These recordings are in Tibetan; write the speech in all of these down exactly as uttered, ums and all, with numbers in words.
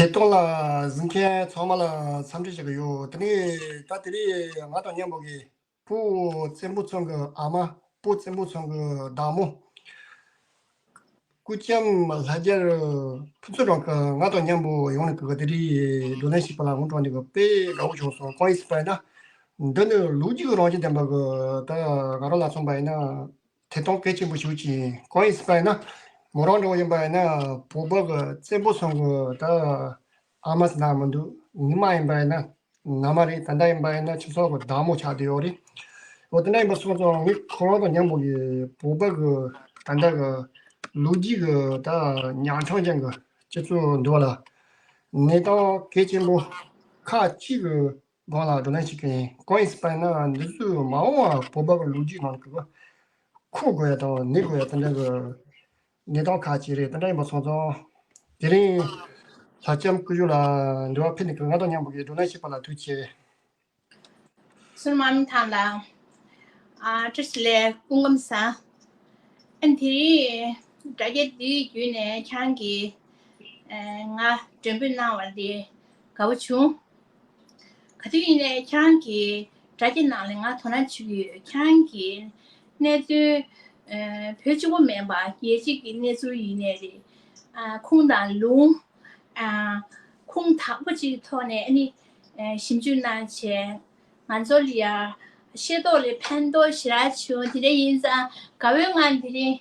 ཐད་གཏོང་ལ་གཟིགས་མཁན་ཚང་མ་ལ་འཚམས་འདྲི་ཞུ་གི་ཡོད། དེ་ནས་ད་དེ་རིང་ང་དང་མཉམ་པོ་གི་སྤོ་བོ་བཙན་པོ་ཚང་གི་ཨ་མ། སྤོ་བོ་བཙན་པོ་ཚང་གི་བདག་མོ། སྐུ་ལྕམ་ལྷ་རྒྱལ་ཕུན་ཚོགས་རང་གི་ང་དང་མཉམ་པོ་ཡོང་ནས་གི་དེ་རིང་བགྲོ་གླེང་བྱེད་པ་ལ་ངོ་སྤྲོད་འདི་གི་དཔེ་དགའ་བོ་བྱུང་སོང་། གང་ཡིན་ཟེར་བ་ཡིན་ན། འདི་ནི་ལོ་རྒྱུས་ཀྱི་རང་བཞིན་ལྡན་པ་གི་ད་ང་རང་ལ་མཚོན་པ་ཡིན་ན། ཐད་གཏོང་གལ་ཆེན་པོ་ཞིག་ཅིག་ཡིན། གང་ཡིན་ཟེར་བ་ཡིན་ན། མོ་རང་འདྲ་བོ་ཡིན་པ་ཡིན་ན་བོད་པ་གི་བཙན་པོ་ཚང་གི་ད་ཨ་མ་ཟེར་ན་མི་འདུག་ཉི་མ་ཡིན་པ་ཡིན་ན་མནའ་མ་རེད། ད་ལྟ་ཡིན་པ་ཡིན་ན་ཁྱིམ་ཚང་གི་བདག་མོ་ཆགས་བསྡད་ཡོད་རེད། འོ་དེ་འདྲ་ཡིན་པ་སོང་ཙང་ངས་ཁོ་རང་དང་མཉམ་པོ་གི་བོད་པ་གི་ད་ལྟ་གི་ལོ་རྒྱུས་གི་ད་ཉག་ཕྲ་ཅན་གི་སྤྱི་ཚོགས་འདི་བ་ལ་གནས་སྟངས་གལ་ཆེན་པོ་ཁག་ཅིག་གི་སྒང་ལ་བགྲོ་གླེང་བྱེད་ཀྱི་ཡིན། གང་ཡིན་ཟེར་བ་ཡིན་ན་འདི་ཚོའི་མ་འོངས་པ་བོད་པ་གི་ལོ་རྒྱུས་ནང་གི་གོ་དགོས་ཡ་དང་གནས་དགོས་ཡ་དེ་འདྲ་གི་གནས་སྟངས་ཁག་ཅིག་རེད། དེ་འདྲ་ཡིན་པ་སོང་ཙང་དེ་རིང་ལྷ་ལྕམ་སྐུ་ཞབས་ལ་འདི་བ་ཕེབས་ནས་གི་ང་དང་མཉམ་པོ་གི་བགྲོ་གླེང་བྱེད་པ་ལ་ཐུགས་རྗེ་ཆེ། བསོད་ནམས་ཐང་ལ། ཨ་བཀྲ་ཤིས་བདེ་ལེགས། སྐུ་ཁམས་བཟང་། ཨ་དེ་རིང་དྲ་རྒྱ་འདིའི་བརྒྱུད་ནས་ཁྱེད་རང་གིས་ཨ་ང་མགྲོན་འབོད་གནང་བ་འདི་དགའ་པོ་བྱུང་། ག་དུས་ཡིན་ནའི་ཁྱེད་རང་གིས་དྲ་རྒྱ་ནང་ལ་ང་དོ་སྣང་བྱེད་ཀྱི་ཡོད། ཁྱེད་རང་གིས་གནད་དོན་ཨ་བོད་གཅིག་པོ་མིན་པ་རྒྱལ་སྤྱི་གི་གནས་ཚུལ་ཡིན་ནའི་རེད། ཨ་ཁུངས་དང་ལུང་། ཨ་ཁུངས་དག་པོ་ཅིག་ཐོག་ནས་ཨ་ནི་ཨ་ཞིབ་འཇུག་གནང་བྱས། ང་ཚོ་ལ་ཡ་ཤེས་རྟོགས་ལ་ཕན་ཐོགས་ཞེ་དྲག་བྱུང་། དེ་འདྲ་ཡིན་ཙང་དགའ་བོའི་ངང་དེ་རིང་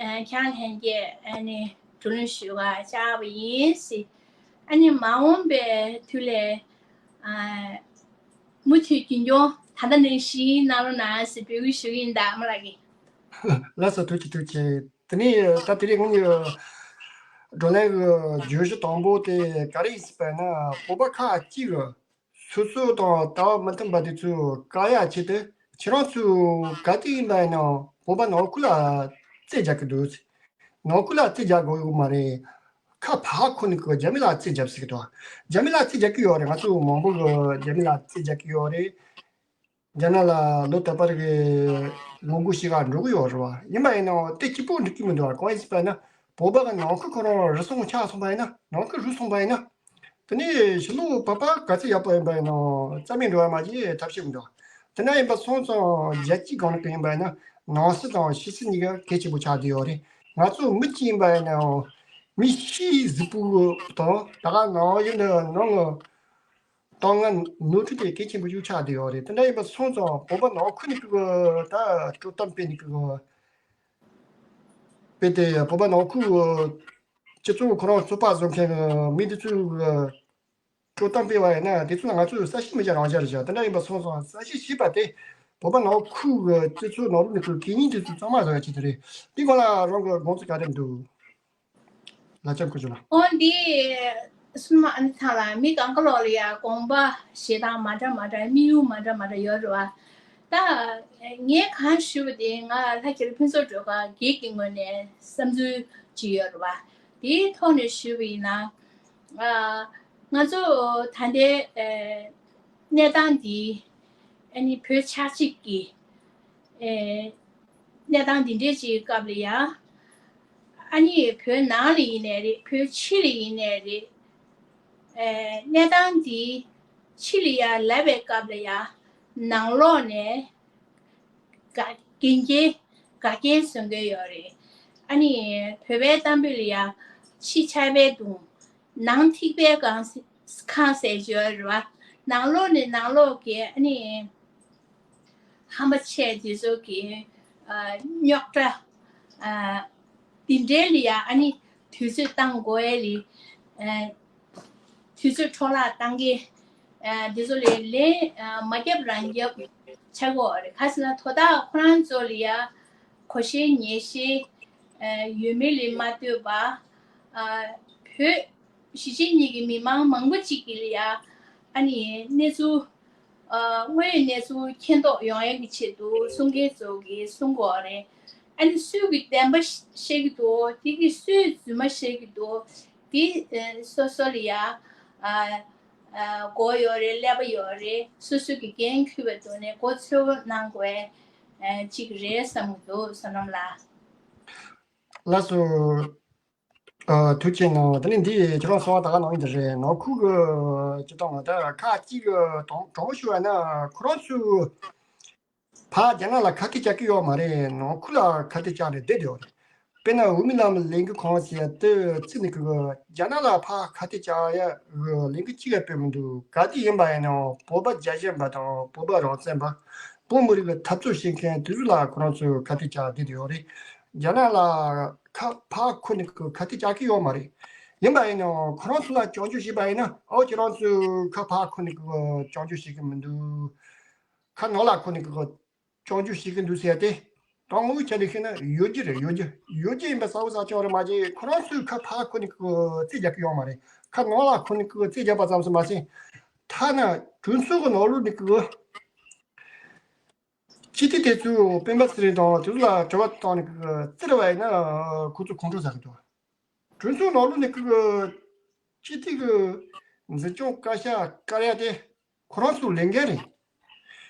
ཨ་ཁྱེད་རང་ལྷན་རྒྱས་ཨ་ནི་བགྲོ་གླེང་ཞུ་ག་བཅར་བ་ཡིན་ཟེར། ཨ་ནི་མ་འོངས་པའི་དུས་ལ་ཨ་མུ་མཐུད་རྒྱུན་འཁྱོངས་ད་ལྟ་ནང་བཞིན་གནང་རོགས་གནང་ཟེར་འབོད་སྐུལ་ཞུ་གི་ཡིན་ད་མ་ལགས་ཀྱིས། ལགས་སོ། ཐུགས་རྗེ་ཆེ། ཐུགས་རྗེ་ཆེ། དེ་ནས་ད་དེ་རིང་ངའི་བགྲོ་གླེང་གི་བརྗོད་གཞི་དང་པོ་དེ་ག་རེ་ཡིན་ཟེར་བ་ན། བོད་པ་ཁག་ཅིག་གིས་སོ་སོ་དང་ལྟ་བ་མི་མཐུན་པ་དེ་ཚོ་བཀག་ཡག་ཆེད་དུ་ཁྱེད་རང་ཚོས་ག་དུས་ཡིན་པ་ཡིན་ནའང་བོད་པ་ནང་ཁུལ་ལ་རྩོད་རྒྱག་གི་འདུག་ནང་ཁུལ་ལ་རྩོད་རྒྱག་དགོས་ཡོད་མ་རེད། ཁ་ཕར་འཁོར་ནས་ཀྱི་རྒྱ་མི་ལ་རྩོད་རྒྱབ་ཟེར་གི་འདུག་རྒྱ་མི་ལ་རྩོད་རྒྱག་གི་ཡོད་རེད། ང་ཚོ་མང་པོ་གིས་རྒྱ་མི་ལ་རྩོད་རྒྱག་གི་ཡོད་རེད། རྒྱ་ནག་ལ་ལོ་ད་བར་གྱི་ལོ་འགོ་ཞིག་ག་འགྲོ་གི་ཡོད་རེད་བ། ཡིན་པ་ཡིན་ནའང་དེ་གཅིག་པོ་འགྲིག་གི་མི་འདུག་གང་ཡིན་ཟེར་བ་ན་བོད་པ་གི་ནང་ཁུལ་ཁོ་རང་རུལ་སུངས་ཆགས་སོང་བ་ཡིན་ན། ནང་ཁུལ་རུལ་སོང་བ་ཡིན་ན། དེ་ནས་ཕྱི་ལོགས་བོད་པ་ག་ཚོད་ཡག་པོ་ཡིན་པ་ཡིན་ནའང་རྩ་མེད་འགྲོ་བ་མ་གཏོགས་ཐབས་ཤེས་མི་འདུག་དེ་འདྲ་ཡིན་པ་སོང་ཙང་རྒྱལ་སྤྱིའི་སྒང་ལ་ཡིན་པ་ཡིན་ན་ནང་སྲིད་དང་ཕྱི་སྲིད་གཉིས་ཀ་གལ་ཆེན་པོ་ཆགས་བསྡད་ཡོད་རེད། ང་ཚོ་མི་གཅིག་ཡིན་པ་ཡིན་ནའང་མི་ཕྱིའི་གཟུགས་པོ་དང་ད་ག་ནང་བཞིན་དུ་ནང་གི་གཏོང་ང་ནོར་འཁྲུལ་དེ་གལ་ཆེན་པོ་ཞིག་ཆགས་བསྡད་ཡོད་རེད། དེ་འདྲ་ཡིན་པ་སོང་ཙང་བོད་པ་ནང་ཁུལ་ནས་ཀྱི་ད་དཀྲོག་གཏམ་སྤེལ་ནས་ཀྱི་སྤེལ་ཏེ་བོད་པ་ནང་ཁུལ་སྤྱི་ཚོགས་ཁོ་རང་རྩོད་པ་བཟོ་མཁན་གྱི་མི་དེ་ཚོས་དཀྲོག་གཏམ་སྤེལ་བ་ཡིན་ན་དེ་ཚོ་ལ་ང་ཚོས་གསལ་བཤད་མི་བྱེད་རང་བྱས་རེད་བྱ། དེ་འདྲ་ཡིན་པ་སོང་ཙང་གསལ་བཤད་བྱས་པ་དེ་བོད་པ་ནང་ཁུལ་གྱི་སྤྱི་ཚོགས་ནང་ལོགས་ནས་ཀྱི་གད་སྙིགས་དེ་ཚོ་གཙང་མ་བཟོ་ཡ་ཆེད་དུ་རེད། དེ་སྒང་ལ་རང་གི་དགོངས་ཚུལ་ག་རེ་འདུག་ལྷ་ལྕམ་སྐུ་ཞབས་ལགས། ཨོ་འདི་སུན་མ་ཨ་ནི་ཚང་ལ་མི་གང་ག་ལོག་ལ་ཡ་དགོངས་པ་བཞེས་སྟངས་མ་འདྲ་མ་འདྲ། དམིགས་ཡུལ་མ་འདྲ་མ་འདྲ་ཡོད་རེད་བ། ད་ངས་གང་ཞུས་པ་དེ་ང་ལྷ་རྒྱལ་ཕུན་ཚོགས་སྒྲོལ་དཀར་སྒེར་གྱི་ངོས་ནས་བསམ་ཚུལ་ཅིག་ཡོད་རེད་བ། དེའི་ཐོག་ནས་ཞུས་པ་ཡིན་ན། ང་ཚོ་ད་ལྟའི་གནས་སྟངས་འདི་ཨ་ནི་བོད་ཆགས་འཇིག་གི་གནས་སྟངས་འདི་འདྲའི་ཅིག་སྐབས་ལ་ཡ། ཨ་ནི་བོད་ནང་ལ་ཡིན་ནའི་རེད། བོད་ཕྱི་ལ་ཡིན་ནའི་རེད། གནས་སྟངས་འདི་ཕྱི་ལ་ཡ་ལབ་པའི་སྐབས་ལ་ཡ་ནང་ལོགས་ནས་འགལ་རྐྱེན་འགལ་རྐྱེན་བཟོ་མཁན་ཡོད་རེད། ཨ་ནི་བོད་པའི་གཏམ་དཔེ་ལ་ཡ་ཕྱི་ཆར་པའི་གདུང་། ནང་ཐིགས་པའི་ཁང་ཁང་ཟེར་གྱི་ཡོད་རེད་བ། ནང་ལོགས་ནས་ནང་ལོགས་ཀྱི་ཨ་ནི་ཧམ་པ་ཆེ་དེ་ཚོ་གི་རྙོག་དྲ་འདི་འདྲའི་ལ་ཡ་ཨ་ནི་དུས་ཚོད་བཏང་དགོས་ཡ་ལི། དུས་ཚོད་འཕྲོ་བརླག་བཏང་གི་འདི་ཚོ་ལས་ལན་མ་རྒྱབ་རང་རྒྱབ་ཆགས་ཀྱི་ཡོད་རེད། ག་ཟེར་ན་དོ་བདག་ཁོ་རང་ཚོ་ལ་ཡ་གོ་ཤེས་ཉན་ཤེས་ཡོད་མེད་ལས་མ་ལྟོས་པ། བོད་གཞིས་བྱེས་གཉིས་ཀྱི་མི་མང་མང་པོ་ཅིག་གིས་ལ་ཡ་ཨ་ནི་གནས་ཚུལ་དངོས་ཡོད་གནས་ཚུལ་མཁྱེན་རྟོགས་ཡོང་ཡ་གི་ཆེད་དུ་གསུང་མཁན་ཚོ་གིས་གསུང་གི་ཡོད་རེད། ཨ་ནི་སུས་ཀྱི་བདེན་པ་བཤད་ཀྱི་འདུག་དེ་གི་སུས་རྫུན་མ་བཤད་ཀྱི་འདུག་དེ་སོ་སོ་ལ་ཡ་མགོ་ཡོད་རེད། ཀླད་པ་ཡོད་རེད། སོ་སོ་གི་འགན་འཁུར་བའི་ཐོག་ནས་མགོ་ཚོས་གནང་དགོས་ཅིག་རེད་བསམ་གྱི་འདུག་བསོད་ནམས་ལགས། ལགས་སོ། ཨ། ཐུགས་རྗེ་གནང་། དེ་ནི་འདི་ཁྱེད་རང་གསུང་བ་ད་ག་ནང་བཞིན་དེ་རེད། ནང་ཁུལ་གྱི་སྤྱིར་བཏང་ད་ཁག་གཅིག་གི་དྲང་དྲང་པོ་ཞུ་བ་ན་ཁོ་རང་ཚོས་ཕར་རྒྱ་ནག་ལ་ཁ་གཏད་བཅག་གི་ཡོད་མ་རེད། ནང་ཁུལ་ལ་ཁ་གཏད་བཅག་ནས་བསྡད་ཡོད་རེད། དཔེར་ན་འོས་མི་ལམ་ལས་འགུལ་ཁང་ཟེར་ཡ་དེ་བརྩིས་ནས་གི་རྒྱ་ནག་ལ་ཕར་ཁ་གཏད་བཅག་ཡ་གི་ལས་འགུལ་གཅིག་ཡང་སྤེལ་མི་འདུག་ག་དུས་ཡིན་པ་ཡིན་ནའང་བོད་པ་རྒྱལ་ཞེན་པ་དང་བོད་པ་རང་བཙན་པ། བོད་མི་རིགས་ཀྱི་འཐབ་རྩོད་བྱེད་མཁན་དེ་ཚོ་ལ་ཁོ་རང་ཚོས་ཁ་གཏད་བཅག་བསྡད་ཡོད་རེད། རྒྱ་ནག་ལ་ཁ་ཕར་ཁུར་ནས་ཁ་གཏད་བཅག་གི་ཡོད་མ་རེད། ཡིན་པ་ཡིན་ནའང་ཁོ་རང་ཚོ་ལ་སྐྱོན་བརྗོད་བྱས་པ་ཡིན་ན། ཨོ་ཁྱེད་རང་ཚོས་ཁ་ཕར་ཁུར་ནས་སྐྱོན་བརྗོད་བྱེད་ཀྱི་མི་འདུག་ཁ་ནང་ལ་ཁུར་ནས་སྐྱོན་བརྗོད་བྱེད་ཀྱི་འདུག་ཟེར་ཏེ། དོན་དངོས་ཆ་ནས་བཤད་ན་ཡོད་རྒྱུ་རེད། ཡོད་རྒྱུ་ཡོད་རྒྱུ་ཡིན་པ་གསལ་པོ་གསལ་རྐྱང་རེད། མ་གཞི་ཁོ་རང་ཚོས་ཁ་ཕར་ཁུར་ནས་རྩིས་རྒྱག་གི་ཡོད་མ་རེད། ཁ་ནང་ལ་ཁུར་ནས་རྩིས་རྒྱག་པ་ཙམ་ཞིག་མ་ཟད། ཐ་ན་གྲོས་ཚོགས་ཀྱི་ནང་ལོགས་ནས་ཀྱི་སྤྱི་འཐུས་དེ་ཚོས་སྤེན་པ་ཚེ་རིང་དང་དེ་ཚོ་ལ་དྲི་བ་བཏང་ནས་ཀྱི་བཙིར་བ་ཡིན་ན་ཁོ་ཚོ་ཁོང་ཁྲོ་ཟ་གི་འདུག་གྲོས་ཚོགས་ནང་ལོགས་ནས་ཀྱི་སྤྱི་འཐུས་ཀྱི་འཛིན་སྐྱོང་བཀའ་ཤག་བཀར་ཡ་དེ་ཁོ་རང་ཚོའི་ལས་འགན་རེད།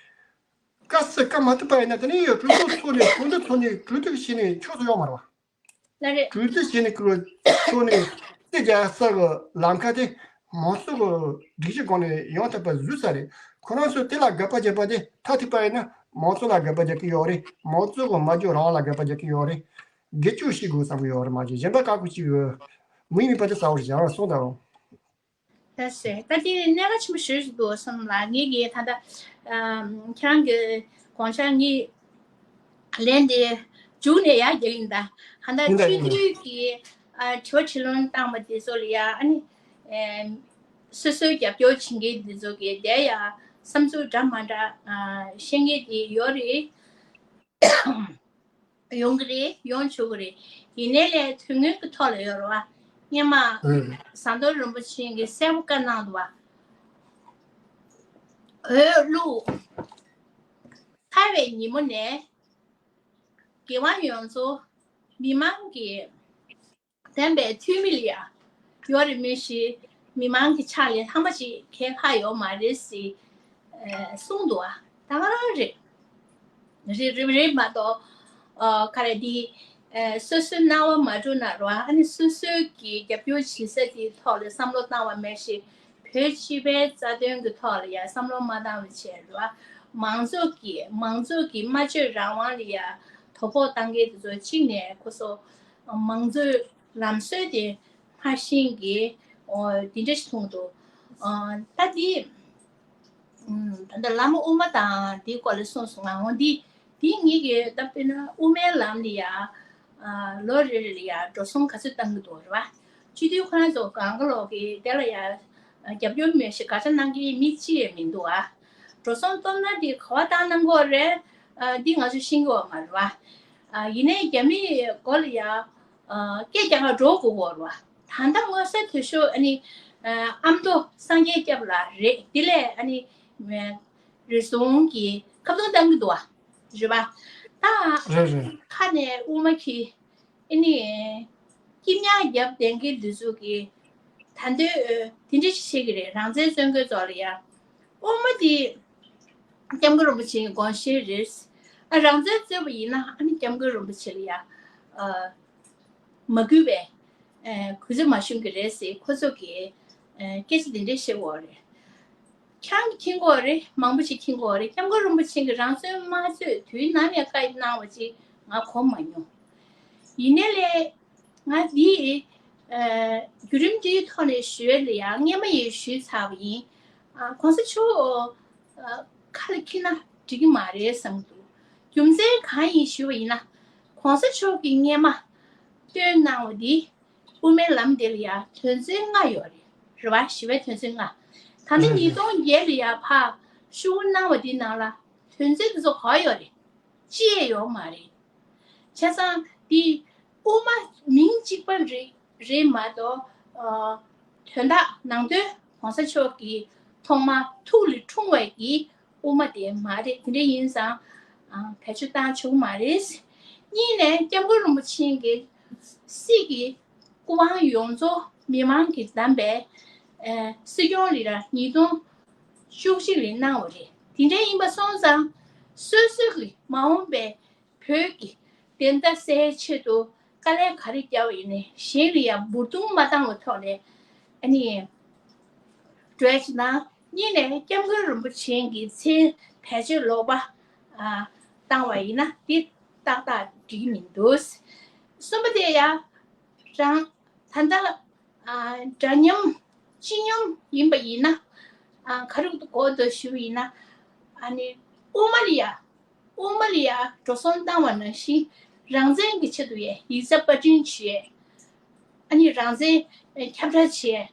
བཀའ་སྩལ་བཀའ་མ་ཐུབ་པ་ཡིན་ན་དེ་ནས་གྲོས་ཚོགས་འཚོགས་ནས་གྲོས་འདུ་འཚོགས་ནས་གྲོས་བསྡུར་བྱས་ནས་ཆོག་ས་ཡོད་མ་རེད་བ། ལགས་རེད། གྲོས་བསྡུར་བྱས་ནས་ཀྱི་འཚོགས་ནས་རྩིས་རྒྱག་ས་གི་ལམ་ཁ་དེ་མང་གཙོ་གི་སྒྲིག་གཞི་སྒང་ནས་ཡོང་ཐུབ་པ་བཟོས་ཚར་རེད། ཁོ་རང་ཚོས་དེ་ལ་དགག་པ་བརྒྱབ་པ་དེ་མཐའ་ཐུག་པ་ཡིན་ན་མང་གཙོ་ལ་དགག་པ་རྒྱག་གི་ཡོད་རེད། མང་གཙོ་གི་སྨྲ་བརྗོད་རང་དབང་ལ་དགག་པ་རྒྱག་གི་ཡོད་རེད། སྒེར་གཅོད་བྱེད་དགོས་བསམ་གི་ཡོད་རེད། མ་གཞི་གཞན་པ་བཀག་འགོག་བྱེད་དགོས། མི་མིན་པ་དེ་གསལ་བོ་རེད། ཡང་གསུངས་དང་། ད་ཟེར། ད་དེ་གནད་འགག་ཆེན་པོ་ཞེ་པོ་ཞིག་འདུག་བསམ་ལ། ངེད་ཀྱིས་ད་ལྟ་ཨམ་ཁྱེད་རང་གི་དགོངས་འཆར་ངས་ལན་དེ་མཇུག་ནས་ཡར་རྒྱག་ཡིན། ད་ཧ་ད་ཡིན་ད་ཆོས་ཡིན་ད། དུས་ཀྱི་ཨ་དྲི་བ་དྲིས་ལན་བཏང་བ་དེ་ཚོ་ལ་ཡ་ཨ་ནི་ཨམ་སོ་སོའི་རྒྱབ་སྐྱོར་བྱེད་མཁན་དེ་ཚོ་གིས་དེ་ཡ་བསམ་ཚུལ་འདྲ་མ་འདྲ་ཨ་བཤད་མཁན་དེ་ཡོད་རེད། ཡོང་གི་རེད། ཡོང་ཆོག་གི་རེད། ཡིན་ནའི་ལས་དོན་དངོས་ཀྱི་ཐོག་ལ་ཡོད་རེད་བ། སྔོན་མ་ཨུ། ཟམ་གདོང་རིན་པོ་ཆེ་གིས་གསལ་པོ་བཀའ་གནང་འདུག་བ། འོས་བླུགས་ཚར་བའི་ཉིན་མོ་ནས་འགན་དབང་ཡོངས་རྫོགས་མི་མང་གི་བདམས་པའི་འཐུས་མི་ལ་ཡ་ཡོད་རེད། མི་ཞིག་མི་མང་གི་ཕྱག་ལས་ལྷག་མ་ཅིག་གང་ཡང་ལྷག་ཡོད་མ་རེད་ཟེར་ཨེ་གསུངས་འདུག་ཨ། ད་ག་རང་རེད། རེད་རེད་རེད་མ་གཏོགས་ཨ་ག་རེ་འདི་ཨེ་སོ་སོའི་སྣང་བ་མ་འགྲོ་ན་རོ། ཨ་ནི་སོ་སོའི་གི་རྒྱབ་སྐྱོར་བྱེད་ས་དེའི་ཐོག་ལ་བསམ་བློ་བཏང་བ་མེད་ཞིག་བོད་སྤྱི་པའི་རྩ་དོན་གྱི་ཐོག་ལ་ཡང་བསམ་བློ་མ་བཏང་བ་བྱས་རོ། མང་ཚོགས་ཀྱི་མང་ཚོགས་ཀྱི་སྨྲ་བརྗོད་རང་དབང་ལ་ཡང་དོ་ཕོག་བཏང་མཁན་དེ་ཚོ་གཅིག་ནས་ཁོ་ཚོ་མང་གཙོའི་ལམ་སྲོལ་དེ་མ་ཤེས་མཁན་འོ་དེ་འདྲ་ཞིག་མཐོང་འདུག་ཨ་ད་དེ་ཨུམ་ད་ལྟ་བླ་མ་དབུ་མ་དང་དེའི་སྐོར་ལ་གསུངས་སོང་ང་། འོ་འདི་དེ་ངེད་ཀྱིས་ད་དཔེར་ན་དབུ་མའི་ལམ་ལ་ཡ་ཨ་ལོ་རེ་རེ་ལ་ཡ་འགྲོ་སོང་ག་ཚོད་བཏང་གི་འདུག་རེད་བ། སྤྱི་འཐུས་ཁོ་རང་ཚོ་གང་ག་ལོག་གི་དེ་ལ་ཡ་རྒྱབ་སྐྱོར་མེད་ཞེས་དགག་བྱ་གནང་མཁན་མི་གཅིག་ཡང་མི་འདུག་ཨ། འགྲོ་སོང་སྟོབས་ན་དེ་ག་བ་བཏང་གནང་གི་ཡོད་རེད། ཨ་འདི་ང་ཚོས་ཤེས་ཀྱི་ཡོད་མ་རེད་བ། ཨ་ཡིན་ནའི་རྒྱ་མིའི་མགོ་ལ་ཡ་ཨ་སྐད་རྒྱག་ག་འགྲོ་དགོས་ཀྱི་ཡོད་རེད་བ། ད་ལྟ་མངོན་གསལ་དོད་ཤོས་ཨ་ནི་ཨ་ཨ་མདོ་སངས་རྒྱས་སྐྱབས་ལགས་རེད། དེ་ལས་ཨ་ནི་རེ་ཟུང་གིས་ཁ་བརྡུང་བཏང་གི་འདུག་བ། རེད་བ། ད་རེད་རེད། ཁ་ནས་དབུ་མ་གི་ཨ་ནི་སྐྱིད་ཉག་རྒྱབ་བསྡད་མཁན་འདི་ཚོ་གིས་ད་འདོད་དེ་འདྲ་ཞིག་བཤད་ཀྱི་རེད། རང་བཙན་རྩོད་མཁན་ཚོ་ལ་ཡ། དབུ་མ་དེ་སྐྱབས་མགོན་རིན་པོ་ཆེའི་དགོངས་གཞི་རེད། ཨ་རང་བཙན་རྩོད་པ་ཡིན་ན་ཨ་ནི་སྐྱབས་མགོན་རིན་པོ་ཆེ་ལ་ཡ་ཨ་མ་གུས་པའི་ཨ་གུས་བརྩི་མ་ཞུ་གི་རེད་ཟེར་ཁོ་ཚོ་གིས་ཨ་སྐད་ཆ་དེ་འདྲ་བཤད་ཡོད་རེད། ཁྱེད་རང་གིས་མཁྱེན་གྱི་ཡོད་རེད། མང་པོ་ཞིག་མཁྱེན་གྱི་ཡོད་རེད། སྐྱབས་མགོན་རིན་པོ་ཆེ་གིས་རང་བཙན་མ་རྩོད་དུས་ནམ་ཡང་བཀའ་གནང་བ་ཅིག་ང་གོ་མ་མྱོང་། ཡིན་ནའི་ལས་ང་འདི་ཨ་བརྒྱུད་རིམ་འདིའི་ཐོག་ནས་ཞུ་ཡས་ལ་ཡང་སྔོན་མ་ཡང་ཞུས་ཚར་བ་ཡིན། ཨ་གོང་ས་མཆོག་ཨ་ཁ་ལ་འཁྱེར་ན་འགྲིག་གི་མ་རེད་བསམ་གྱི་འདུག་རྒྱུ་མཚན་གང་ཡིན་ཞུས་པ་ཡིན་ན། གོང་ས་མཆོག་གིས་སྔོན་མ་བཏོན་གནང་བ་འདི་དབུ་མའི་ལམ་འདི་ལ་ཡང་དོན་ཚན་ལྔ་ཡོད་རེད། རེད་བ། ཞི་བའི་དོན་ཚན་ལྔ། ད་ལྟ་ཉིས་སྟོང་བརྒྱད་ལ་ཡང་ཕར་ཤོག་བུ་གནང་བ་འདི་ནང་ལ་དོན་ཚན་འདི་ཚོ་ག་པར་ཡོད་རེད། ཅི་ཡང་ཡོད་མ་རེད། བྱས་ཙང་འདི་དབུ་མ་མིང་གཅིག་པ་རེད་རེད་མ་གཏོགས། ཨ་དོན་དག་ནང་དོན་གོང་ས་མཆོག་གིས་ཐོག་མ་ཐུགས་ལ་འཁྲུངས་པའི་གི་དབུ་མ་དེ་མ་རེད། དེ་འདྲ་ཡིན་ཙང་ཨ་བེད་སྤྱོད་བཏང་ཆོག་གི་མ་རེད། གཉིས་ནས་སྐྱབས་མགོན་རིན་པོ་ཆེ་གི་སྲིད་ཀྱི་སྐུ་དབང་ཡོངས་རྫོགས་མི་མང་གིས་བདམས་པའི་ཨ་སྲིད་སྐྱོང་ལ་ཡ་ཉིས་སྟོང་བཅུ་གཅིག་ལ་གནང་བ་རེད། དེ་འདྲ་ཡིན་པ་སོང་ཙང་སོ་སོ་གི་མ་འོངས་པའི་བོད་ཀྱི་བདེན་མཐའ་གསལ་ཆེད་དུ་ དཀའ་ལས་ག་རེ་བརྒྱབ་པ་ཡིན་ནའི་གཞན་ལ་ཡང་འབུར་ཐོན་མ་བཏང་བའི་ཐོག་ནས་ཨ་ནི་འགྲོ་ཡ་ཅིག་དང་། གཉིས་ནས་སྐྱབས་མགོན་རིན་པོ་ཆེ་གི་མཚན་བེད་སྤྱོད་ལོག་པ་ཨ་བཏང་བ་ཡིན་ན་དེ་ཏག་ཏག་འགྲིག་གི་མི་འདུག་གསུམ་པ་དེ་ཡང་རང་ད་ལྟ་ཨ་འདྲ་མཉམ་སྤྱི་སྙོམས་ཡིན་པ་ཡིན་ན་ཨ་ག་རེ་གོ་འདུག་ཞུ་ཡིན་ན། ཨ་ནི་དབུ་མ་ལ་ཡ་དབུ་མ་ལ་ཡ་འགྲོ་སོང་བཏང་བ་ནང་བཞིན་རང་བཙན་གྱི་ཆེད་དུ་ཡ་ཡིག་ཚད་པར་སྐྲུན་བྱས། ཨ་ནི་རང་བཙན་ཁྱབ་བསྒྲགས་བྱས་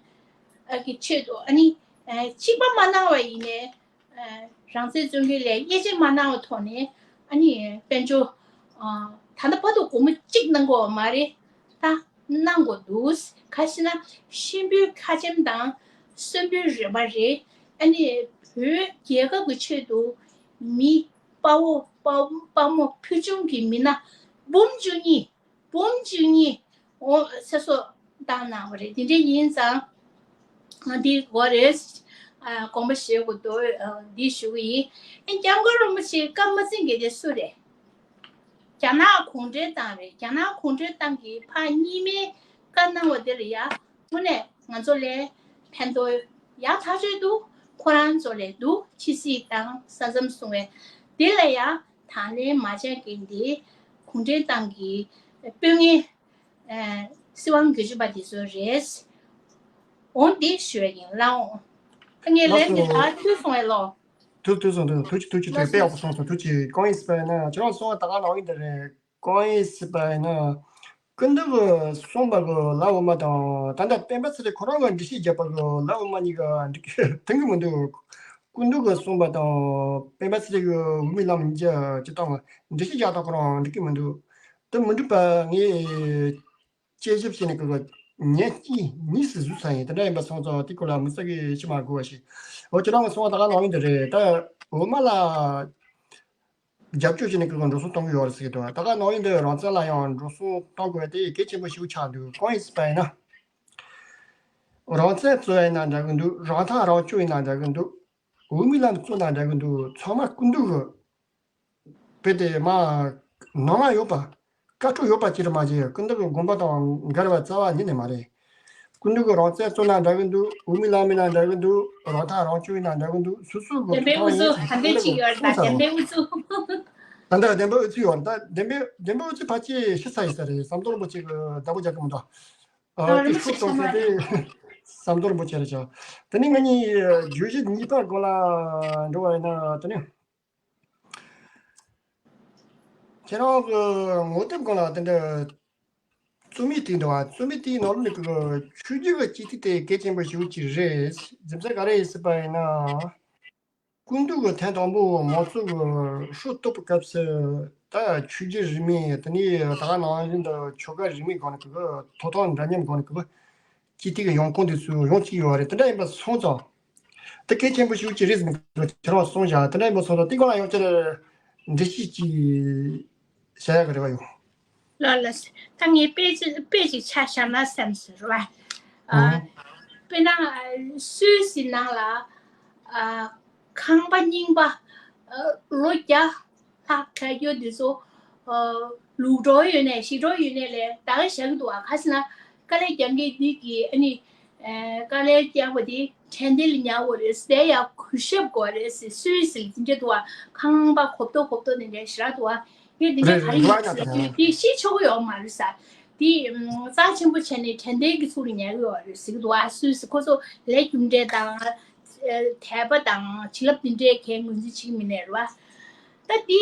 ཨ་གི་ཆེད་དུ་ཨ་ནི་ཨ་གཅིག་པ་མ་གནང་བ་ཡིན་ནའི་ཨ་རང་བཙན་རྩོད་མཁན་ལ་དབྱེ་འབྱེད་མ་གནང་བའི་ཐོག་ནས་ཨ་ནི་དཔལ་འབྱོར་ཨ་ད་ལྟ་བར་དུ་སྒོར་མོ་གཅིག་གནང་དགོས་པ་མ་རེད། ད་གནང་དགོས་འདུག་ག་ཞེ་ན་གཤིན་པོའི་ཁ་ཆེམས་དང་གསོན་པོའི་རོལ་པ་རེད། ཨ་ནི་བོད་རྒྱལ་ཁབ་ཀྱི་ཆེད་དུ་མི་དཔའ་བོ་དཔའ་དཔའ་མོ་ཕུལ་བྱུང་གི་མི་སྣ་འབུམ་བཅུ་གཉིས་འབུམ་བཅུ་གཉིས་འོ་ཚེ་སྲོག་བཏང་གནང་བ་རེད། དེ་འདྲ་ཡིན་ཙང་འདི་གོ་རེད། ཨ་དགོངས་པ་བཞེས་དགོས་འདུག་ཨ་འདི་ཞུ་གི་ཡིན། ཨ་སྐྱབས་མགོན་རིན་པོ་ཆེ་བཀའ་མ་བཙན་མཁན་དེ་སུ་རེད། རྒྱ་ནག་གུང་ཁྲན་ཏང་རེད། རྒྱ་ནག་གུང་ཁྲན་ཏང་གིས་ཕར་རྙིང་མའི་བཀའ་གནང་བ་དེ་ལ་ཡ་དངོས་གནས་ང་ཚོ་ལ་ཕན་ཐོགས་ཡག་ཐག་ཆོད་འདུག་ཁོ་རང་ཚོ་ལ་འདུག་ཕྱི་སྲིད་དང་ས་མཚམས་སྲུང་བའི་དེ་ལ་ཡ་དང་ལེན་མ་བྱས་མཁན་དེ་གུང་ཁྲན་ཏང་གི་དཔོན་ངན་ཨ་སྲིད་དབང་སྒེར་གཅོད་པ་དེ་ཚོ་རེད། འོང་འདི་ཞུ་བ་ཡིན་ལགས། ངས་ལན་འདི་ལགས་སོ། ད་ཐུག་སོང་བས་ལོ། ཐུག་ཐུག་སོང་། ཐུག་ཐུག་ཅིག་ཐུག་ཅིག་ཐུག་དཔེ་ཡག་པོ་གསུངས་སོང་། ཐུག་ཅིག་གང་ཡིན་ཟེར་བ་ཡིན་ན་ཁྱེད་རང་གསུངས་པ་ད་ག་ནང་བཞིན་དེ་རེད། གང་ཡིན་ཟེར་བ་ཡིན་ན། སྐུ་མདུན་གྱིས་གསུངས་པ་གི་ལ་འོ་མ་དང་ད་ལྟ་སྤེན་པ་ཚེ་རིང་ཁོ་རང་གི་འགྲེལ་བཤད་བརྒྱབ་པ་གི་ལ་འོ་མ་གཉིས་ཀ་འགྲིག་གི་མཐུན་གི་མི་འདུག་སྐུ་མདུན་གྱིས་གསུངས་པ་དང་སྤེན་པ་ཚེ་རིང་གི་འོས་མི་ལམ་གཉིས་ཀྱི་སྤྱི་བཏང་གི་འགྲེལ་བཤད་རྒྱག་སྟངས་ཁོ་རང་འགྲིག་གི་མི་འདུག་དེ་མི་འགྲིག་པ་ངས་དཔྱད་ཞིབ་བྱས་ནས་ཀྱི་ཉིན་གཅིག་གཉིས་སུ་བཟོས་ཚར་ཡིན། དེ་འདྲ་ཡིན་པ་སོང་ཙང་དེ་སྐོར་ལ་དམིགས་བསལ་གྱི་ཞུ་མ་དགོས་པ་ཞིག་འོ་ཁྱེད་རང་གི་གསུངས་པ་ད་ག་ནང་བཞིན་དེ་རེད། ད་འོ་མ་ལ། རྒྱབ་སྐྱོར་བྱས་ནས་ཀྱི་འགྲོ་སོང་གཏོང་གི་ཡོད་རེད་ཟེར་གྱི་འདུག་ད་ག་ནང་བཞིན་དུ་རང་བཙན་ལ་ཡང་འགྲོ་སོང་གཏོང་དགོས་དེ་གལ་ཆེན་པོ་ཞིག་ཆགས་འདུག་གང་ཡིན་ཟེར་བ་ཡིན་ན། རང་བཙན་རྩོད་ཡིན་ན་འདྲ་གི་འདུག་རང་ཐག་རང་གཅོད་ཡིན་ན་འདྲ་གི་འདུག་འོས་མི་ལམ་རྩོད་ན་འདྲ་གི་འདུག་ཚང་མ་སྐུ་མདུན་གྱི་དཔེ་དེ་མ་ནང་ལ་ཡོད་པ། བཀའ་འཁྲོལ་ཡོད་པ་ཅིག་རེད་མ་གཞི་སྐུ་མདུན་གྱི་དགོངས་པ་དང་འགལ་བ་རྩ་བ་ཉིད་ནས་མ་རེད། སྐུ་མདུན་གྱི་རང་བཙན་རྩོད་ན་འདྲ་གི་འདུག་འོས་མི་ལམ་མིན་ན་འདྲ་གི་འདུག་རང་ཐག་རང་གཅོད་ཡིན་ན་འདྲ་གི་འདུག་སོ་སོ་གི་བདེན་པའི་ཐོབ་ཐང་དབུ་ཚུགས་ཡིན་ཟེར་ཧ་ལས་གཅིག་ཡོད་རེད་ད། གསུངས་ས་རེད། བདེན་པའི་དབུ་ཚུགས། ད་ལྟ་བདེན་པའི་དབུ་ཚུགས་ཡོད་རེད་ད། བདེན་པའི་བདེན་པའི་དབུ་ཚུགས་ཕལ་ཆེར་ཤི་ཚར་ཡིན་ས་རེད། ཟམ་གདོང་རིན་པོ་ཆེ་གི་བདག་པོ་རྒྱག་གི་མི་འདུག་ཨ་ཨ་དེ་རིན་པོ་ཆེ་ཤོར་སོང་ཚེ་ཚང་མ་དེ་ཟམ་གདོང་རིན་པོ་ཆེ་རེད་ཤག་དེ་ནས་ང་གཉིས་བརྗོད་གཞི་གཉིས་པ་སྒང་ལ་འགྲོ་བ་ཡིན་ན་དེ་ནས། ཁྱེད་རང་གི་ངོ་དེབ་སྒང་ལ་དེ་འདྲ་རྩོམ་ཡིག་བྲིས་འདུག་བ། རྩོམ་ཡིག་དེའི་ནང་ལོགས་ནས་ཀྱི་ཆོས་བརྒྱུད་ཀྱི་སྤྱི་འཐུས་དེ་གལ་ཆེན་པོ་ཞིག་ཅིག་རེད། རྒྱུ་མཚན་ག་རེ་ཡིན་ཟེར་བ་ཡིན་ན། སྐུ་མདུན་གྱི་ཐེངས་དང་པོ་མང་གཙོ་གི་ཧྲུའུ་གཏོགས་པའི་སྐབས་སུ་ད་ཆོས་བརྒྱུད་རིས་མེད་དེ་ནས་ད་ག་ནང་བཞིན་དུ་ཆོལ་ཁ་རིས་མེད་སྒང་ནས་ཀྱི་ཐོབ་ཐང་འདྲ་མཉམ་སྒང་ནས་ཀྱི་སྤྱི་འཐུས་ཀྱི་ཡོང་ཁུངས་དེ་ཚོ་ཡོང་བཅུག་ཡོད་རེད། དེ་འདྲ་ཡིན་པ་སོང་ཙང་། དེ་གལ་ཆེན་པོ་ཞིག་ཅིག་རེད་ཟེར་ནས་ཁྱེད་རང་གསུངས་བཞག་དེ་འདྲ་ཡིན་པ་སོང་ཙང་དེ་སྒང་ལ་ཡང་ཁྱེད་འགྲེལ་བཤད་ཅིག་བྱ་ཡག་གི་རེ་བ་ཡོད། ལགས་ལགས། ད་ངས་དཔེ་ཅིག་དཔེ་ཅིག་ཆ་བཞག་ན་བསམ་ཟེར་བ། ཨ། ཨང་། དཔེར་ན་སུད་སི་ནང་ལ་ཨ་ཁང་པ་རྙིང་པ་ཨ་ལོ་བརྒྱ་ལྷག་ཆགས་རྒྱུ་འདི་ཚོ་ཨ་ལུག་འགྲོ་ཡོད་ནས་ཞིག་འགྲོ་ཡོད་ནས་ལས་ད་ག་བཞག་གི་འདུག་ཨ་ག་ཟེར་ན་དཀའ་ལས་རྒྱག་མཁན་འདི་གི་ཨ་ནི་ཨ་དཀའ་ལས་རྒྱག་པ་དེ་དྲན་རྟེན་ལ་ཉར་དགོས་རེད། དེ་ཡང་གུས་ཞབས་དགོས་རེད་ཟེར། སུད་སི་ལ་དེ་འདྲ་འདུག་ཨ་ཁང་པ་གོབ་ཏོ་གོབ་ཏོ་ནས་ལས་ཞེ་དྲག་འདུག་ཨ་ངས་དེ་འདྲ་རེད་ག་རེ་རེད་ཡིན་ཟེར་དུས་དེ་ཤེས་ཆོག་གི་ཡོད་མ་རེད་ཟེར། དེ་རྩ་ཆེན་པོ་བྱས་ནས་དྲན་རྟེན་གྱི་ཚུལ་ལ་ཉར་གི་ཡོད་རེད་ཟེར་གི་འདུག་ཨ་སུད་སི་ཁོ་ཚོ་ལས་རྒྱུ་འབྲས་དང་དད་པ་དང་བྱིན་རླབས་དེ་འདྲའི་གའི་ངོས་འཛིན་བྱེད་ཀྱི་མི་ནས་རེད་བ། ད་དེ་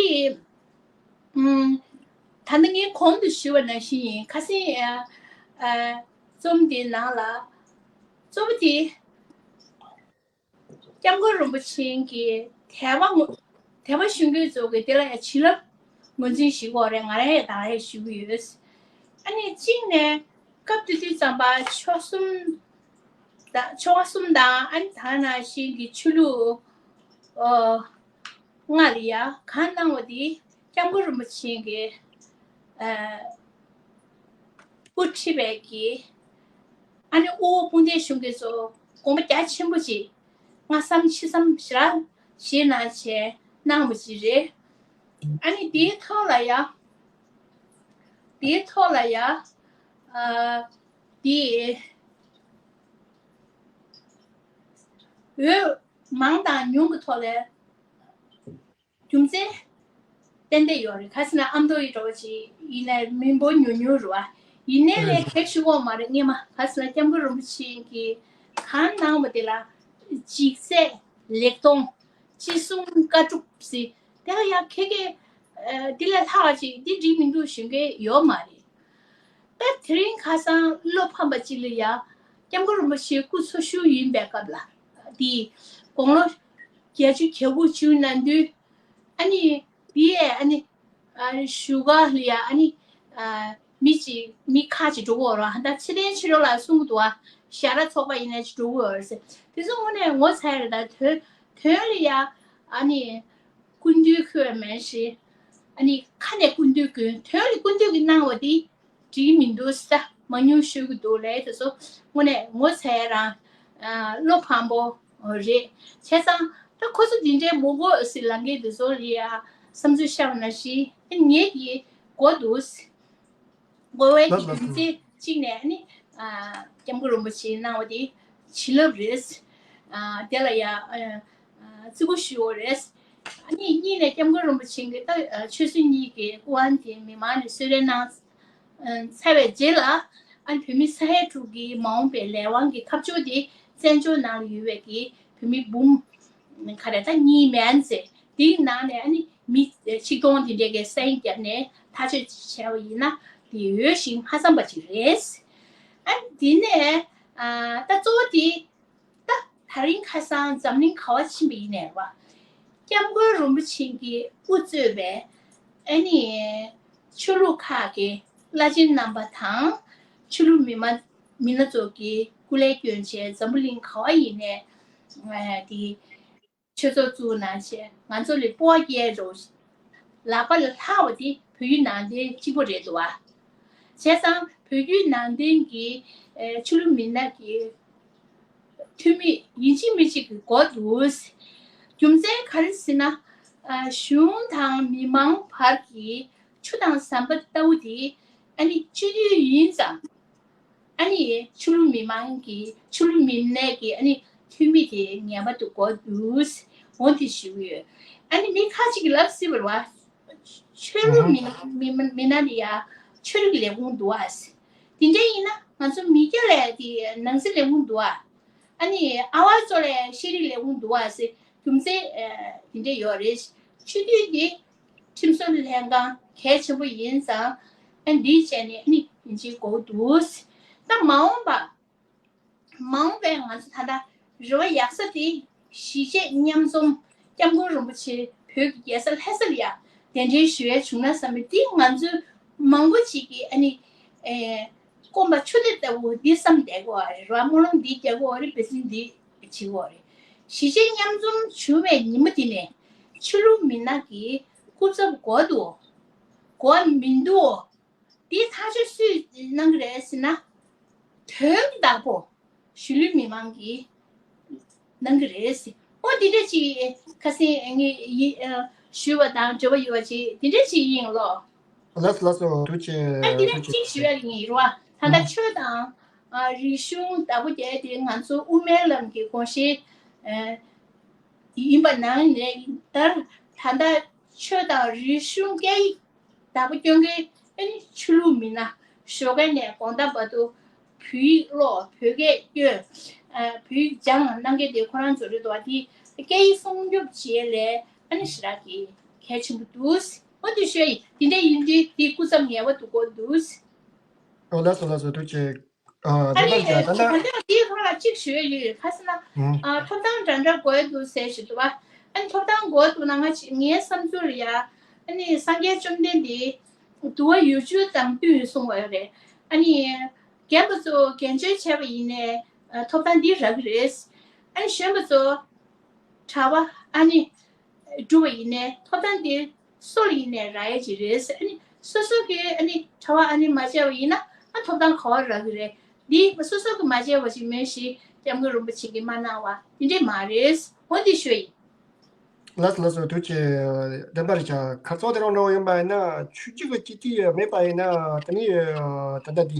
ད་ནི་ངས་གོང་དུ་ཞུས་པ་ནང་བཞིན་ཡིན། ཁ་སང་རྩོམ་དེའི་ནང་ལ་གཙོ་བོ་དེ། སྐྱབས་མགོན་རིན་པོ་ཆེ་གིས་དད་པ་ངོ་དད་པ་ཞུ་མཁན་ཚོ་གིས་དེ་ལ་ཡང་བྱིན་རླབས་ངོས་འཛིན་ཞུ་དགོས་རེད། ང་རང་ཡང་ད་ལྟ་ཞུ་གི་ཡོད། ཨ་ནི་གཅིག་ནས་སྐབས་དེ་དུས་ཙམ་པ་ཆོལ་གསུམ་དང་ཆོལ་ཁ་གསུམ་དང་ཨ་ནི་ད་ནང་བཞིན་གྱི་ཆོས་ལུགས་ཨོ་ལྔ་ལ་ཡ་གང་གནང་བ་དེ་སྐྱབས་མགོན་རིན་པོ་ཆེ་གིས་ཨ། དབུ་ཁྲིད་པའི་གི་ཨ་ནི་དབུ་བོ་སྤུན་ཟླའི་གཞུང་གི་ཚོ་དགོངས་པ་རྒྱ་ཆེན་པོ་ཅིག་སྔ་བསམ་ཕྱི་བསམ་ཞེ་དྲག་བཞེས་གནང་བྱས་གནང་བ་ཅིག་རེད། ཨ་ནི་དེའི་ཐོག་ལ་ཡང་ དེའི་ཐོག་ལ་ཡ། ཨ། དེ། འོས་མང་དང་ཉུང་གི་ཐོག་ལ། རྒྱུ་མཚན་ཏན་ཏན་ཡོད་རེད། ག་ཟེར་ན་ཨ་མདོ་ཡི་འགྲོ་བ་ཅིག་ཡིན་ན་མི་འབོར་ཉུང་ཉུང་རེད་བ། ཡིན་ནའི་ལས་གལ་ཞུ་འོག་མ་རེད། སྔས་མ་ག་ཟེར་ན་སྐྱབས་མགོན་རིན་པོ་ཆེ་གིས་གང་གནང་བ་དེ་ལ་ལྗིད་ཚད་ལེགས་མཐོང་ཅི་གསུང་བཀའ་སྒྲུབ་ཟེར། དེ་ལ་ཡང་ཁེ་ཁེ་འདི་ལས་ལྷག་ཅིག་འདི་འགྲིག་མི་འདུག་ཞུ་མཁན་ཡོད་མ་རེད། ད་དེ་རིང་ཁ་སང་བློ་ཕམ་པ་ཅིག་ལ་ཡ། སྐྱབས་མགོན་རིན་པོ་ཆེ་སྐུ་འཚོ་བཞུགས་ཡིན་པའི་སྐབས་ལ། དེ་དགུང་ལོ་བརྒྱད་ཅུ་གྱ་དགུ་བཅུ་ན་དུས། ཨ་ནི་དེ་ཡས་ཨ་ནི་བཞུགས་སྒར་ལ་ཡ་ཨ་ནི་མི་ཅིག་མི་ཁ་ཅིག་འགྲོ་གི་ཡོད་རེད། ད་ཚེ་བརྟན་ཕྱི་དྲོ་ལགས་གསུང་གི་འདུག་ཨ། ཞྭ་ར་ཚོགས་པ་ཡིན་ན་ཅིག་འགྲོ་གི་ཡོད་རེད་ཟེར། དེ་ཚོ་དངོས་གནས་ངོ་ཚ་ཡ་རེད། ད་དོན་དོན་ལ་ཡ་ཨ་ནི། སྐུ་མདུན་ཁོས་མེད་ཞེས། ཨ་ནི་ཁ་ནས་སྐུ་མདུན་དགོས། དོན་ལ་སྐུ་མདུན་གྱིས་གནང་བ་འདི་འགྲིག་མི་འདུག་ཟེར་མང་ཉུང་ཤོད་ཀྱི་འདུག་ལས། དེ་ཚོ་དངོས་གནས་ངོ་ཚ་ཡ་རང་བློ་ཕམ་པོ་རེད། བྱས་ཙང་ད་ཁོ་ཚོ་འདི་འདྲའི་མི་དགོས་ཟེར་ལབ་མཁན་དེ་ཚོ་ལ་ཡ་བསམ་ཚུལ་བཤད་པ་ནང་བཞིན་ངེད་ཀྱིས་དགོས་འདུག་དགོས་པའི་གི་རྒྱུ་མཚན་གཅིག་ནས་ནི། ཨ། སྐྱབས་མགོན་རིན་པོ་ཆེས་གནང་བ་དེ་བྱིན་རླབས་རེད། ཨ། དེ་ལ་ཡ། ཨ། བརྩི་བཀུར་ཞུ་དགོས་རེད། ཨ་ནི་གཉིས་ནས་སྐྱབས་མགོན་རིན་པོ་ཆེ་གིས་ད་ཆོལ་གསུམ་གཉིས་ཀྱི་སྐུ་དབང་དེ་མི་མང་ནས་གསོལ་རས་གནང་ཚར་བའི་རྗེས་ལ། ཨ་ནི་བོད་མི་ས་ཡ་དྲུག་གི་མ་འོངས་པའི་ལས་དབང་གི་ཁ་ཕྱོགས་དེ་བཙན་བྱོལ་ནང་ལ་ཡོད་པའི་གི་བོད་མི་འབུམ་ག་རེ་ད་གཉིས་མན་ཚེ། དེའི་ནང་ནས་ཨ་ནི་མི་ཆིག་སྟོང་དེ་འདྲས་ཀྱི་སན་རྒྱབ་ནས་ཐག་གཅོད་བྱས་པ་ཡིན་ན་དེ་འོས་ཤིང་ཧ་སམ་པ་ཅིག་རེད། ཨ་ནི་དེ་ནས་ཨ་ད་གཙོ་བོ་དེ་ད་དེ་རིང་ཁ་སང་འཛམ་གླིང་ག་བ་ཕྱིན་པ་ཡིན་ནའི་རེད་བ། སྐྱབས་མགོན་རིན་པོ་ཆེ་གིས་དབུ་གཙོས་པའི་ཨ་ནི་ཆོས་ལུགས་ཁག་གི་བླ་ཆེན་རྣམ་པ་དང་ཆོས་ལུགས་མི་མང་མི་སྣ་ཚོ་གིས་སྐུ་ལས་བསྐྱོན་བྱས་འཛམ་བུ་གླིང་ག་བ་ཡིན་ནའི་དེ། ཆོས་ཚོགས་བཙུགས་གནང་བྱས་ང་ཚོ་ལ་སྤོབས་པ་སྐྱེ་རོགས། ལག་པ་ལ་ལྷག་པ་དེ་བོད་བརྒྱུད་ནང་བསྟན་གཅིག་པོ་རེད་འདུག་བ། བྱས་ཙང་བོད་བརྒྱུད་ནང་བསྟན་གྱི་ཆོས་ལུགས་མི་སྣ་གི་འཐུས་མི་ཡིན་གཅིག་མིན་གཅིག་གི་དགོས་འདུག་རྒྱུ་མཚན་ག་རེ་ཟེར་ན། གཞུང་དང་མི་མང་བར་གྱི་ཆུ་དང་ཟམ་པ་ལྟ་བུ་དེ་ཨ་ནི་སྤྱི་འཐུས་ཡིན་ཙང་། ཨ་ནི་ཆོས་ལུགས་མི་མང་གི་ཆོས་ལུགས་མི་སྣའི་གི་ཨ་ནི་འཐུས་མི་དེ་ངེས་པར་དུ་དགོས་འདུག་འོ་དེ་ཞུ་གི་ཡོད། ཨ་ནི་མི་ཁ་ཅིག་གིས་ལབ་སྲིད་པ་རེད་བ། ཆོས་ལུགས་མི་མི་མི་མི་སྣ་དེ་ཡ་ཆོས་རིག་ལས་ཁུངས་འདུག་ཨ་ཟེར། དེ་འདྲ་ཡིན་ན་ང་ཚོ་མི་སྐྱ་ལ་དེ་ནང་སྲིད་ལས་ཁུངས་འདུག་ཨ། ཨ་ནི་ཨ་བ་ཚོ་ལ་ཤེས་རིག་ལས་ཁུངས་འདུག་ཨ་ཟེར། རྒྱུ་མཚན་ཨ་དེ་འདྲ་ཡོད་རེད། སྤྱི་འཐུས་དེ་ཁྲིམས་བཟོ་ལྷན་ཁང་གལ་ཆེན་པོ་ཡིན་ཙང་། ཨ་འདིའི་བྱས་ནས་ཨ་ནི་ཡིན་གཅིག་དགོས་འདུག་ད་མ་འོངས་པ། མ་འོངས་པའི་ང་ཚོ་ད་ལྟ་རེ་བ་ཡག་ས་དེ་གཞིས་བྱེས་མཉམ་འཛོམས་སྐྱབས་མགོན་རིན་པོ་ཆེ་བོད་ཀྱི་རྒྱལ་ས་ལྷ་སར་ཡ་གདན་འདྲེན་ཞུ་ཡ་བྱུང་ན་བསམ་པའི་འདི་ང་ཚོ་མང་པོ་ཅིག་གིས་ཨ་ནི། ཨེ། སྐོམ་པ་ཆུ་དེ་ལྟ་བུ་འདི་བསམ་བསྡད་དགོས་རེད་བ། སྨོན་ལམ་འདི་རྒྱག་དགོས་རེད། འབད་བརྩོན་འདི་བྱེད་དགོས་རེད། གཞིས་བྱེས་མཉམ་འཛོམས་བྱུང་བའི་ཉིན་མོ་དེ་ནས་ཆོས་ལུགས་མི་སྣ་གི་སྐུ་ཚབ་དགོས་འདུག་དགོས་མི་འདུག་འདི་ཐག་གཅོད་སུས་གནང་གི་རེད་ཟེར་ན། དོན་དག་པོ་གཞིས་ལུས་མི་མང་གིས་གནང་གི་རེད་ཟེར། ཨོ་འདི་འདྲ་ཅིག་ཁ་སང་ངས་ཡི་ཨ་ཞུས་པ་དང་འབྲེལ་བ་ཡོད་པ་ཅིག་འདི་འདྲ་ཅིག་ཡིན་ལོ། ལགས་སོ་ལགས་སོ། ཐུགས་རྗེ་ཆེ། ཨ་འདི་ཐུགས་འདྲ་རྗེ་ཅིག་ཆེ། ཞུ་ཡ་ཡིན་རོ། ད་ལྟ་ཨ་ཆོས་དང་ཨ་རིག་གཞུང་བདག་པོ་རྒྱག་དེ་ང་ཚོ་དབུ་མའི་ལམ་གྱི་དགོངས་གཞི་ཨ་ཡིན་པ་ནང་ནས་ལྟར། ད་ལྟ་ཆོས་དང་རིག་གཞུང་སྐད་ཡིག་བདག་པོ་སྐྱོང་མཁན་ཨ་ནི་ཆོས་ལུགས་མི་སྣ། ཞོགས་ཀས་ནས་དགོང་དག་བར་དུ་བོད་ཡིག་ཀློག་བོད་སྐད་སྐྱོན། ཨ་བོད་ཡིག་སྦྱང་གནང་མཁན་དེ་ཁོ་རང་ཚོ་རེད་འདུག་བ། དེ་སྐད་ཡིག་སྲུང་སྐྱོབ་བྱེད་ལས་ཨ་ནི་ཞེ་དྲག་གི་གལ་ཆེན་པོ་འདུག་འོ་དེ་ཞུ་ཡ་ཡིན། དེ་འདྲ་ཡིན་དུས་དེ་སྐུ་ཚབ་ངེས་པར་དུ་དགོས་འདུག་ཨོ་ལགས་སོ་ལགས་སོ། ཐུགས་རྗེ་ཆེ། ཨ་ཨ་ནི་ད་ལྟ་ད་ལྟ་དེའི་ཐོག་ལ་གཅིག་ཞུ་ཡ་ཡོད། ག་ཟེར་ན། ཨ་ཐོབ་ཐང་འདྲ་འདྲ་དགོས་འདུག་ཟེར་ཞུ་འདུག་བ། ཨ་ནི་ཐོབ་ཐང་དགོས་འདུག་ན་ང་ཅི་ངའི་བསམ་ཚུལ་ལ་ཡ། ཨ་ནི་སངས་རྒྱས་བཅོམ་ལྡན་འདས་འདུལ་བ་ཡུལ་གྲུ་དང་བསྟུན་གསུང་བ་ཡོད་རེད། ཨ་ནི་རྒན་པ་ཚོ་རྒན་བྱོན་བྱས་པ་ཡིན་ནའི་ཐོབ་ཐང་འདི་རག་གི་རེད། ཨ་ནི་གཞོན་པ་ཚོ་གྲྭ་པ་ཨ་ནི་སྒྲུབ་པ་ཡིན་ནའི་ཐོབ་ཐང་འདི་སུ་ལ་ཡིན་ནའི་རག་ཡ་ཅིག་རེད། ཨ་ནི་སོ་སོ་གི་ཨ་ནི་གྲྭ་པ་ཨ་ནི་མ་བྱས་པ་ཡིན་ན་ཨ་ཐོབ་ཐང་ག་བ་རག་གི་རེད། འདི་སོ་སོ་གི་མ་བྱས་པ་ཞིག་མིན་ཞིག་སྐྱབས་མགོན་རིན་པོ་ཆེ་གིས་མ་གནང་བ་འདི་འདྲས་མ་རེད། འོ་འདི་ཞུ་ཡིན། ལགས་སོ་ལགས་སོ། ཐུགས་རྗེ་ཆེ། བདེན་པ་རེད་ཤག་ཁ་སང་དེ་རིང་འདྲ་བོ་ཡིན་པ་ཡིན་ན་ཆོས་བརྒྱུད་ཀྱི་སྤྱི་འཐུས་མེད་པ་ཡིན་ན་དེ་ནི་ད་ལྟ་འདི་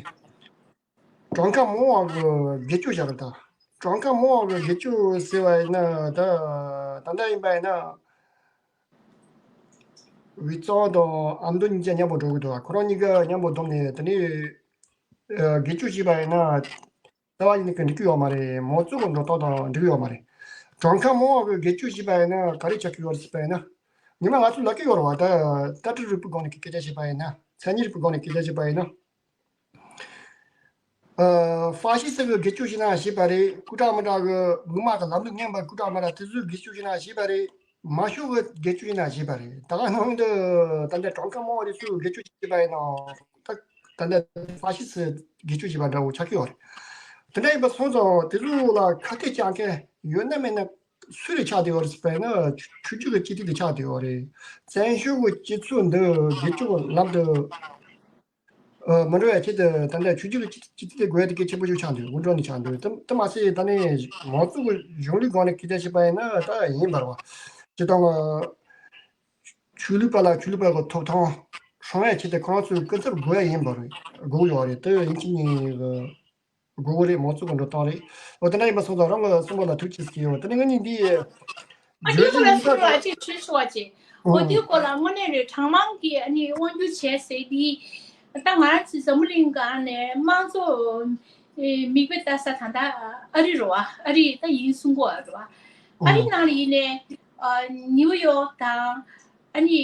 གྲངས་ཀ་མང་བ་གི་སྒེར་གཅོད་བྱ་རེད་ད། གྲངས་ཀ་མང་བ་གི་སྒེར་གཅོད་ཟེར་བ་ཡིན་ན་ད་ད་ལྟ་ཡིན་པ་ཡིན་ན་ཝེ་ཙོང་དང་ཨ་མདོ་གཉིས་ཀ་མཉམ་པོ་འགྲོ་གི་འདུག་ཁོ་རང་གཉིས་ཀ་མཉམ་པོ་བསྡོམས་ནས་དེ་ནི་སྒེར་གཅོད་བྱས་པ་ཡིན་ན། རྩ་བ་ཉིད་ནས་འགྲིག་གི་ཡོད་མ་རེད། མང་གཙོ་གི་འགྲོ་སྟངས་དང་འགྲིག་གི་ཡོད་མ་རེད། གྲངས་ཀ་མང་བ་གི་སྒེར་གཅོད་བྱས་པ་ཡིན་ན་ག་རེ་ཆགས་ཀྱི་ཡོད་རེད་ཟེར་པ་ཡིན་ན། ཉི་མ་ང་ཚོ་ལབ་ཀྱི་ཡོད་རེད་བ། ད་ལྟ་གྲུབ་རིག་པའི་སྒང་ནས་སྐད་ཆ་བཤད་པ་ཡིན་ན། མཚན་ཉིད་རིག་པའི་སྒང་ནས་སྐད་ཆ་བཤད་པ་ཡིན་ན། ཨ། ཧྥ་ཤི་སི་གི་སྒེར་གཅོད་བྱས་ན་བྱས་པ་རེད། སྐུ་དྲག་མི་དྲག་གི་དམག་གི་ལམ་ལུགས་ངན་པ་སྐུ་དྲག་མི་དྲག་དེ་ཚོའི་སྒེར་གཅོད་བྱས་ན་བྱས་པ་རེད། མང་ཤོས་ཀྱི་སྒེར་གཅོད་བྱས་ན་བྱས་པ་རེད། ད་ག་ནང་དུ་ད་ལྟ་གྲངས་ཀ་མང་བ་དེ་ཚོའི་སྒེར་གཅོད་བྱས་པ་ཡིན་ན། ད་ད་ལྟ་ཧྥ་ཤི་སི་སྒེར་གཅོད་བྱས་པ་འདྲ་བོ་ཆགས་ཀྱི་ཡོད་རེད། དེ་འདྲ་ཡིན་པ་སོང་ཙང་དེ་ཚོ་ལ་ཁ་གཏད་བཅག་མཁན་ཡོད་ན་མེད་ན་སུ་རེད་ཆགས་བསྡད་ཡོད་རེད་ཟེར་བ་ཡིན་ན་ཆོས་བརྒྱུད་ཀྱི་སྤྱི་འཐུས་དེ་ཆགས་བསྡད་ཡོད་རེད། བཙན་བྱོལ་གྱི་སྤྱི་ཚོགས་འདི་སྒེར་གཅོད་ལམ་དུ་ཨ། མི་འགྲོ་བའི་ཆེད་དུ་ད་ལྟ་ཆོས་བརྒྱུད་ཀྱི་སྤྱི་སྤྱི་འཐུས་དེ་དགོས་ཡ་དེ་གལ་ཆེན་པོ་ཞིག་ཆགས་འདུག་དབུ་འགྲོ་ནས་ཆགས་འདུག་དེ་དེ་མ་ཟད་ད་ནི་མང་གཙོ་གི་གཞུང་ལུགས་སྒང་ནས་སྐད་ཆ་བཤད་པ་ཡིན་ན་ད་ཡིན་པ་རེད་བ། སྤྱིར་བཏང་ཆོས་ལུགས་པ་ལ་ཆོས་ལུགས་པ་གི་ཐོབ་ཐང་སྲུང་ཡ་ཆེད་དུ་ཁོ་རང་ཚོའི་སྐུ་ཚབ་དགོས་ཡ་ཡིན་པ་རེད། དགོས་ཡོད་རེད། དེ་ཡིན་གཅིག་མིན་གཅིག་དགོས་གི་རེད། མང་གཙོ་གི་འགྲོ་སྟངས་རེད། འོ་དེ་འདྲ་ཡིན་པ་སོང་ཙང་རང་གི་གསུངས་པ་ལ་ཐུགས་རྗེ་ཆེ་ཟེར་གྱི་ཡོད། དེ་ནས་ང་གཉིས་འདི་ཨ་ནི་བརྗོད་ཁོ་གཞི་ལ་ཡིན་པ་ཞུ་བ་ཅིག་ཞུ་བ་ཅིག་འོ་དེའི་སྐོར་ལ་དངོས་གནས་རེད། གྲངས་མང་གིས་ཨ་ནི་དབང་སྒྱུར་བྱས་ཟེར་དེ། ད་ང་རང་ཚོའི་འཛམ་བུ་གླིང་སྒང་ནས་དམངས་གཙོ་མིག་དཔེ་ལྟ་ས་གང་ལྟར་ཨ་རི་རེད་བ། ཨ་རི་ད་ཡིན་གསུང་གི་ཡོད་རེད་བ། ཨ་རི་ནང་ལ་ཡིན་ནའི་ཨ་ནིའུ་ཡོག་དང་ཨ་ནི་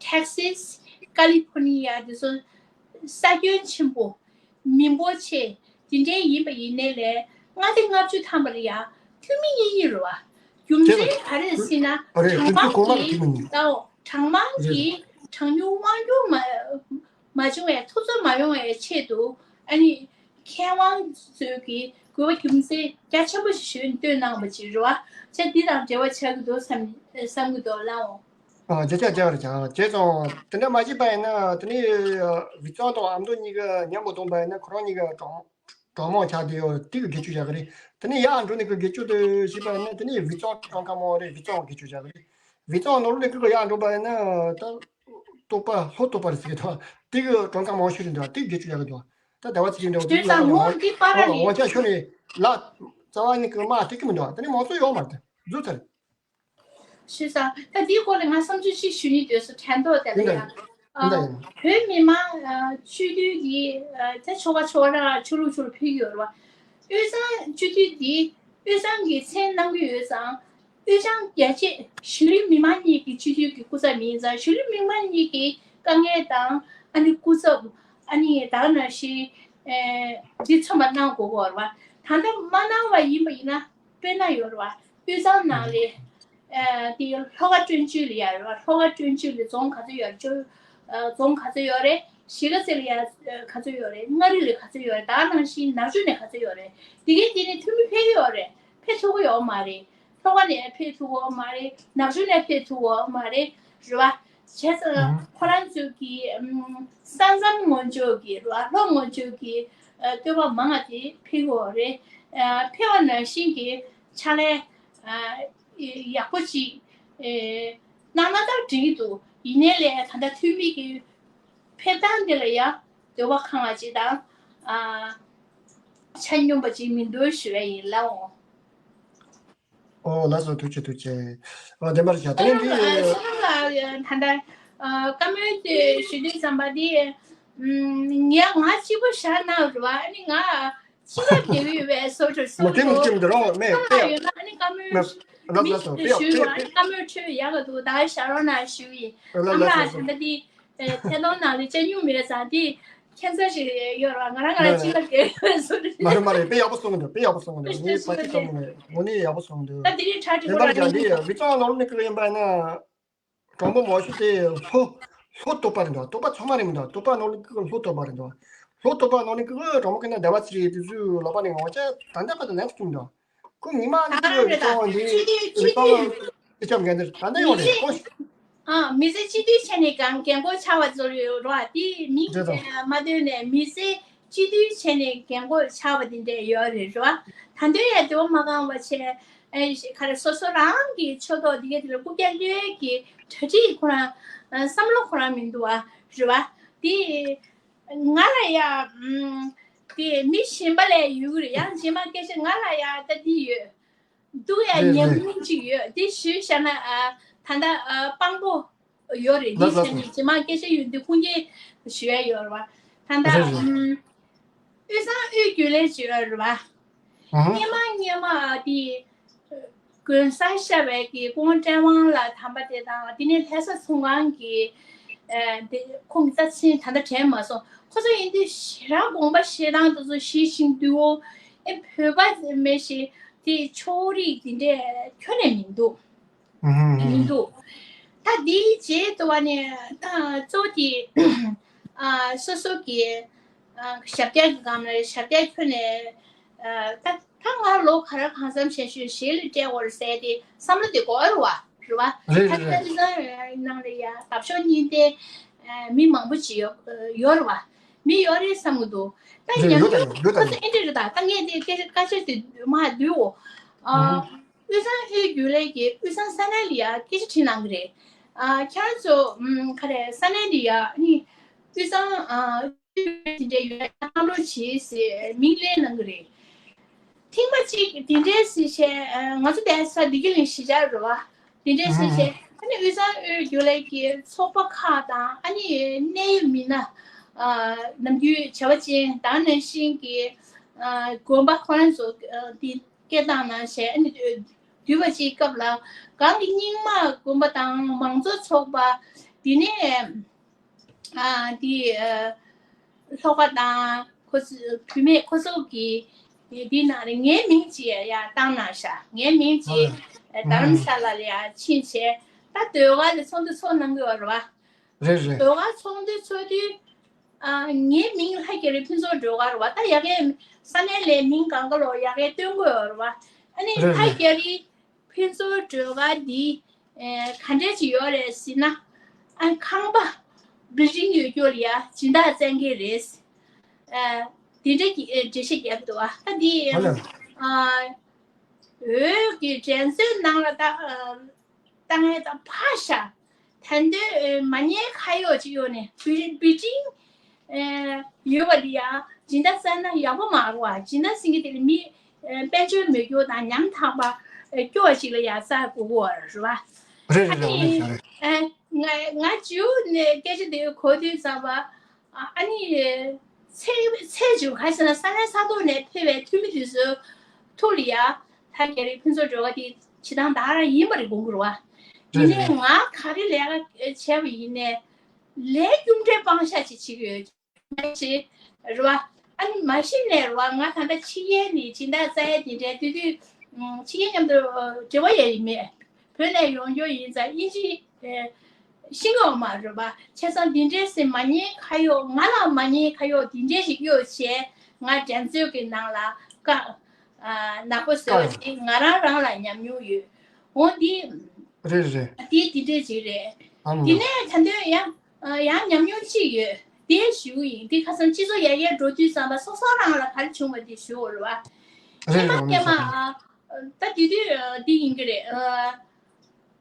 ཊེག་སིས། ཀ་ལི་ཕོར་ནི་ཡ་དེ་ཚོ་ས་ཁྱོན་ཆེན་པོ། མི་འབོར་ཆེ། དེ་འདྲའི་ཡིན་པ་ཡིན་ནའི་ལས་མངའ་སྡེ་ལྔ་བཅུ་ཐམ་པ་ལ་ཡང་འཐུས་མི་གཉིས་གཉིས་རེད་བ། རྒྱུ་མཚན་ག་རེ་རེད་ཟེར་ན་གྲངས་མང་གིས་ད་འོ་གྲངས་མང་གིས་གྲངས་ཉུང་དབང་སྒྱུར་མ་མ་བྱུང་བའི་འཐུས་ཚབ་མ་ཡོང་བའི་ཆེད་དུ་ཨ་ནི་མཁས་དབང་ཚོས་ཀྱི་དགོས་པ་རྒྱུ་མཚན་རྒྱ་ཆེན་པོ་ཞིག་ཞུས་བཏོན་གནང་བ་ཅིག་རེད་བ། བྱས་འདི་དང་འབྲེལ་བ་ཆགས་ཀྱི་འདུག་བསམ་བསམ་གྱི་འདུག་ལགས་འོང་། ཨ། བརྒྱ་ཆ་བརྒྱ་རེད་ཀྱང་བྱས་ཙང་དེ་འདྲ་མ་བྱས་པ་ཡིན་ན་དེ་ནི་ཝེ་ཙོང་དང་ཨ་མདོ་གཉིས་ཀ་མཉམ་པོ་བསྡོམས་པ་ཡིན་ན་ཁོ་རང་གཉིས་ཀ་གྲངས་གྲངས་མང་ཆགས་བསྡད་ཡོད། དེ་གི་སྒེར་གཅོད་བྱ་གི་རེད། དེ་ནས་ཡར་འགྲོ་ནས་ཀྱི་སྒེར་གཅོད་དེ་བྱས་པ་ཡིན་ན་དེ་ནི་ཝེ་ཙོང་གྲངས་ཀ་མང་བ་རེད། ཝེ་ཙོང་སྒེར་གཅོད་བྱ་གི་རེད། ཝེ་ཙོང་ནང་ལོགས་ནས་ཀྱི་ཡར་འགྲོ་པ་ཡིན་ན་ད་ལྟོགས་པ་ལྷོ་ལྟོགས་པ་རེད་ཟེར་གི་འདུག་དེ་གི་གྲངས་ཀ་མང་ཤོས་རེད་འདུག་དེ་གི་སྒེར་གཅོད་བྱ་གི་འདུག་ད་ཟླ་བ་ཚེ་རིང་འདྲ་བོ་དེ་དུས་ལ་ཙང་ངོ་འདི་པར་ཨ་ར་ལས་ཝང་ཆ་ཤོར་ནས་ལ་རྩ་བ་ནས་ཀྱི་དམག་སྤྲད་ཀྱི་མི་འདུག་དེ་ནི་མང་གཙོ་ཡོད་མ་རེད། འཛུལ་ཚར། ཤེས་སོང་། ད་འདིའི་སྐོར་ལ་ང་བསམ་ཚུལ་ཅིག་ཞུ་སྙིང་འདོད་སོང་། དྲན་ཐོག་དེ་ལ་ཡིན་ད་ཡིན་ཡང་། ཡིན་ད་ཡིན། བོད་མི་མང་སྤྱི་འཐུས་འདི་ད་ཆོལ་ཁ་ཆོལ་ཁ་ཆོས་ལུགས་ཆོས་ལུགས་ཕེབས་ཀྱི་ཡོད་རེད་བ། དབུས་གཙང་སྤྱི་འཐུས་འདི་དབུས་གཙང་གི་མཚན་གནང་གི་ཡོད་ཙང་། དབུས་གཙང་རྒྱ་ཆེ་གཞིས་ལུས་མི་མང་གཉིས་ཀྱི་སྤྱི་འཐུས་ཀྱི་སྐུ་ཚབ་མིན་ཙང་། གཞིས་ལུས་མི་མང་གཉིས་ཀྱི་དཀའ་ངལ་དང་ཨ་ནི་སྐུ་ཚབ་ཨ་ནི་ད་ག་ནང་བཞིན་འདི་མཚོན་པ་གནང་དགོས་ཀྱི་ཡོད་རེད་བ། ད་ལྟ་མ་གནང་བ་ཡིན་པ་ཡིན་ན། དཔེར་ན་ཡོད་རེད་བ། དབུས་གཙང་ནང་ལ། ཨ། དེ་ལྷོ་ཁ་སྤྲོན་བཅུ་ལ་ཡོད་རེད་བ། ལྷོ་ཁ་སྤྲོན་བཅུ་ལ་རྫོང་ག་ཚོད་ཡོད་རེད། ཨ། རྫོང་ག་ཚོད་ཡོད་རེད། གཞིས་ཀ་རྩེ་ལ་ཡ་ག་ཚོད་ཡོད་རེད། མངའ་རིས་ལ་ག་ཚོད་ཡོད་རེད། ད་ག་ནང་བཞིན་ནག་ཆུ་ནས་ག་ཚོད་ཡོད་རེད། དེ་གའི་དེ་ནས་འཐུས་མི་ཕེབས་ཀྱི་ཡོད་རེད། ཕེབས་ཐུབ་ཀྱི་ཡོད་མ་རེད། ལྷོ་ཁ་ནས་ཕེབས་ཐུབ་ཀྱི་ཡོད་མ་རེད། ནག་ཆུ་ནས་ཕེབས་ཐུབ་ཀྱི་ཡོད་མ་རེད། རེད་བ། བྱས་ཙང་ཁོ་རང་ཚོ་གི་ཨམ། ས་མཚམས་ངོས་ཕྱོགས་ཀྱི་རེད་བ། ལྷོ་ངོས་ཕྱོགས་ཀྱི་ཨ། སྟོད་པ་མང་ང་དེ་ཕེབས་ཀྱི་ཡོད་རེད། ཨ། ཕེབས་པ་ནང་བཞིན་གྱི་ཕྱག་ལས་ཨ། ཡག་པོ་ཅིག་ཨེ། གནང་ན་ད་འགྲིག་གི་འདུག་ཡིན་ནའི་ལས་ད་ལྟ་འཐུས་མི་གི་ཕེབས་སྟངས་དེ་ལ་ཡང་འདོད་པ་ཁེངས་པ་ཅིག་དང་། ཨ། ཆ་སྙོམས་པ་ཅིག་མི་འདུག་ཞུ་བ་ཡིན། ལགས་འོང་། ཨོ་ལགས་སོ། ཐུགས་རྗེ་ཆེ། ཐུགས་རྗེ་ཆེ། ཨ། བདེན་པར་བྱ། དེ་ནས་འདི། ཨ། ད་ལྟ་ཨ། བཀའ་མོལ་དེ་ཞུ་དུས་ཙམ་པ་འདི། ཨམ། ངས་ང་གཅིག་པོ་བཞག་གནང་རེད་བ། ཨ་ནི་ང་། ཅི་ལ་དེ་བས་བས་སོ་སོ་སོ་མ་དེ་མི་སྐྱིད་མི་འདུག་རོགས་མེད། ཁོ་ལ་ཡོད་ན་ཨ་ནི་བཀའ་མོལ་མི་ཞུ་བ། ཨ་ནི་བཀའ་མོལ་འཕྲོད་ཡག་ག་འདུག་ད་ཞར་རོགས་གནང་ཞུ་ཡིན། ཨ་མ་ལགས་ད་ལྟ་དེ་ཐད་གཏོང་ནང་ལ་ཅ་སྙུང་མེད་ཙང་དེ་ཁྱད་མཚར་ཞིག་ཡོད་ར། ང་རང་ང་རང་ཅི་ལ་དེ་བས་སོ་རེད། མ་རེད་མ་རེད། དཔེ་ཡག་པོ་གསུངས་འདུག་དཔེ་ཡག་པོ་གསུངས་འདུག་ངས་ཕ་ཅིག་གསུངས་མེད། དངོས་གནས་ཡག་པོ་གསུངས་འདུག་ད་དེ་རིང་གྲ་སྒྲིག་དེ་པར་ཀྱང་འདི་ཡ་ཝི་ཙོང་ལོར་ནི་ཀི་ཡིན་པ་ན། གྲོང་པ་མང་ཤོས་དེ་ལྷོ་ལྷོ་ལྟོ་པ་རེད་འདུག་ལྟོ་པ་ཚང་མ་རེད་མི་འདུག་ལྟོ་པ་ནང་ལོགས་ཀྱི་ལྷོ་ལྟོ་པ་རེད་འདུག་ལྷོ་ལྟོ་པ་ནང་ལོགས་ཀྱི་གྲོང་པ་ཀྱི་ན་ཟླ་བ་ཚེ་རིང་དེ་ཚོའི་ལོ་པ་ནས་ངོ་ཅག་ད་ལྟ་བར་དུ་ལན་གསུངས་འདུག་ཁོ་ཉི་མ་ནི་ཨ་ཁོ་རེད་ད། རྩ་བ་འདི་སྤྱི་འཐུས་སྤྱི་འཐུས་སྤྱི་ཁྱབ་འགན་འདིར་ད་ལྟ་ཡོད་མི་རེད། ཚེ་ཁོ་ཨ་མི་ཚེ་སྤྱི་འཐུས་བྱས་ནས་གང་འགན་འཁུར་ཆགས་པ་ཚོ་ཡོད་རོགས། དེ་མིང་རེད་དོ། མ་བཏོན་ནས་མི་ཚེ་སྤྱི་འཐུས་བྱས་ནས་འགན་འཁུར་ཆགས་པ་དེ་འདྲས་ཡོད་རེད་རོགས། ད་དུང་ཡང་དེ་བ་མ་གང་བ་བྱས། ཨེ་ག་རེ་སོ་སོ་རང་གི་ཕྱོགས་གཏོགས་འདི་ག་དེ་ལ་རྐུབ་བཀྱག་གློད་ཀྱི་གྲ་སྒྲིག་ཁོ་རང་བསམ་བློ་ཁོ་རང་མི་འདུག་བ། རེད་བ། དེ་ང་ལ་ཡ་ཨམ། དེ་མི་གཞན་པ་ལ་ཡོད་གི་རེད། ཡང་རྗེས་མ་སྐད་ཆ་ང་ལ་ཡ་ད་དེ་ཡོད་འདུག་ཡ། རེད་ཉམས་རེད། མྱོང་ཅིག་ཡོད། དེ་ཞུས་བཞག་ན་ཨ། ད་ལྟ་ཨ། དཔང་པོ་ཡོད་རེད། ལགས་དེ་ལགས་བྱས་ནས་སོ། རྗེས་མ་སྐད་ཆ་ཡོད་དུས་ཁུངས་སྐྱེལ་ཞུ་ཡ་ཡོད་རེད་བ། ད་ལྟ་རེད་རེད། ཨམ། དབུས་གཙང་དབུས་རྒྱུན་ལས་ཅིག་ཡོད་རེད་བ། ཨ་ཧ། སྔོན་མ་སྔོན་མ་ཨ་དེ། དགོན་གསར་ཤར་བའི་གི་སྐུ་ངོ་བཀྲས་དབང་ལགས་དམ་པ་དེ་དང་། དེ་ནས་ལྷ་ས་ཚོང་ཁང་གི་ཨ་དེ་ཁོང་གི་རྩ་ཆེན་ད་ལྟ་དྲན་མ་སོང་། ཁོ་ཚོ་ཡིན་དུས་ཞེ་དྲག་དགོངས་པ་བཞེས་སྟངས་དེ་ཚོ་ཞིག་བཞིན་དུ། ཨེ་བོད་པ་མེད་ཞེས་དེ་ཕྱོགས་རིས་དེ་འདྲས་ཁྱོན་ནས་མི་འདུག་ཨ་ཧ། མི་འདུག་ད་དེའི་རྗེས་དུ་བ་ནས་ད་གཙོ་བོ་དེ་ཨ་སོ་སོ་གི་ཨ་ཞབས་བཀྱག་གི་སྒང་ལ་ཞབས་བཀྱག་ཁྱོན་ནས་ཨ་ད་ད་ང་ལོ་ག་རེ་གང་འཚམ་ཞིག་ཞོར་གཞས་ལ་སྤྲད་དགོས་རེད་ཟེར་ཏེ་བསམ་བློ་དེ་འཁོར་བ་རེད་བ། རེད་ད་རེད་ལྟ་རེད། དེ་ཚོ་ནང་ལ་ཡ་འདབ་གཤོག་གཉིས་ལྡན་ཨ་མི་མང་པོ་ཅིག་ཡོད་ཡོད་རེད་བ། མི་ཡོད་རེད་བསམ་གི་འདུག་ད་རེད། ཡོད་ཉམས་ད་མྱོང་ཡོད་ད་ཁོ་ཚོ་ཡོད། ཨེ་འདྲ་རེད། ད་ད་ངས་དེ་སྐད་ཆ་བཀའ་ཤག་དེ་མ་བསྡུའོ། ཨ་ཨ་དབུས་གཙང་དབུས་རྒྱུན་ལས་ཀྱིས་དབུས་གཙང་ས་གནས་ལ་ཡ་སྐད་ཆ་དྲིས་གནང་གི་རེད། ཨ་ཁྱེད་རང་ཚོ་ཨམ་ག་རེ་ས་གནས་ལ་ཡ་ནི་དབུས་གཙང་ཨ་དེ་འདྲའི་ཡོད་ན་བསམ་བློ་བྱེད་ཟེར་མིང་ལེན་གནང་གི་རེད། ཐེངས་མ་གཅིག་དེ་འདྲའི་ཟེར་བྱས་ང་ཚོ་དེ་ས་བདེ་སྐྱིད་གླིང་གཞིས་ཆགས་རེད་བ། དེ་འདྲའི་ཟེར་བྱས་ཨ་ནི་དབུས་གཙང་དབུས་རྒྱུན་ལས་ཀྱི་ཚོགས་པ་ཁག་དང་། ཨ་ནི་གནད་ཡོད་མི་སྣ་ཨ་ནམ་རྒྱུན་བྱ་བ་ཅན་དང་ནང་བཞིན་གྱི་ཨ་དགོན་པ་ཁོ་རང་ཚོ་ཨ་དེ་སྐད་བཏང་གནང་བྱས། ཨ་ནི་བསྡུས་པ་ཅིག་སྐབས་ལ་གང་གི་རྙིང་མ་དགོན་པ་དང་མང་གཙོ་ཚོགས་པ་དེ་ནས་ཨ་དེ་ཨ་ལྷོ་ཁ་དང་ཁོ་ཚོ་བུད་མེད་ཁོ་ཚོ་གི་དེ་ནང་ལ་ངའི་མིང་ཅིག་ཡང་བཏང་གནང་ཤག་ངའི་མིང་ཅིག་ཨ་རྡ་རམ་ས་ལ་ལ་ཡང་ཕྱིན་བྱས། ད་ཟློས་གར་ལ་ཚོགས་འདུ་ཚོགས་གནང་གི་ཡོད་རེད་བ། རེད་རེད། ཟློས་གར་ཚོགས་འདུ་ཚོགས་དུས་ཨ་ངའི་མིང་ལྷ་རྒྱ་རི་ཕུན་ཚོགས་ཟློས་གར་རེད་བ། ད་ཡ་གའི་ས་གནས་ལ་མིང་གང་ག་ལོ་ཡ་གའི་སྟོན་གི་ཡོད་རེད་བ། ཨ་ནི་རེད་ལྷ་རེད། རྒྱ་རི་ཕུན་ཚོགས་སྒྲོལ་དཀར་འདི་ཨེ་ག་འདྲས་ཅིག་ཡོད་རེད་ཟེར་ན། ཨ་ཁང་པ་བིལ་ཌིང་ཡོད་རྒྱུ་ལ་ཡ་སྦྱིན་བདག་བཙལ་མཁན་རེད། ཨ་དེ་འདྲས་ཀྱི་ཨེ་འགྲེལ་བཤད་རྒྱག་གི་འདུག་ཨ་ད་འདི་ཨ་ལ། ཨ་འོད་ཀྱི་དྲན་གསོའི་ནང་ལ་ད་ཨ་ད་ངས་ད་ཕ་ཤ་ད་འདོད་མ་ཉེས་ཁ་གཡོག་ཅིག་གཡོག་ནས་བི་བི་ཏིང་ཡོད་པ་འདི་ཡང་སྦྱིན་བདག་བཙལ་ན་ཡག་པོ་མ་རེད་བ། སྦྱིན་བདག་ཟེར་མཁན་དེ་ལ་མི་དཔལ་འབྱོར་མེད་རྒྱུ་དང་ཉམ་ཐག་པ་སྐྱོ་བ་ཞིག་ལ་ཡང་བཙལ་དགོས་ཀྱི་ཡོད་རེད་བ། རེད་ཨ་རེད་རེད། འོ་ནི་ན་ཡ་རེད། ང་ང་ཇིའུ་ནས་སྐད་ཆ་དེ་གོ་དུས་ཙམ་པ། ཨ་ནི་ཚེ་ཚེ་ཇིའུ་ག་ཟེར་ན་ས་གནས་ས་ཐོག་ནས་ཕེབས་པའི་འཐུས་མི་དེ་ཚོའི་ཐུགས་ལ་ཡ་ད་རྒྱ་རི་ཕུན་ཚོགས་སྒྲོལ་དཀར་དེ་བྱེད་སྟངས་ད་ག་རང་ཡིན་པ་རེད་དགོངས་ཀྱི་རེད་བ། ཡིན་ནའི་ང་ག་རེ་ལས་ཀ་བྱས་པ་ཡིན་ནའི་ལས་རྒྱུ་འབྲས་སྤང་བྱ་ཅིག་བྱེད་ཀྱི་ཡོད། ཅེས་རེད་བ། ཨ་ནི་མ་གཞི་ནས་རེད་བ། ང་ད་ལྟ་ཕྱི་རྒྱལ་ནས་སྦྱིན་བདག་བཙལ་ཡ་དེ་འདྲའི་དུས་དུས་ཕྱི་རྒྱལ་མཉམ་དུ་འབྲེལ་བ་ཡ་ཡིན་མེད། བོད་ནས་ཡོང་རྒྱུ་ཡིན་ཙང་དབྱིན་ཇི་ཤེས་ཀྱི་ཡོད་མ་རེད་བ། བྱས་ཙང་འདི་འདྲའི་སེ་མ་ཉེས་ཁ་གཡོག་ང་ལ་མ་ཉེས་ཁ་གཡོག་འདི་འདྲའི་ཞིག་གཡོག་བྱས་ང་འགྲན་རྩོད་ཀྱི་ནང་ལ་བཀག་ནག་པོ་བཟོས་པ་དེ་ང་རང་རང་ལ་ཉམས་མྱོང་ཡོད། འོ་འདི་རེད་རེད། དེ་དེ་འདྲས་ཅིག་རེད། ཨ་ལོ། དེ་ནས་ད་དུང་ཡང་ཡང་ཉམས་མྱོང་ཅིག་ཡོད། དེ་ཞུ་ཡིན། དེ་ཁ་སང་སྤྱི་ཚོགས་ཡར་རྒྱས་འགྲོ་དུས་ཙམ་པ་སོ་སོ་རང་ལ་ག་རེ་བྱུང་བ་དེ་ཞུ་འོ་རེད་བ། རེད་རེད། སྐྱེས་མ་སྐྱེས་མ་ཨ་ད་དེ་དུས་འདི་ཡིན་གྱི་རེད།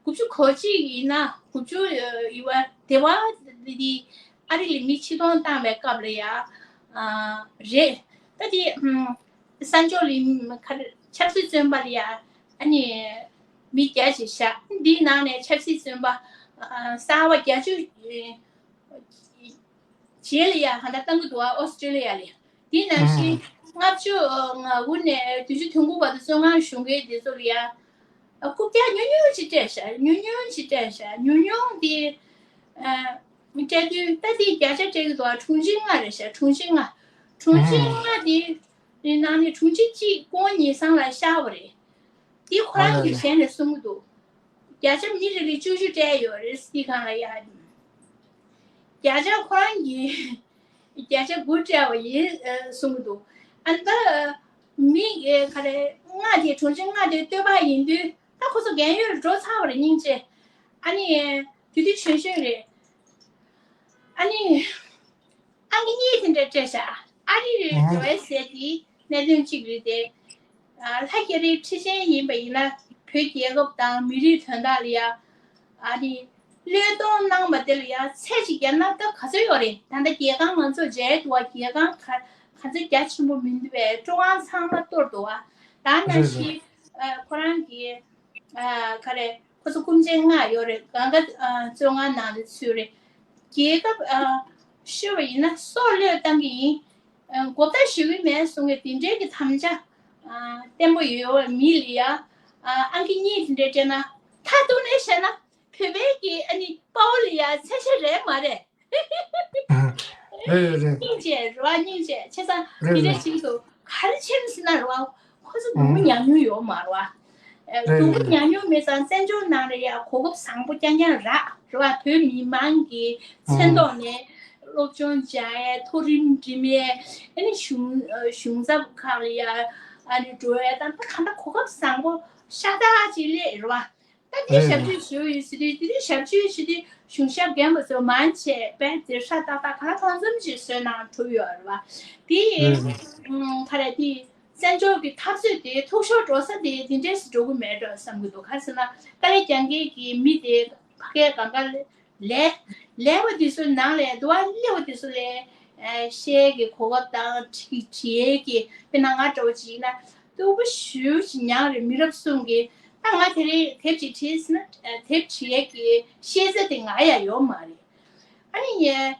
དགུ་བཅུ་གོ་གཅིག་ཡིན་ན་དགུ་བཅུ་ཡི་བ་དེ་བ་འདི་ཨ་རི་ལ་མི་ཕྱིར་གཏོང་བཏང་བའི་སྐབས་ལ་ཡ་རེད། ད་དེ་ས་ཕྱོགས་ལ་ཁ་ཆབ་སྲིད་བཙོན་པ་ལ་ཡ་ཨ་ནི་མི་བརྒྱ་ཞིག་བཞག་འདིའི་ནང་ནས་ཆབ་སྲིད་བཙོན་པ་གསར་བ་བརྒྱད་ཅུ་རྗེས་ལ་ཡ་ཧ་ད་བཏང་གི་འདུག་ཨོ་སི་ཀྲི་ལི་ཡ་ལ། དེ་ནང་བཞིན་ལྔ་བཅུ་ང་དགུ་ནས་བདུན་ཅུ་དོན་དགུ་བར་དུ་བཙོན་ཁང་བཞུགས་མཁན་དེ་ཚོ་ལ་ཡ་རྐུབ་བཀྱག་ཉུང་ཉུང་ཅིག་སྤྲད་ཤག་ཉུང་ཉུང་ཅིག་སྤྲད་ཤག་ཉུང་ཉུང་དེ་སྤྲད་དུས་ད་དེ་བརྒྱ་ཆ་སྤྲད་ཀྱི་འདུག་ཨ་དྲུང་ཆེ་ལྔ་རེད་ཤག་དྲུང་ཆེ་ལྔ། དྲུང་ཆེ་ལྔ་དེ་ནང་ནས་དྲུང་ཆེ་གཅིག་སྐུ་ངོ་ཉི་བཟང་ལགས་གཤགས་པ་རེད། དེ་ཁོ་རང་གི་ཞལ་ནས་གསུང་གི་འདུག་བརྒྱ་ཆ་མི་རེ་རེ་བཅུ་བཅུ་སྤྲད་ཡོད་རེད། དེ་སྒང་ལ་ཡ། བརྒྱ་ཆ་ཁོ་རང་གིས་བརྒྱ་ཆ་དགུ་སྤྲད་པ་ཡིན་གསུང་གི་འདུག་ཨ་ནི་ད་མི་ག་རེ་ལྔ་དེ་དྲུང་ཆེ་ལྔ་དེ་སྟོད་པ་ཡིན་དུས་ད་ཁོ་ཚོ་རྒན་ཡོལ་འགྲོ་ཚར་བ་རེད་སྙིང་རྗེ། ཨ་ནི་དེ་དུས་གཞོན་གཞོན་རེད། ཨ་ནི་ཨང་ཀི་གཉིས་དེ་འདྲ་སྤྲད་ཤག་ཨ་རི་རེད་འགྲོ་བའི་ཟས་དེ་གནད་དོན་གཅིག་རེད་དེ། ལྷ་རྒྱ་རིའི་ཁྲི་ཆེན་ཡིན་པ་ཡིན་ན་བོད་རྒྱལ་ཁབ་དང་མི་རིགས་དོན་དག་ལ་ཡ་ཨ་ནི་བློས་གཏོང་གནང་བ་དེ་ལ་ཡ་ཚད་ཅིག་བརྒྱབ་ན་ད་ག་ཚོད་ཡོད་རེད། ད་ལྟ་རྒྱལ་ཁང་ང་ཚོ་མཇལ་འདུག་བ། རྒྱལ་ཁང་ག་ག་ཚོད་རྒྱ་ཆེན་པོ་མི་འདུག་བས། ཀྲུང་ཨང་ཚང་མ་གཏོར་འདུག་བ། ད་ནང་བཞིན་ཁོ་རང་གི་ག་རེ་ཁོ་ཚོ་སྐུ་ཕྲེང་ལྔ་ཡོད་རེད། གང་ག་བཅོ་ལྔ་ནང་དུ་ཚུད་རེད། རྒྱལ་ཁབ་ཤོར་བ་ཡིན་ན་སྲོག་བློས་བཏང་གི་ཡིན། གོ་བརྡ་ཞུ་གི་མེད་གསུང་གི་དེ་འདྲའི་གི་དམ་བཅའ་བརྟན་པོ་ཡོད་པ་མི་ལ་ཡ་ཨང་ཀི་གཉིས་དེ་འདྲའི་སྤྲད་ན། མཐའ་གཏུགས་ནས་བཤད་ན་བོད་པའི་གི་ཨ་ནི་དཔའ་བོ་ལ་ཡ་ཚད་གཞི་རེད་མ་རེད། རེད་རེད། སྙིང་རྗེ་རེད་བ། སྙིང་རྗེ་བྱས་ཙང་རེད་དེ་འདྲ་རེད། ཞིག་ཏུ་ག་རེ་བྱས་ཟེར་ན་རེད་བ། ཁོ་ཚོ་སྡུག་པོ་མྱངས་མྱོང་ཡོད་མ་རེད་བ། ཨ་རེད་སྡུག་པོ་རེད། མྱངས་མྱོང་མེད་ཙང་བཙན་བྱོལ་ནང་ལ་ཡ་གོ་སྐབས་བཟང་པོ་རྐྱང་རྐྱང་རག་རེད་བ། བོད་མི་མང་གི་མཚན་ཐོག་ནས་སློབ་སྦྱོང་སྦྱང་ཡས། མཐོ་རིམ་འགྲིམ་ཡས། ཨ་ནི་གཞུང་གཞུང་ཚབ་ཁག་ལ་ཡ་ཨ་ནི་འགྲོ་ཡས་དང་ད་ག་འདྲ་གོ་སྐབས་བཟང་པོ་ཤ་སྟག་ཅིག་སླེབས་རེད་བ། ད་དེ་རེད་ཞབས་རེད། ཕྱི་ཞུ་ཡོད་ཟེར་དུས་དེ་དུས་ཞབས་ཕྱི་ཞུ་དུས་གཞུང་ཞབས་རྒན་པ་ཚོ་མང་ཆེ་བས་དེ་ཧྲ་ཏག་ཏག་ག་ལ་གང་འཚམ་ཞིག་བཟོས་གནང་གྲུབ་ཡོད་རེད་བ། དེ་རེད་རེད། ཨུམ་ག་རེ་དེ་བཙན་བྱོལ་གྱི་འཐབ་རྩོད་དེ་ཐུགས་ཤོར་འགྲོ་ས་དེ་དེ་འདྲས་སུ་འགྲོ་གི་མེད་འགྲོ་བསམ་གྱི་འདུག་ག་རེ་ཟེར་ན་དཀའ་ལས་རྒྱག་མཁན་གྱི་མི་དེ་ཕ་གའི་གང་ག་ལས་ལས་པ་དེ་ཚོའི་ནང་ལས་འདུག་བ། ལས་པ་དེ་ཚོ་ལས་ཨ་བཤད་ཀྱི་གོ་སྐབས་དང་བྲིས་བྲིས་ཀྱི་དཔེར་ན་ང་འདྲ་བོ་ཅིག་ཡིན་ན་སྡུག་པོ་ཞེ་པོ་ཅིག་མྱངས་རེད། མི་རབས་གསུམ་གྱིས་ད་ང་དེ་རིང་དེབ་ཅིག་བྲིས་ཟིན་ན་དེབ་བྲིས་ཡས་ཀྱི་ཤེས་ཚད་དེ་ང་ཡ་ཡོད་མ་རེད། ཨ་ནི་ངས་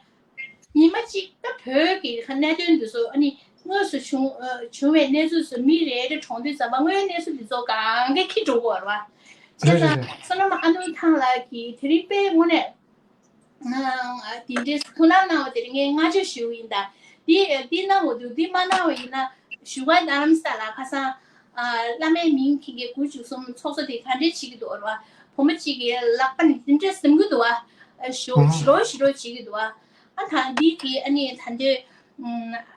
ཉི་མ་གཅིག་ད་བོད་ཀྱི་གནད་དོན་འདི་ཚོ་ཨ་ནི་དངོས་སུ་བྱུང་བྱུང་བའི་གནས་ཚུལ་ཚོ་མི་རེ་རེ་གྲོངས་དུས་ཙམ་པ་དངོས་ཡོད་གནས་ཚུལ་འདི་ཚོ་གང་ག་འཁྱེར་འགྲོ་གི་ཡོད་རེད་བ། བྱས་ཙང་བསོད་ནམས་ཨ་ནུ་ཐང་ལགས་ཀྱིས་དེ་རིང་དཔེ་དངོས་གནས། དེ་འདྲའི་ཐུགས་སྣང་གནང་བ་དེར་ངས་བསྔགས་བརྗོད་ཞུ་གི་ཡིན། ད་འདི་འདི་གནང་བ་འདུག་འདི་མ་གནང་བ་ཡིན་ན་བཞུགས་སྒར་རྡ་རམ་ས་ལ་ཁ་སང་བླ་མའི་མིང་འཁྱེར་མཁན་དགུ་བཅུ་གསུམ་ཚོགས་གཙོ་དེ་ག་འདྲས་བྱེད་ཀྱི་འདུག་ར། བུ་མོ་གཅིག་གིས་ལག་པ་ནས་འདི་འདྲས་ཟིན་གྱི་འདུག་བ། ཞོ་ཞི་རོ་ཞི་རོ་བྱེད་ཀྱི་འདུག་བ། ཨ་ད་འདི་གི་ཨ་ནི་ད་འདོད་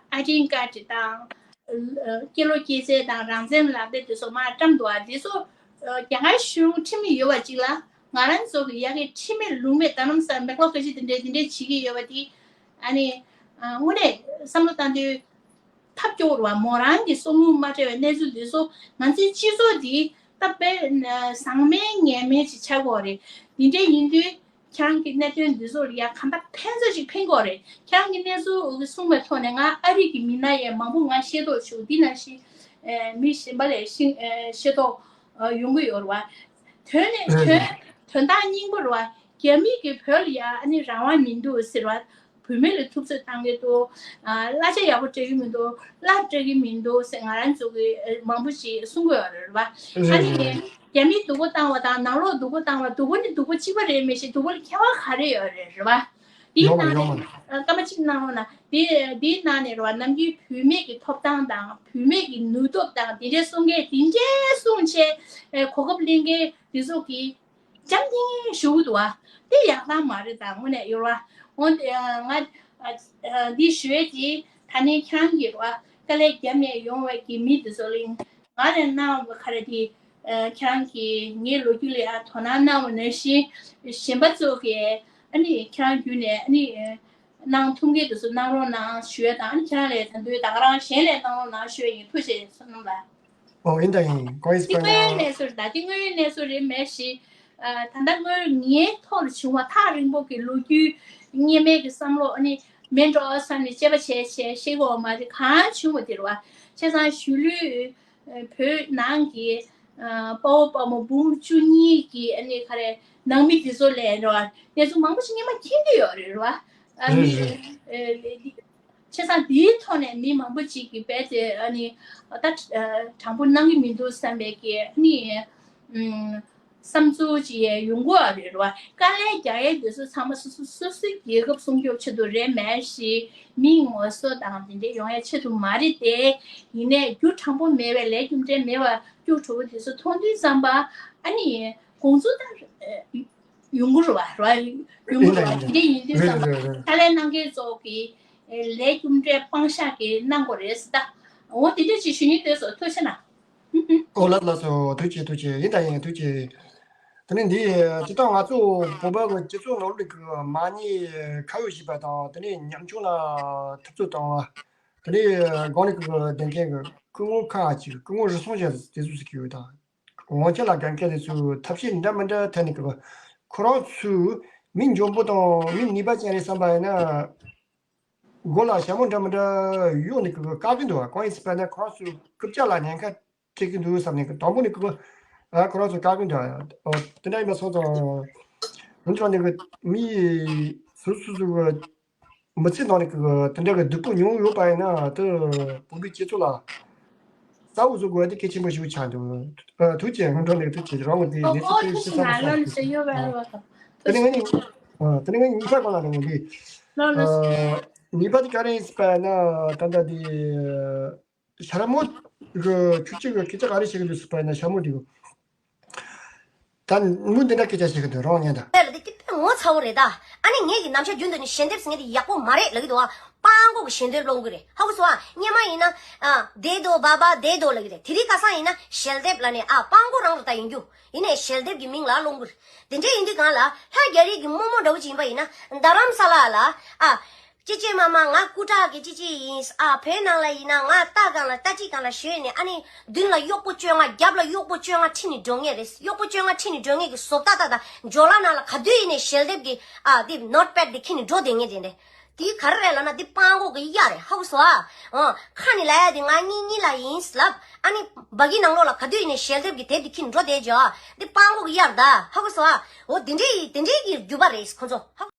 ཨ་ཌེན་ཀར་ཌི་དང་། སྐྱེས་ལོ་སྐྱེས་ཚེས་དང་རང་བཙན་ལག་དེབ་དེ་ཚོ་མར་བཀྲམ་འདུག་ཨ། དེ་ཚོ་རྒྱ་གར་གཞུང་ཁྲིམས་ཡོད་པ་ཅིག་ལ་ང་རང་ཚོ་གི་ཡ་གི་ཁྲིམས་མེད་ལུགས་མེད་རྡ་རམ་ས་ལ་མེག་ལོ་ཀ་ཅི་དེ་འདྲས་དེ་འདྲས་བྱེད་ཀྱི་ཡོད་པ་དེ་ཨ་ནི་དངོས་གནས་བསམ་བློ་བཏང་དུས་ཐབས་སྐྱོ་བོ་རེད་བ། མོ་རང་གི་སྲོག་རླུང་མ་བྲལ་བའི་གནས་ཚུལ་དེ་ཚོ་ང་ཚོའི་སྤྱི་ཚོགས་དེ་ད་དཔེ་ཟང་མིན་ངན་མིན་ཅིག་ཆགས་ཀྱི་ཡོད་རེད། དེ་འདྲས་ཡིན་དུས། ཁྱེད་རང་གི་གནད་དོན་འདི་ཚོ་ལ་ཡ་གང་ལྟར་ཕན་ཚུན་ཞིག་ཕན་དགོས་རེད། ཁྱེད་རང་གི་གནས་ཚུལ་གསུངས་པའི་ཐོག་ནས་ང་ཨ་རི་གི་མི་སྣ་ཡང་མང་པོ་ང་ཤེས་རྟོགས་བྱུང་། འདི་ནང་བཞིན་མི་གཞན་པ་ལས་ཤེས་ཤེས་རྟོགས་ཡོང་གི་ཡོད་རེད་བ། དོན་ནི་དོན་དོན་དག་སྙིང་པོ་རེད་བ། རྒྱ་མི་གིས་བོད་ལ་ཡ་ཨ་ནི་རང་དབང་མི་འདུག་ཟེར་བ། བུད་མེད་ལ་ཐུབ་ཚོད་བཏང་གི་འདུག་ཨ་གླ་ཆ་ཡག་པོ་སྤྲད་ཀྱི་མི་འདུག་གླ་སྤྲད་ཀྱི་མི་འདུག་ཟེར་ང་རང་ཚོ་གི་ཨ་མང་པོ་ཞིག་གསུང་གི་ཡོད་རེད་བ། ཨ་ནི་རྒྱ་མིས་སྡུག་པོ་བཏང་བ་དང་ནང་ལོགས་སྡུག་པོ་བཏང་བ། སྡུག་པོ་ནི་སྡུག་པོ་གཅིག་པ་རེད་མི་ཤེས། སྡུག་པོ་ལ་ཁྱད་པར་ག་རེ་ཡོད་རེད་རེད་བ། དེའི་ཡོད་མ་ནང་རེད་ཡོད་མ་ནས་རེད། ཨ་སྐར་མ་གཅིག་གནང་རོགས་གནང་། དེ་དེའི་ནང་ནས་རེད་བ། ནམ་རྒྱུན་བུད་མེད་ཀྱི་ཐོབ་ཐང་དང་བུད་མེད་ཀྱི་ནུས་སྟོབས་དང་དེ་འདྲའི་གསུང་མཁན་དེ་འདྲའི་གསུང་བྱས་ཨ་གོ་སྐབས་ལེན་མཁན་དེ་ཚོ་གིས། འཇམ་ཐིང་ཞུ་གི་འདུག་བ། དེ་ཡག་ཐང་མ་རེད་ད་དངོས་གནས་ཡོད་བ། འོན་ཏེ་ང་འདི་ཞུ་ཡས་ཀྱི་ད་ནི་ཁྱེད་རང་གི་རེད་བ། དཀའ་ལས་རྒྱབ་ནས་ཡོང་བའི་གི་མི་འདི་ཚོ་ལ་ང་རང་གནང་བ་ག་རེ་དེ་ཁྱེད་རང་གིས་ངའི་ལོ་རྒྱུས་ལ་ཡང་དོ་སྣང་གནང་བ་ནང་བཞིན་གཞན་པ་ཚོ་གིས་ཨ་ནི་ཁྱེད་རང་བརྒྱུད་ནས་ཨ་ནི་གནང་ཐུབ་མཁན་དེ་ཚོ་གནང་རོགས་གནང་ཞུ་ཡས་དང་། ཨ་ནི་ཁྱེད་རང་ལས་ད་འདོད་ད་ག་རང་གཞན་ལས་གནང་རོགས་གནང་ཞུ་ཡས་ཡིན། ཐུགས་རྗེ་ཆེ་བསོད་ནམས་ལགས། ཨོ་ཡིན་ད་ཡིན། གོ་ཡིས་འདི་དངོས་ཡོད་གནས་ཚུལ་རེད་ད། འདི་དངོས་ཡོད་གནས་ཚུལ་རེད་མེད་ཞིག་ཨ་ད་ལྟ་སྔོན་ངའི་ཐོག་ལ་བྱུང་བ་ཐག་རིང་པོ་གི་ལོ་རྒྱུས་སྔོན་མའི་གི་བསམ་བློ་ཨ་ནི་མེད་འགྲོ་བསམ་ནས་དཔྱད་པ་བྱས་བྱས་ཤེས་གོ་མ་རེད། གང་བྱུང་བ་དེ་རེད་བ། བྱས་ཙང་གཞིས་ལུས་བོད་ནང་གི་དཔའ་བོ་དཔའ་མོ་འབུམ་བཅུ་གཉིས་ཀྱི་ཨ་ནི་ག་རེ་ནང་མི་དེ་ཚོ་ལས་རེད་བ། གནས་ཚུལ་མང་པོ་ཞིག་སྔོན་མ་མཁྱེན་གྱི་ཡོད་རེད་རེད་བ། ཨ་ནི་རེད་རེད། བྱས་ཙང་འདིའི་ཐོག་ནས་མི་མང་པོ་ཅིག་གིས་རྦད་དེ་ཨ་ནི་ད་དྲང་པོ་གནང་གི་མི་འདུག་བསམ་པའི་གི་ཨ་ནི་བསམ་ཚུལ་ཅིག་ཡོང་གི་ཡོད་རེད་རེད་བ། དཀའ་ལས་རྒྱག་ཡས་དེ་ཚོ་ཚང་མ་སོ་སོ་སོ་སོའི་རྒྱལ་ཁབ་སྲུང་སྐྱོབ་ཆེད་དུ་རེད་མེད་ཞིག་མི་ངོ་སོ་དང་དེ་འདྲས་ཡོང་ཡས་ཆེད་དུ་མ་རེད་དེ། ཡིན་ནའི་རྒྱུ་དྲང་པོ་མེད་པའི་ལས་རྒྱུ་འབྲས་མེད་པ་སྐྱུག་བྲོ་བོ་དེ་ཚོ་མཐོང་དུས་ཙམ་པ་ཨ་ནི་དགོངས་ཚུལ་ད། ཡོང་གི་རེད་བ། རེད་བ། ཡོང་གི་རེད་བ། དེ་འདྲ་ཡིན་དུས་ཙམ་པ་ཕྱག་ལས་གནང་མཁན་ཚོ་གི་ལས་རྒྱུ་འབྲས་དཔང་ཤག་གི་གནང་དགོས་རེད་ཟེར་ད། འོ་དེ་འདྲ་ཅིག་ཞུ་སྙིང་འདོད་སོང་། ཐུགས་རྗེ་ཆེ་གནང་། ཨོ་ལགས་ལགས་སོ། ཐུགས་རྗེ་ཆེ། ཐུགས་རྗེ་ཆེ། ཡིན་ད་ཡིན། ཐུགས་རྗེ་ཆེ། དེ་ནས་འདི་སྤྱིར་བཏང་ང་ཚོ་བོད་པ་གི་སྤྱི་ཚོགས་ནང་ལོགས་ཀྱི་མ་ཉེས་ཁ་གཡོགས་བྱེད་པ་དང་། དེ་ནས་ཉམ་ཆུང་ལ་འཐབ་རྩོད་བཏང་བ། དེ་ནས་སྒང་ནས་ཀྱི་བདེན་རྐྱེན་གྱི་ སྐུ་ངོ་ཁག་ཅིག་སྐུ་ངོ་རུ་སོང་བྱས་དེ་ཚོ་ཟེར་གྱི་ཡོད་དང་། དབང་ཆ་ལ་དགའ་མཁན་དེ་ཚོས་ཐབས་ཤེས་འདྲ་མི་འདྲ་ཐད་ནས་གི་ཁོ་རང་ཚོས་མི་འཇོན་པོ་དང་མི་ནུས་པ་ཅན་རེད་བསམ་པ་ཡིན་ན། མགོ་ལ་ཞྭ་མོ་འདྲ་མི་འདྲ་གཡོགས་ནས་གི་བཀག་གི་འདུག་བ། གང་ཡིན་ཟེར་པ་ན་ཁོ་རང་ཚོའི་རྐུབ་བཀྱག་ལ་ཉེན་ཁ་འཕྲད་ཀྱི་འདུག་བསམ་ནས་གི་དང་པོ་ནས་གི་ཨ་ཁོ་རང་ཚོ་བཀག་གི་འདུག་ཨོ་དེ་འདྲ་ཡིན་པ་སོང་ཙང་། འོན་ཀྱང་ནས་གི་མི་སོ་སོ་སོ་གི་མི་ཚེ་ནང་ནས་གི་དེ་འདྲ་གི་སྡུག་པོ་མྱོང་ཡོད་པ་ཡིན་ན་དེ་བོད་པའི་སྤྱི་ཚོགས་ལ་གསལ་བོ་བཟོ་དགོས་དེ་གལ་ཆེན་པོ་ཞིག་ཆགས་འདུག་ཨ་ཐུགས་རྗེ་ཆེ། སྔོན་འགྲོ་ནས་ཐུགས་རྗེ་ཆེ། རང་གི་དེ་ཨོ་གནས་ཚུལ་ཨོ་དེ་ཐུགས་ཤིག་ན་ལོ་ལ་ཞུ་ཡོད་པ་རེད་བ། དེ་ནས་ངས་ནི་ཨ་དེ་ནས་ངས་ཉི་ཤུ་གོང་ལ་རང་གི་ལོ་ལ་ཨ་ཉི་པ་དེ་ག་རེ་ཡིན་ཟེར་པ་ན་ད་ལྟ་དེ་ཤ་མོ་གི་ཁྱུ་གཅིག་གི་སྐད་ཆ་ག་རེ་བཤད་གི་འདུག་ཟེར་པ་ན་ཤ་མོ་དེ་གི་ད་མུ་འདི་འདྲ་སྐད་ཆ་བཤད་གི་འདུག་རང་ཉན་ད། ལ་དེ་དེ་དཔེ་ངོ་ཚ་བོ་རེད་ད། ཨ་ནི་ངས་ཀྱི་ནམ་ཞག་རྒྱུན་དུ་ནི་ཞལ་འདེབས་ཟེར་མཁན་དེ་ཡག་པོ་མ་རེད་ལབ་ཀྱི་འདུག་ཨ། སྤྲང་པོ་གི་ཞལ་འདེབས་སློང་གི་རེད། ཧ་གོ་སོང་ཨ། སྔོན་མ་ཡིན་ན་ཨ་བདེ་དོ་བ་བ་བདེ་དོ་ལབ་ཀྱི་རེད། དེ་རིང་ཁ་སང་ཡིན་ན་ཞལ་འདེབས་ལབ་ནས་ཨ་སྤྲང་པོ་རང་རུ་ད་ཡིན་རྒྱུ། ཡིན་ནའི་ཞལ་འདེབས་ཀྱི་མིང་ལ་སློང་གི་རེད། དེ་འདྲ་ཡིན་དུས་གང་ལ་ལྷ་རྒྱ་རིགས་ཀྱི་རྨོ་མོ་འདྲ་བོ་ཅིག་ཡིན་པ་ཡིན་ན་རྡ་རམ་ས་ལ་ལ་ཨ། ཅི་ཅི་མ་མ་ང་སྐུ་དྲག་གི་ཅི་ཅི་ཡིན་ཨ། བོད་ནང་ལ་ཡིན་ན་ང་རྟ་སྒང་ལ་རྟ་དཔྱིད་སྒང་ལ་ཞོན་ནས་ཨ་ནི་མདུན་ལ་གཡོག་པོ་བཅོ་ལྔ་རྒྱབ་ལ་གཡོག་པོ་བཅོ་ལྔ་ཁྲིད་ནས་འགྲོ་ངེས་རེད། གཡོག་པོ་བཅོ་ལྔ་ཁྲིད་ནས་འགྲོ་ངེས་ཀྱི་བཟོ་ལྟ་ལྟ་དང་ཇོ་ལ་ནང་ལ་ག་དུས་ཡིན་ནས་ཞལ་འདེབས་ཀྱི་ཨ་དེ་ནོ་ཊི་པེ་ཌི་དེ་ཁྱེར་ནས་འགྲོ་བསྡད་ངེས་དེ་འདྲ། དེ་ག་རེ་རེད་ལབ་ན་དེ་སྤྲང་པོ་གི་གཡག་རེད། ཧ་གོ་སོང་ཨ། ཨ་ཁ་ནས་ལབ་ཡ་དེ་ང་གཉིས་གཉིས་ལ་ཡིན་ལབ། ཨ་ནི་སྦ་གི་ནང་ལོགས་ལ་ག་དུས་ཡིན་ནས་ཞལ་འདེབས་ཀྱི་དེབ་དེ་ཁྱེར་ནས་འགྲོ་བསྡད་ཇོ་ཨ། དེ་སྤྲང་པོ་གི་གཡག་རེད་ད། ཧ་གོ་སོང་ཨ། འོ་དེ་འདྲའི་དེ་འདྲའི་གི་རྒྱུ་པ་རེད་ཁོ་ཚོ་ཧ་གོ།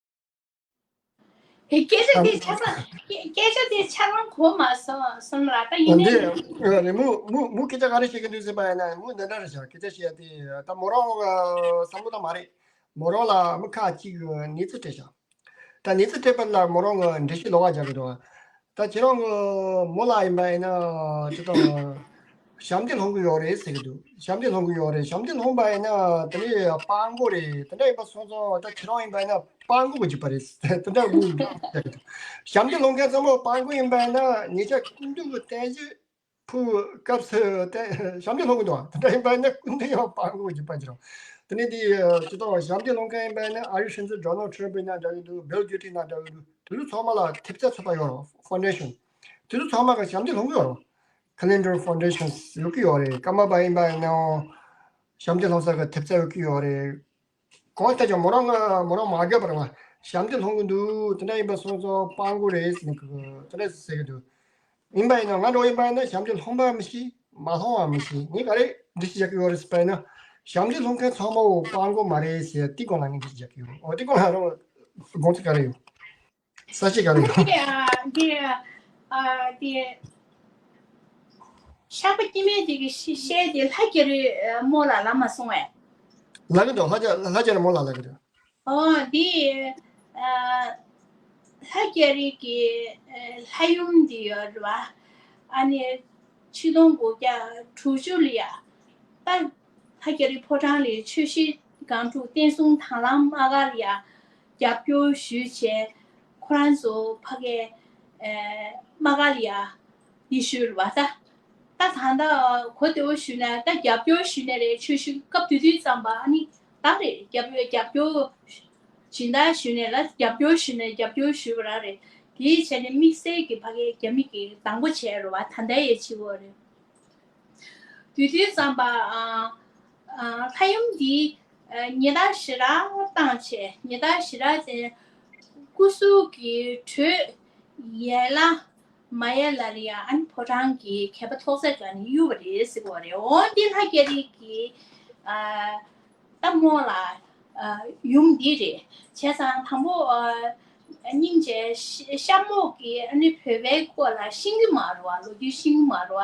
སྐད་ཆ་དེ་ཆ་ཚང་སྐད་སྐད་ཆ་དེ་ཆ་ཚང་གོ་མ་སོང་སོང་ལ་ད་ཡིན་ནའི། འདི་རེད་མུ་མུ་མུ་སྐད་ཆ་ག་རེ་བཤད་ཀྱི་འདུག་ཟེར་པ་ཡིན་ན་མུ་འདི་འདྲ་རེད་ཤག་སྐད་ཆ་བཤད་ཡ་དེ་ད་མོ་རང་བསམ་བློ་བཏང་མ་རེད། མོ་རང་ལ་མི་ཁག་ཅིག་གིས་གནས་ཚུལ་སྤྲད་ཤག་ད་གནས་ཚུལ་སྤྲད་པ་ལ་མོ་རང་གིས་འགྲེལ་བཤད་ལོགས་ཀ་རྒྱག་གི་འདུག་ད་ཁྱེད་རང་གི་མོ་ལ་ཡིན་པ་ཡིན་ན་ཅི་ལྟར། ཞབས་འདེགས་སློང་གི་ཡོད་རེད་ཟེར་གི་འདུག་ཞབས་འདེགས་སློང་གི་ཡོད་རེད། ཞབས་འདེགས་སློང་པ་ཡིན་ན་དེ་ནས་སྤྲང་པོ་རེད། དེ་འདྲ་ཡིན་པ་སོང་ཙང་ད་ཁྱེད་རང་ཡིན་པ་ཡིན་ན་སྤྲང་པོ་གི་རྒྱུད་པ་རེད། དེ་འདྲ་དགོས་ཀྱི་འདུག་ཞབས་འདེགས་སློང་མཁན་ཚང་མ་སྤྲང་པོ་ཡིན་པ་ཡིན་ན་ཉེ་ཆར་སྐུ་མདུན་གྱི་བསྟན་བཅོས་ཕུལ་སྐབས་སུ་དེ་ཞབས་འདེགས་སློང་གི་འདུག་དེ་འདྲ་ཡིན་པ་ཡིན་ན་སྐུ་མདུན་ཡང་སྤྲང་པོ་གི་རྒྱུད་པ་འགྱུར་རོ། དེ་ནས་དེ་ཇི་ལྟར་ཞབས་འདེགས་སློང་མཁན་ཡིན་པ་ཡིན་ན་ཨ་རིའི་སྲིད་འཛིན་ཌོ་ནལ་ཌི་ཊརམ་ཕ་ཡིན་ན་འདྲ་གི་འདུག་བྷིལ་ཀླིན་ཊོན་ན་འདྲ་གི་འདུག་དེ་ཚོ་ཚང་མ་ལ་ཐེབས་རྩ་ཚོགས་པ་ཡོད་རེད། ཕའུན་ཌེ་ཤན། དེ་ཚོ་ཚང་མ་གི་ཞབས་འདེགས་སློང་གི་ཡོད་རེད། ཁ་ལིན་ཊོན་ཕའུན་ཌེ་ཤན་ཡོད་ཀྱི་ཡོད་རེད། ཀརྨ་པ་ཡིན་པ་ཡིན་ནའང་ཞབས་འདེགས་སློང་ས་གི་ཐེབས་རྩ་ཡོད་ཀྱི་ཡོད་རེད། གང་ལྟར་ཀྱང་མོ་རང་ང་མོ་རང་མ་དགའ་བར་ང་ཞབས་འདེགས་སློང་གི་འདུག་དེ་འདྲ་ཡིན་པ་སོང་ཙང་སྤྲང་པོ་རེད་ཟེར་ནས་གི་དེ་འདྲ་ཟེར་གི་འདུག་ཡིན་པ་ཡིན་ན་ང་འདྲ་བོ་ཡིན་པ་ཡིན་ན་ཞབས་འདེགས་སློང་པ་མི་ཤེས། མ་སློང་བ་མི་ཤེས། ངས་ག་རེ་འགྲེལ་བཤད་རྒྱག་གི་ཡོད་རེད་ཟེར་པ་ཡིན་ན། ཞབས་འདེགས་སློང་མཁན་ཚང་མ་བོ་སྤྲང་པོ་མ་རེད་ཟེར་དེའི་སྒང་ལ་ངས་འགྲེལ་བཤད་རྒྱག་གི་ཡོད། འོ་དེའི་སྒང་ལ་རང་དགོངས་ཚུལ་ག་རེ་ཡོད། ས་བཤད་ག་རེ་ཡོད། འདི་ཨ་འདི་ཨ་འདི་ཤག་པ་སྐྱེ་དམན་དེ་གི་ཤི་བཤད་དེ་ལྷ་རྒྱ་རི་རྨོ་ལ་ལབ་མ་སོང་བས། ལབ་གི་འདུག་ལྷ་རྒྱ་ལྷ་རྒྱ་རི་རྨོ་ལ་ལབ་གི་འདུག་ཨོ་འདི་ཨ་ལྷ་རྒྱ་རི་གི་ཨ་ལྷ་ཡུམ་འདི་ཡོད་རེད་བ། ཨ་ནི་ཆིག་སྟོང་དགུ་བརྒྱ་དྲུག་ཅུ་ལ་ཡ་ད་ལྷ་རྒྱ་རི་ཕོ་བྲང་ལ་ཆོས་གཞིས་སྒང་དྲུག་བསྟན་སྲུང་དང་བླངས་དམག་སྒར་ལ་ཡ་རྒྱབ་སྐྱོར་ཞུས་བྱས་ཁོ་རང་ཚོ་ཕ་གའི་ཨེ་དམག་སྒར་ལ་ཡ་འདི་ཞུས་རེད་བ་ད། ད་ད་ལྟ་གོ་བདེ་བོ་ཞུས་ན་ད་རྒྱབ་སྐྱོར་ཞུས་ནས་རེད། ཆོས་ཞུ་སྐབས་དེ་དུས་ཙམ་པ་ཨ་ནི་ད་རེད་རྒྱབ་རྒྱབ་སྐྱོར་སྦྱིན་བདག་ཞུས་ནས་ལ་རྒྱབ་སྐྱོར་ཞུས་ནས་རྒྱབ་སྐྱོར་ཞུས་པ་ར་རེད། དེའི་བྱས་ནས་དམིགས་བསལ་གྱི་ཕ་གའི་རྒྱ་མི་གི་དང་པོ་བྱས་རེད་བ། ད་ལྟ་ཡས་བྱེད་དགོས་རེད། དུས་དུས་ཙམ་པ་ཨ་ཨ་ལྷ་ཡུམ་འདིས་ཨ་ཉེས་རྡུང་ཞེ་དྲག་བཏང་བྱས་ཉེས་རྡུང་ཞེ་དྲག་བྱས་སྐུ་གཟུགས་ཀྱི་དྲོད་ཡལ་ལ་མ་ཡལ་ལ་རེད་ཡ། ཨ་ནི་ཕོ་བྲང་གི་ཁྱད་པར་ཐོག་ཚད་ག་ནས་གཡུག་པ་རེད་ཟེར་གོ་རེད། འོ་འདི་ལྷ་རྒྱ་རི་གི་ཨ་ད་རྨོ་ལ་ཨ་ཡུམ་འདི་རེད། བྱས་ཙང་དང་པོ་ཨ་སྙིང་རྗེ་ཤ་ཤ་མོ་གི་ཨ་ནི་བོད་པའི་སྐོར་ལ་ཤེས་ཀྱི་མ་རེད་བ། ལོ་རྒྱུས་ཤེས་ཀྱི་མ་རེད་བ།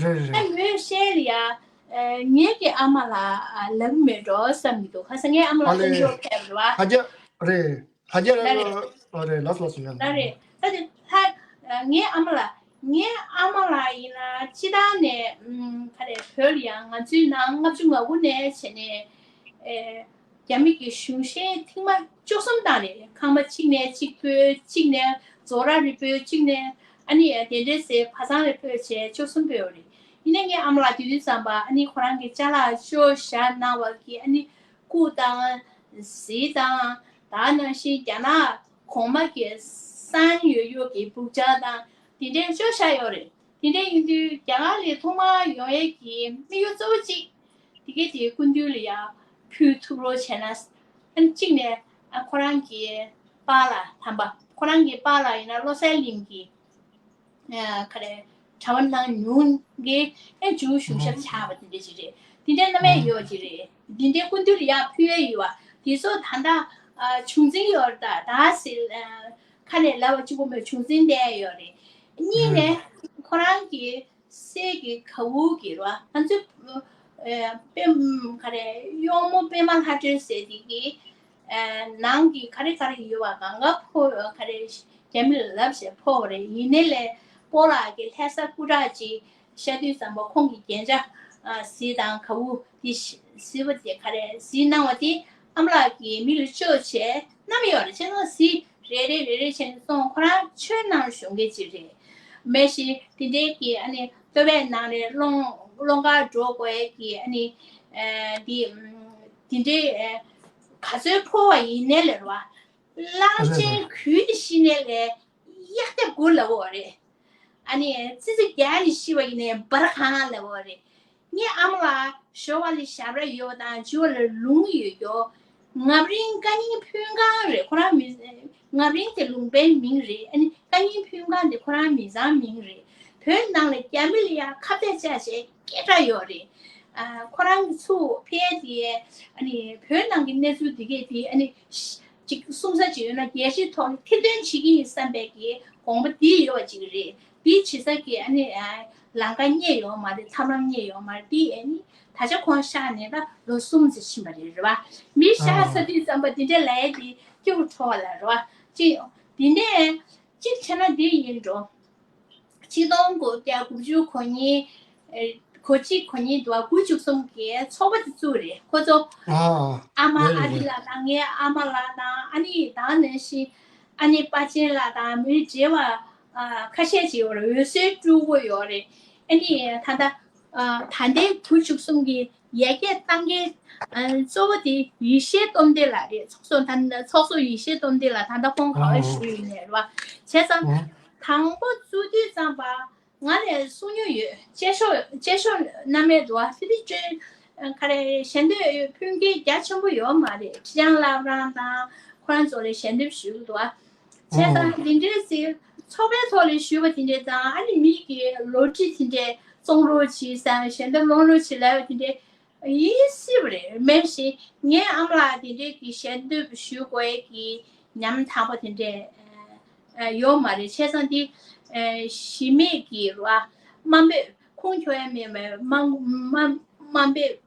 རེད་རེད། ཨ་མོས་བཤད་ལ་ཡ་ཨ་ངེད་ཀྱི་ཨ་མ་ལ་ཨ་ལབ་མེད་འགྲོ་བསམ་གྱི་འདུག་ཁ་སང་ངའི་ཨ་མ་ལ་ཨ་ལས། དཀོན་མཆོག་ཕེབས་རེད་བ། ལྷ་རྒྱ་རེད། ལྷ་རྒྱ་ལ་རེད། ཨ་རེད་ལགས་སོ་ལགས་སོ་ཡ། ལ་རེད། ད་དེ་ལྷ་ངའི་ཨ་མ་ལ་ངའི་ཨ་མ་ལ་ཡིན་ན་སྤྱི་བཏང་ནས་ཨུམ་ག་རེ་བོད་ལ་ཡང་ང་ཚོའི་ནང་ལྔ་བཅུ་ང་དགུ་ནས་བྱས་ནས་ཨེ་རྒྱ་མི་གི་གཞུང་ཤེས་ཐེངས་མ་བཅུ་གསུམ་བཏང་ནས་ཁང་པ་གཅིག་ནས་གཅིག་སྤོས་གཅིག་ནས་རྫོགས་ར་རི་སྤོས་གཅིག་ནས་ཨ་ནི་དེ་འདྲས་ཟེར་ཕ་ཚང་རེ་སྤོས་བྱས་བཅུ་གསུམ་སྤོས་པ་རེད། ཡིན་ན་ངའི་ཨ་མ་ལ་དེ་དུས་ཙམ་པ་ཨ་ནི་ཁོ་རང་གི་ཅ་ལག་བཅོ་བཞག་གནང་བ་གི་ཨ་ནི་སྐུ་དང་གཟི་དང་ད་ནང་བཞིན་རྒྱ་ནག་གོང་མ་གི་གསང་ཡོད་ཡོད་ཀྱི་སྦུག་ཆང་དང་དེ་འདྲའི་བཅོ་བཞག་ཡོད་རེད། དེ་འདྲ་ཡིན་དུས་རྒྱ་གར་ལ་ཐོག་མར་ཡོང་ཡས་ཀྱི་དམིགས་ཡུལ་གཙོ་བོ་གཅིག་དེ་གའི་དེའི་སྐུ་མདུན་ལ་ཡང་ཕུལ་ཐུབ་རོགས་བྱས་ན། ཨ་ནི་གཅིག་ནས་ཨ་ཁོ་རང་གི་པཱ་ལགས་དམ་པ་ཁོ་རང་གི་པཱ་ལགས་ཡིན་ན་བློ་གསལ་གླིང་གི་ཨ་ག་རེ་གྲྭ་པ་གནང་མྱོང་མཁན་ཨེ་ཇུ་གཞུང་ཞབས་ཆགས་པ་དེ་འདྲ་ཅིག་རེད། དེ་འདྲའི་རྣམ་གཡེང་ཡོད་ཅིག་རེད། དེ་འདྲའི་སྐུ་མདུན་ལ་ཡང་ཕུལ་ཡས་ཡོད་པ་དེ་ཚོ་ད་ལྟ་ཨ་བྱུང་འཛིན་ཡོད་རེད། ད་ད་ཟེར་ཨ་ཁ་ནས་ལབ་པ་གཅིག་པོ་མེད། བྱུང་འཛིན་བསྡད་ཡོད་རེད། གཉིས་ནས་ཁོ་རང་གི་སྲས་ཀྱི་ག་འུ་གི་ར་ང་ཚོའི་ཨ་པད་ག་རེ་གཡོག་མོ་པད་མ་ལྷ་སྒྲོན་ཟེར་དེ་གི་ཨ་ནང་གི་ག་རེ་ག་རེ་ཡོད་པ་གང་ག་ཕོ་ག་རེ་རྒྱ་མི་ལ་ལབ་བྱས་ཕོ་བ་རེད། ཡིན་ནའི་ལས་སྤོ་ལགས་ཀྱི་ལྷ་ས་སྐུ་དྲག་ཅིག་ཤར་དུས་ཙམ་པ་ཁོང་གི་རྒྱན་ཆ་ཨ་གཟི་དང་ག་འུ་དེ་གཟི་པ་དེ་ག་རེ་གཟི་གནང་བ་དེ་ཨ་མ་ལགས་ཀྱིས་མི་ལ་སྤྱོད་བྱས་བསྣམས་ཡོད་རེད། བྱས་ཙང་གཟི་རེ་རེ་རེ་རེ་བྱས་ནས་སོང་། ཁོ་རང་ཆོས་གནང་བཞུགས་མཁན་ཅིག་རེད། མེད་ཤི་དེ་འདྲའི་གི་ཨ་ནི་ལྟོ་བས་ནང་ནས་སློང་སློང་གར་འགྲོ་དགོས་ཡས་ཀྱི་ཨ་ནི་ཨ་དེ་དེ་འདྲའི་ཨ་ག་ཚོད་ཕོ་བ་ཡིན་ནའི་ལས་ར་བ། གླང་ཆེན་རེད་རེད། གུད་ནས་ཤི་ནའི་ལས་གཡག་རྒྱབ་དགུ་ལབ་པ་རེད། ཨ་ནི་ཙི་ཙི་རྒྱག་ནས་ཤི་བ་ཡིན་ནའི་འབར་གང་ལབ་པ་རེད། ངའི་ཨ་མ་ལགས་ཞོ་བ་ལི་ཞབས་ར་ཡོད་པ་དང་ཇུ་བ་ལ་ལུང་ཡོད་རྒྱུ། ངབ་རིང་བཀའ་རྙིང་ཕུན་ཁང་རེད། ཁོ་རང་མི་ངབ་རིང་དེ་ལུང་པའི་མིང་རེད། ཨ་ནི་བཀའ་རྙིང་ཕུན་ཁང་དེ་ཁོ་རང་མི་ཚང་མིང་རེད། བོད་ནང་ལ་རྒྱ་མི་ལ་ཡང་ཁ་གཏད་བཅག་བྱས་སྐད་གྲགས་ཡོད་རེད། ཨ་ཁོ་རང་གི་ཚུར་ཕེབས་དེ་ཨ་ནི་བོད་ནང་གི་གནས་ཚུལ་དེ་གས་དེ་ཨ་ནི་ཅིག་གསུང་ས་ཅིག་ཡོད་ན་རྒྱལ་སྤྱིའི་ཐོག་ནས་ཐེར་འདོན་བྱེད་ཀྱི་ཡིན་བསམ་པའི་གི་དགོངས་པ་འདི་ཡོད་པ་ཅིག་རེད། འདི་བྱེད་ས་གི་ཨ་ནི་ཨ་ལམ་ཁ་རྙེད་ཡོད་མ་རེད། ཐབས་ལམ་རྙེད་ཡོད་མ་རེད། འདི་ཨ་ནི་ད་ཆ་ཁོང་གཤེགས་ནས་ད་ལོ་གསུམ་ཙམ་ཕྱིན་པ་རེད། རེད་བ། མི་གཤེགས་ཚར་དུས་ཙམ་པ་འདི་འདྲ་ལབ་ཡས་འདི་སྐྱིད་པོ་བྲོ་བ་ལ་རེད་བ། ཅི་འདི་ནས་གཅིག་བྱས་ན་འདི་ཡིན་འགྲོ། ཆིག་སྟོང་དགུ་བརྒྱ་དགུ་བཅུ་གོ་གཉིས་ཨེ་གོ་གཅིག་གོ་གཉིས་འདུག་བ། དགུ་བཅུ་གསུམ་གྱི་ཚོགས་པ་དེ་བཙུགས་རེད། ཁོ་ཚོ་ཨ་ཨ་མ་རེད་ཨ་རེད་ཏི་རེད། ལགས་དང་ངའི་ཨ་མ་ལགས་དང་ཨ་ནི་ད་ནང་བཞིན་ཨ་ནི་པ་ཆེན་ལགས་དང་མི་བགྲེས་པ་ཨ་ཁ་ཤས་ཅིག་ཡོད་རེད། འོད་ཟེར་སྤྲུལ་སྐུ་ཡོད་རེད། ཨ་ནི་ད་ལྟ་ཨ་ད་ལྟའི་དགུ་བཅུ་གསུམ་གྱི་ཡར་རྒྱས་གཏོང་མཁན་ཨ་གཙོ་བོ་དེ་ཡེ་ཤེས་སྟོབས་ལྡན་ལགས་རེད། ཚོགས་གཙོ་ད་ཚོགས་གཙོ་ཡེ་ཤེས་སྟོབས་ལྡན་ལགས་ད་ལྟ་ཁོང་ག་པར་ཨ་བཞུགས་ཡོད་ནས་རེད་བ། བྱས་ཙང་ཨ་དང་པོ་བཙུགས་དུས་ཙམ་པ་ང་ལ་གསུང་མྱོང་ཡོད། ཅེ་ཤོ་ཅེ་ཤོ་རྣམ་པའི་འགྲོ་བ་ཕི་ལི་ཅོན་ག་རེ་ཞལ་འདེབས་ཕུལ་མཁན་རྒྱ་ཆེན་པོ་ཡོད་མ་རེད། ཁྲི་བྱང་བླ་བྲང་དང་ཁོ་རང་ཚོ་ལ་ཞལ་འདེབས་ཞུས་འདུག་བ། བྱས་ཙང་འདི་འདྲའི་ཟེར་ཚོགས་པའི་ཐོག་ལ་ཞུས་པ་དེ་འདྲས་དང་ཨ་ནི་མི་གི་ལོ་ཊི་དེ་འདྲས་བཙོང་རོགས་བྱེད་ཟེར་ཞལ་འདེབས་སློང་རོགས་བྱེད་ལབ་པ་དེ་འདྲས་ཡིན་སྲིད་པ་རེད། མེད་བཞིན་ངའི་ཨ་མ་ལགས་དེ་འདྲས་ཀྱི་ཞལ་འདེབས་ཞུ་དགོས་ཀྱི་ཉམས་དང་པོ་དེ་འདྲས་ཨ་ཡོད་མ་རེད། བྱས་ཙང་འདི་ཨ་གཞི་མེད་ཀྱི་ར་དམའ་འབེབས་ཁུངས་འཁྱོལ་ཡ་མེད་པའི་དམའ་དམའ་དམའ་འབེབས།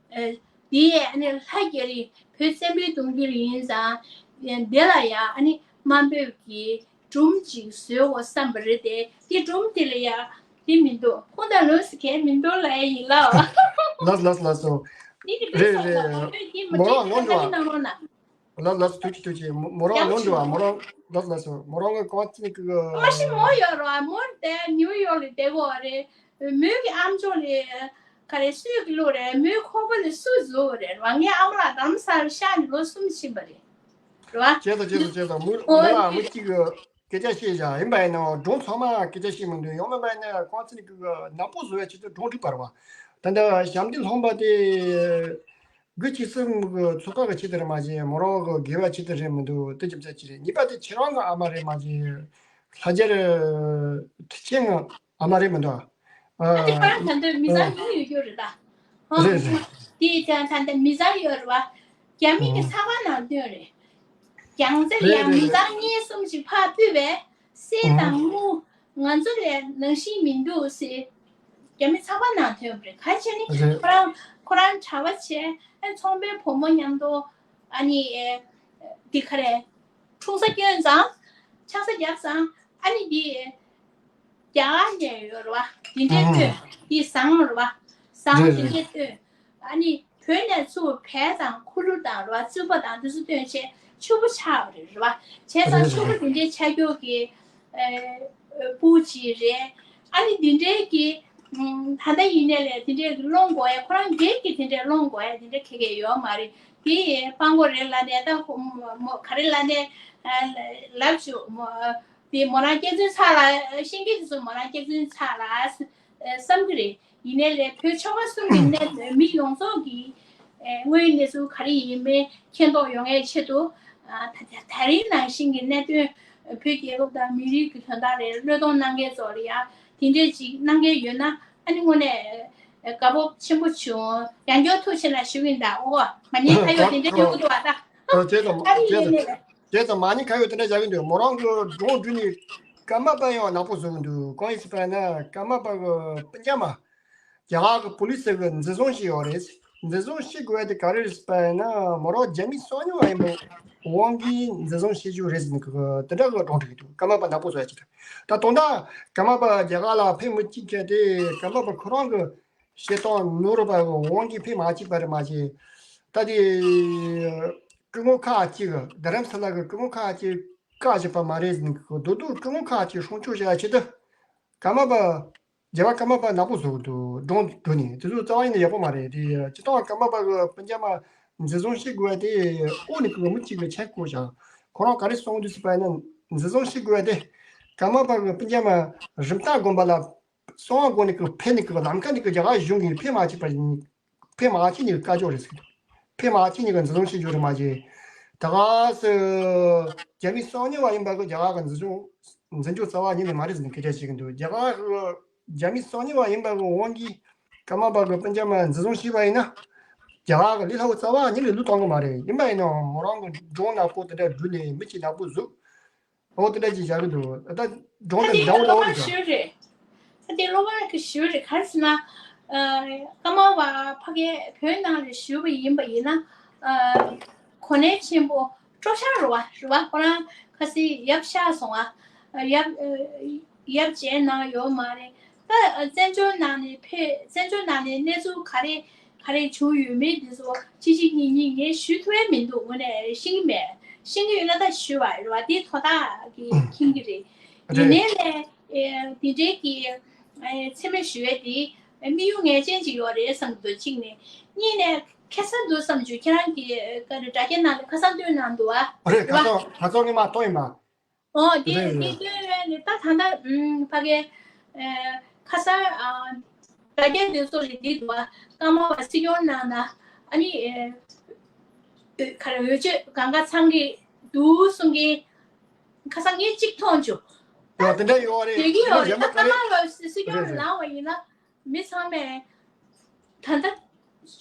ཨ་འདི་ཡས་ཨ་ནི་ལྷ་རྒྱ་རི་བོད་བཙན་པོའི་གདུང་རྒྱུད་ཡིན་ཙང་འདི་ལ་ཡ་ཨ་ནི་དམའ་འབེབས་ཀྱི་སྒྲུང་ཅིག་བཟོས་འོ་བསམ་པ་རེད་དེ། འདི་སྒྲུང་དེ་ལ་ཡ་འདི་མི་འདུག་ཁོང་དང་ལོས་སུ་གས་མི་འདུག་ལ་ཡ་ཡིན་ལ། ལགས་ལགས་ལགས་སོ། འདི་གི་རེད་རེད། མོ་རང་ལོ་འགྲོ་ཨ། ལགས་ལགས་ཐུགས་རྗེ་ཐུགས་རྗེ། མོ་རང་ལོ་འགྲོ་ཨ། མོ་རང་ལགས་ལགས་སོ། མོ་རང་གི་ཀོ་ཅི་ནི་ཀི་གི་མ་ཤི་མོ་ཡོད་རོ་ཨ། མོ་དེ་ནིའུ་ཡོག་ལ་བསྡད་གོ་རེད། མོས་ཀྱི་ཨམ་ཅོག་ལས་ག་རེ་སུས་ཀྱི་བླུགས་རེད། མོའི་ཁོག་པ་ལས་སུ་བཟོས་རེད་ར། ངའི་ཨ་མ་ལགས་རྡ་རམ་ས་ལ་གཤེགས་ནས་ལོ་གསུམ་ཕྱིན་པ་རེད་ར། བྱས་ཙང་བྱས་ཙང་བྱས་ཙང་མོ་མོ་ལ་མོ་གཅིག་གི་སྐད་ཆ་བཤད་བཞག་ཡིན་པ་ཡིན་ན་སྒྲུང་ཚང་མ་སྐད་ཆ་བཤད་མི་འདུག་ཡོང་མེད་པ་ཡིན་ན་ཁོང་ཚོ་ནི་གི་ནག་པོ་བཟོ་བའི་ཆེད་དུ་སྒྲུང་བྲིས་པ་རེད་བ། ད་ལྟ་ཞབས་འདེགས་སློང་པ་དེ་དགུ་གཅིག་གསུམ་གི་ཚོགས་ཁག་གི་ཆེད་དུ་རེད་མ་གཞི་མོ་རང་གི་དགེ་བའི་ཆེད་དུ་རེད་མི་འདུག་དེ་རྒྱུ་མཚན་ཅི་རེད། གཉིས་པ་དེ་ཁྱེད་རང་གི་ཨ་མ་རེད་མ་གཞི་ལྷ་རྒྱལ་ཁྲི་ཆེན་གི་ཨ་མ་རེད་མི་འདུག་ཨ་ཨ་དེ་པར་ད་འདོད་མི་ཚང་ཡིན་ཡོད་རྒྱུ་རེད་ད། ཧོ་རེད་རེད། དེ་ད་ད་འདོད་མི་ཚང་ཡོད་རེད་བ། རྒྱ་མི་གི་ཨ་ཚགས་པར་ནང་བཏོན་རེད། རྒྱང་ཚད་རེད་ཡང་མི་རེད། ཚང་གཉིས་གསུམ་ཞིག་ཕར་ཕུད་པས་སྲས་དང་ཨ་དངུལ་ང་ཚོ་ལས་ནང་བཞིན་མི་འདུག་ཟེར། རྒྱ་མི་ཚགས་པར་ནང་ཐོན་པ་རེད། ག་བྱས་ནི་རེད། ཁོ་རང་ཁོ་རང་གྲྭ་པ་བྱས་ཨ་ཚོང་པའི་བུ་མོ་མཉམ་དུ་ཨ་ནི་ཨེ་འདི་ག་རེ་འཁྲུངས་ས་སྐྱོན་ཙང་ཆགས་ས་བརྒྱབ་ཙང་ཨ་ནི་འདི་རྒྱ་གར་ནས་ཡོད་རེད་བ། འདི་འདྲའི་ཨ་སྟོན་འདི་བཟང་རེད་བ། བཟང་རེད་འདི་རེད། འདྲའི་སྟོན། ཨ་ནི་བོད་ནས་ཚུར་བལ་དང་ཁུ་ལུ་དང་རེད་བ། བཙུན་པ་དང་འདི་ཚོ་བཏོན་བྱས་ཕྱུག་པོ་ཆགས་པ་རེད་རེད་བ། བྱས་ཙང་རེད་ཕྱུག་པོ་རེད། འདི་འདྲའི་ཆགས་རྒྱུ་གི་ཨེ་སྤུ་གཅིག་རེད། ཨ་ནི་འདི་འདྲའི་གི་ཨམ་ད་ལྟ་ཡིན་ནའི་ལས་འདི་འདྲའི་གི་སློང་དགོས་ཡ། ཁོ་རང་སྒེར་གྱི་འདི་འདྲའི་སློང་དགོས་ཡ་འདི་འདྲ་ག་གེ་ཡོད་མ་རེད། དེ་སྤང་གོ་རེད་ལབ་ནས་ད་ཁོ་མོ་ག་རེ་ལབ་ནས་ཨ་ལབ་བྱུང་མོ། དེ་མོ་རང་སྐྱག་རྫུན་ཚར་ལ་ཤེས་ཀྱི་དེ་ཚོ་མོ་རང་སྐྱག་རྫུན་ཚར་ལ་བསམ་གྱི་རེད། ཡིན་ནའི་ལས་བོད་ཆོལ་ཁ་གསུམ་གྱི་གནད་དོན་མི་ཡོངས་རྫོགས་ཀྱི་དངོས་ཡོད་གནས་ཚུལ་ག་རེ་ཡིན་མིན་མཁྱེན་རྟོགས་ཡོང་བའི་ཆེད་དུ། ད་ད་རིང་ནང་བཞིན་གྱི་གནད་དོན་བོད་རྒྱལ་ཁབ་དང་མི་རིགས་ཀྱི་དོན་དག་ལ་བློས་གཏོང་གནང་མཁན་ཚོ་ལ་ཡང་དེ་འདྲས་ཅིག་གནང་མཁན་ཡོད་ན། ཨ་ནི་དངོས་གནས་དགའ་སྤོབས་ཆེན་པོ་བྱུང་། ཡང་བསྐྱར་ཐུགས་རྗེ་ཆེ་ལ་ཞུ་གི་ཡིན། ད་ཨོ་མ་ཉེས་ཁ་གཡོག་དེ་འདྲས་ཡོང་གི་འདུག་བ། ད་ཨ་རི་ཡིན་ནས། བྱས་ཙང་མ་ཉེས་ཁ་གཡོག་དེ་འདྲ་བཞག་གི་འདུག་མོ་རང་གི་སྒྲུང་བསྒྲུགས་ནས་ཀརྨ་པ་ཡང་ནག་པོ་བཟོ་གི་འདུག་གང་ཡིན་ཟེར་བ་ན་ཀརྨ་པ་གི་སྤུན་ཀྱག་མ་རྒྱ་གར་གི་པུ་ལི་སི་གི་འཛིན་བཟུང་བྱས་ཡོད་རེད། འཛིན་བཟུང་བྱེད་དགོས་དེ་ག་རེ་རེད་ཟེར་བ་ན་མོ་རང་རྒྱ་མི་གསང་ཉུལ་བ་ཡིན་པའི་དབང་གིས་འཛིན་བཟུང་བྱེད་རྒྱུ་རེད་ཟེར་ནས་གི་དེ་འདྲ་གི་སྒྲུང་བསྒྲིགས་ཀྱི་འདུག་ཀརྨ་པ་ནག་པོ་བཟོ་ཡ་ཅིག་རེད། ད་དོན་དག་ཀརྨ་པ་རྒྱ་གར་ལ་ཕེབས་མི་གཅིག་བྱས་ཏེ་ཀརྨ་པ་ཁོ་རང་གི་བཤད་སྟངས་ནོར་བ་དབང་གིས་ཕེབས་མ་བཅུག་པ་རེད་མ་གཞི། ད་དེ་སྐུ་ངོ་ཁག་ཅིག་རྡ་རམ་ས་ལ་གི་སྐུ་ངོ་ཁག་ཅིག་བཀག་བཞག་པ་མ་རེད་ཟེར་ནས་གི་མདོར་བསྡུས་སྐུ་ངོ་ཁག་ཅིག་སྲུང་སྐྱོབ་བྱ་ཡ་ཆེད་དུ་ཀརྨ་པ་རྒྱལ་བ་ཀརྨ་པ་ནག་པོ་བཟོ་གི་འདུག་སྒྲུང་བསྒྲུགས་ནས་དེ་ཚོ་རྩ་བ་ཉིད་ནས་ཡག་པོ་མ་རེད། དེ་སྤྱིར་བཏང་ཀརྨ་པ་གི་སྤུན་ཀྱག་མ་འཛིན་བཟུང་བྱེད་དགོས་དེ་ཨོ་ནི་གི་མི་གཅིག་གི་ཆེད་བསྐོས་ཀྱང་ཁོ་རང་ག་རེ་གསུངས་འདུག་ཟེར་བ་ཡིན་ན། འཛིན་བཟུང་བྱེད་དགོས་དེ་ཀརྨ་པ་གི་སྤུན་ཀྱག་མ་རིམ་བཏགས་དགོན་པ་ལ་གསང་བ་དགོན་ནི་གི་ཕེབས་ནི་གི་ལམ་ཁ་ནི་གི་རྒྱ་གར་གཞུང་གིས་ཕེབས་མ་བཅུག་པ་ཡིན། ཕེབས་མ་བཅུག་ནི་གི་བཀའ་ཆོས་རེད་ཟེར་གི་འདུག་ཕེབས་མ་བཅུག་ནི་གི་འཛིན་བཟུང་བྱེད་རྒྱུ་རེད་མ་གཞི། ད་ག་སེ་རྒྱ་མི་གསང་ཉུལ་བ་ཡིན་པ་གི་རྒྱ་གར་གི་འཛིན་སྐྱོང་འཛིན་སྐྱོང་རྩ་བ་ཉིད་ནས་མ་རེད་ཟེར་ནས་སྐད་ཆ་བཤད་གི་འདུག་རྒྱ་གར་གི་རྒྱ་མི་གསང་ཉུལ་བ་ཡིན་པ་གི་དབང་གིས་ཀརྨ་པ་གི་སྤུན་ཀྱག་མ་འཛིན་བཟུང་བྱས་པ་ཡིན་ན། རྒྱ་གར་གི་ལས་སླ་བོ་རྩ་བ་ཉིད་ནས་ལུགས་གཏོང་གི་མ་རེད། ཡིན་པ་ཡིན་ནའང་མོ་རང་གི་སྒྲུང་ནག་པོ་དེ་འདྲ་བསྒྲུགས་ནས་མི་གཅིག་ནག་པོ་བཟོས། འོ་དེ་འདྲ་ཅིག་བཞག་གི་འདུག་ད་སྒྲུང་ད་དེ་འདྲ་བོ་ལ་འོ་ཞུ་རེད། ད་དེ་སློབ་མ་གི་ཞུ་རེད། ག་རེ་ཟེར་ན། ཨ་ཀརྨ་པ་ཕ་གིར་བོད་ནང་ལ་བཞུགས་པ་ཡིན་པ་ཡིན་ན། ཨ་གོ་གནས་ཆེན་པོ་སྤྲོ་འཆམ་རེད་བ། རེད་བ། ཁོ་རང་ཁ་སང་ཡབ་གཤགས་སོང་ཨ། ཡབ་ཨ་ཡབ་མཇལ་གནང་ཡོད་མ་རེད། ད་བཙན་བྱོལ་ནང་ནས་ཕེབས། བཙན་བྱོལ་ནང་ནས་གནས་ཚུལ་ག་རེ་ག་རེ་བྱུང་ཡོད་མེད་འདི་ཚོ་གཅིག་གཅིག་གཉིས་གཉིས་ངས་ཞུ་ཐུབ་ཡ་མི་འདུག་དངོས་གནས་ཤེས་ཀྱི་མེད། ཤེས་ཀྱི་ཡོད་ན་ད་ཞུ་བ་རེད་བ། དེ་དོ་བདག་གིས་མཁྱེན་གྱི་རེད། ཡིན་རེད། ནའི་ལས་ཨེ་འདི་འདྲའི་གི་ཨེ་མཚན་སྨད་ཞུ་ཡས་དེ་ཨེ་དམིགས་ཡུལ་ངེས་ཅན་ཅིག་ཡོད་རེད་བསམ་གྱི་འདུག་གཅིག་ནས། གཉིས་ནས་ཁེ་ས་འདུག་བསམ་བྱུང་། ཁྱེད་རང་གི་ཨེ་ག་རེ་དྲ་རྒྱ་ནང་ལ་ཁ་སང་བཏོན་གནང་འདུག་ཨ། རེད། རེད་ཁ་བ། སང་ཁ་སང་ངས་མར་བཏོན་ཡིན་པ། ཨོ་དེ་རེད་རེད། དེ་བཏོན་ཡས་ནས་ད་ད་ལྟ་ཨུམ་ཕ་གི་ཨེ་ཁ་སང་ཨ་དྲ་རྒྱ་འདི་ཚོ་ལ་འདི་འདུག་ཨ། ཀརྨ་པ་སྲིད་སྐྱོང་གནང་ན་ཨ་ནི་ཨེ་ག་རེ་འོས་ཆོས་གང་ག་ཚང་གི་འདུག་གསུང་གི། ཁ་སང་ངས་གཅིག་མཐོང་བྱུང་། ཡོད་དེ་འདྲ་ཡོད་རེད། ཡོད་ཀྱི་ཡོད་རེད། ད་ཀརྨ་པ་སྲིད་སྐྱོང་རེད་རེད། ལངས་པ་ཡིན་ན་མི་ཚང་མས་ད་ལྟ་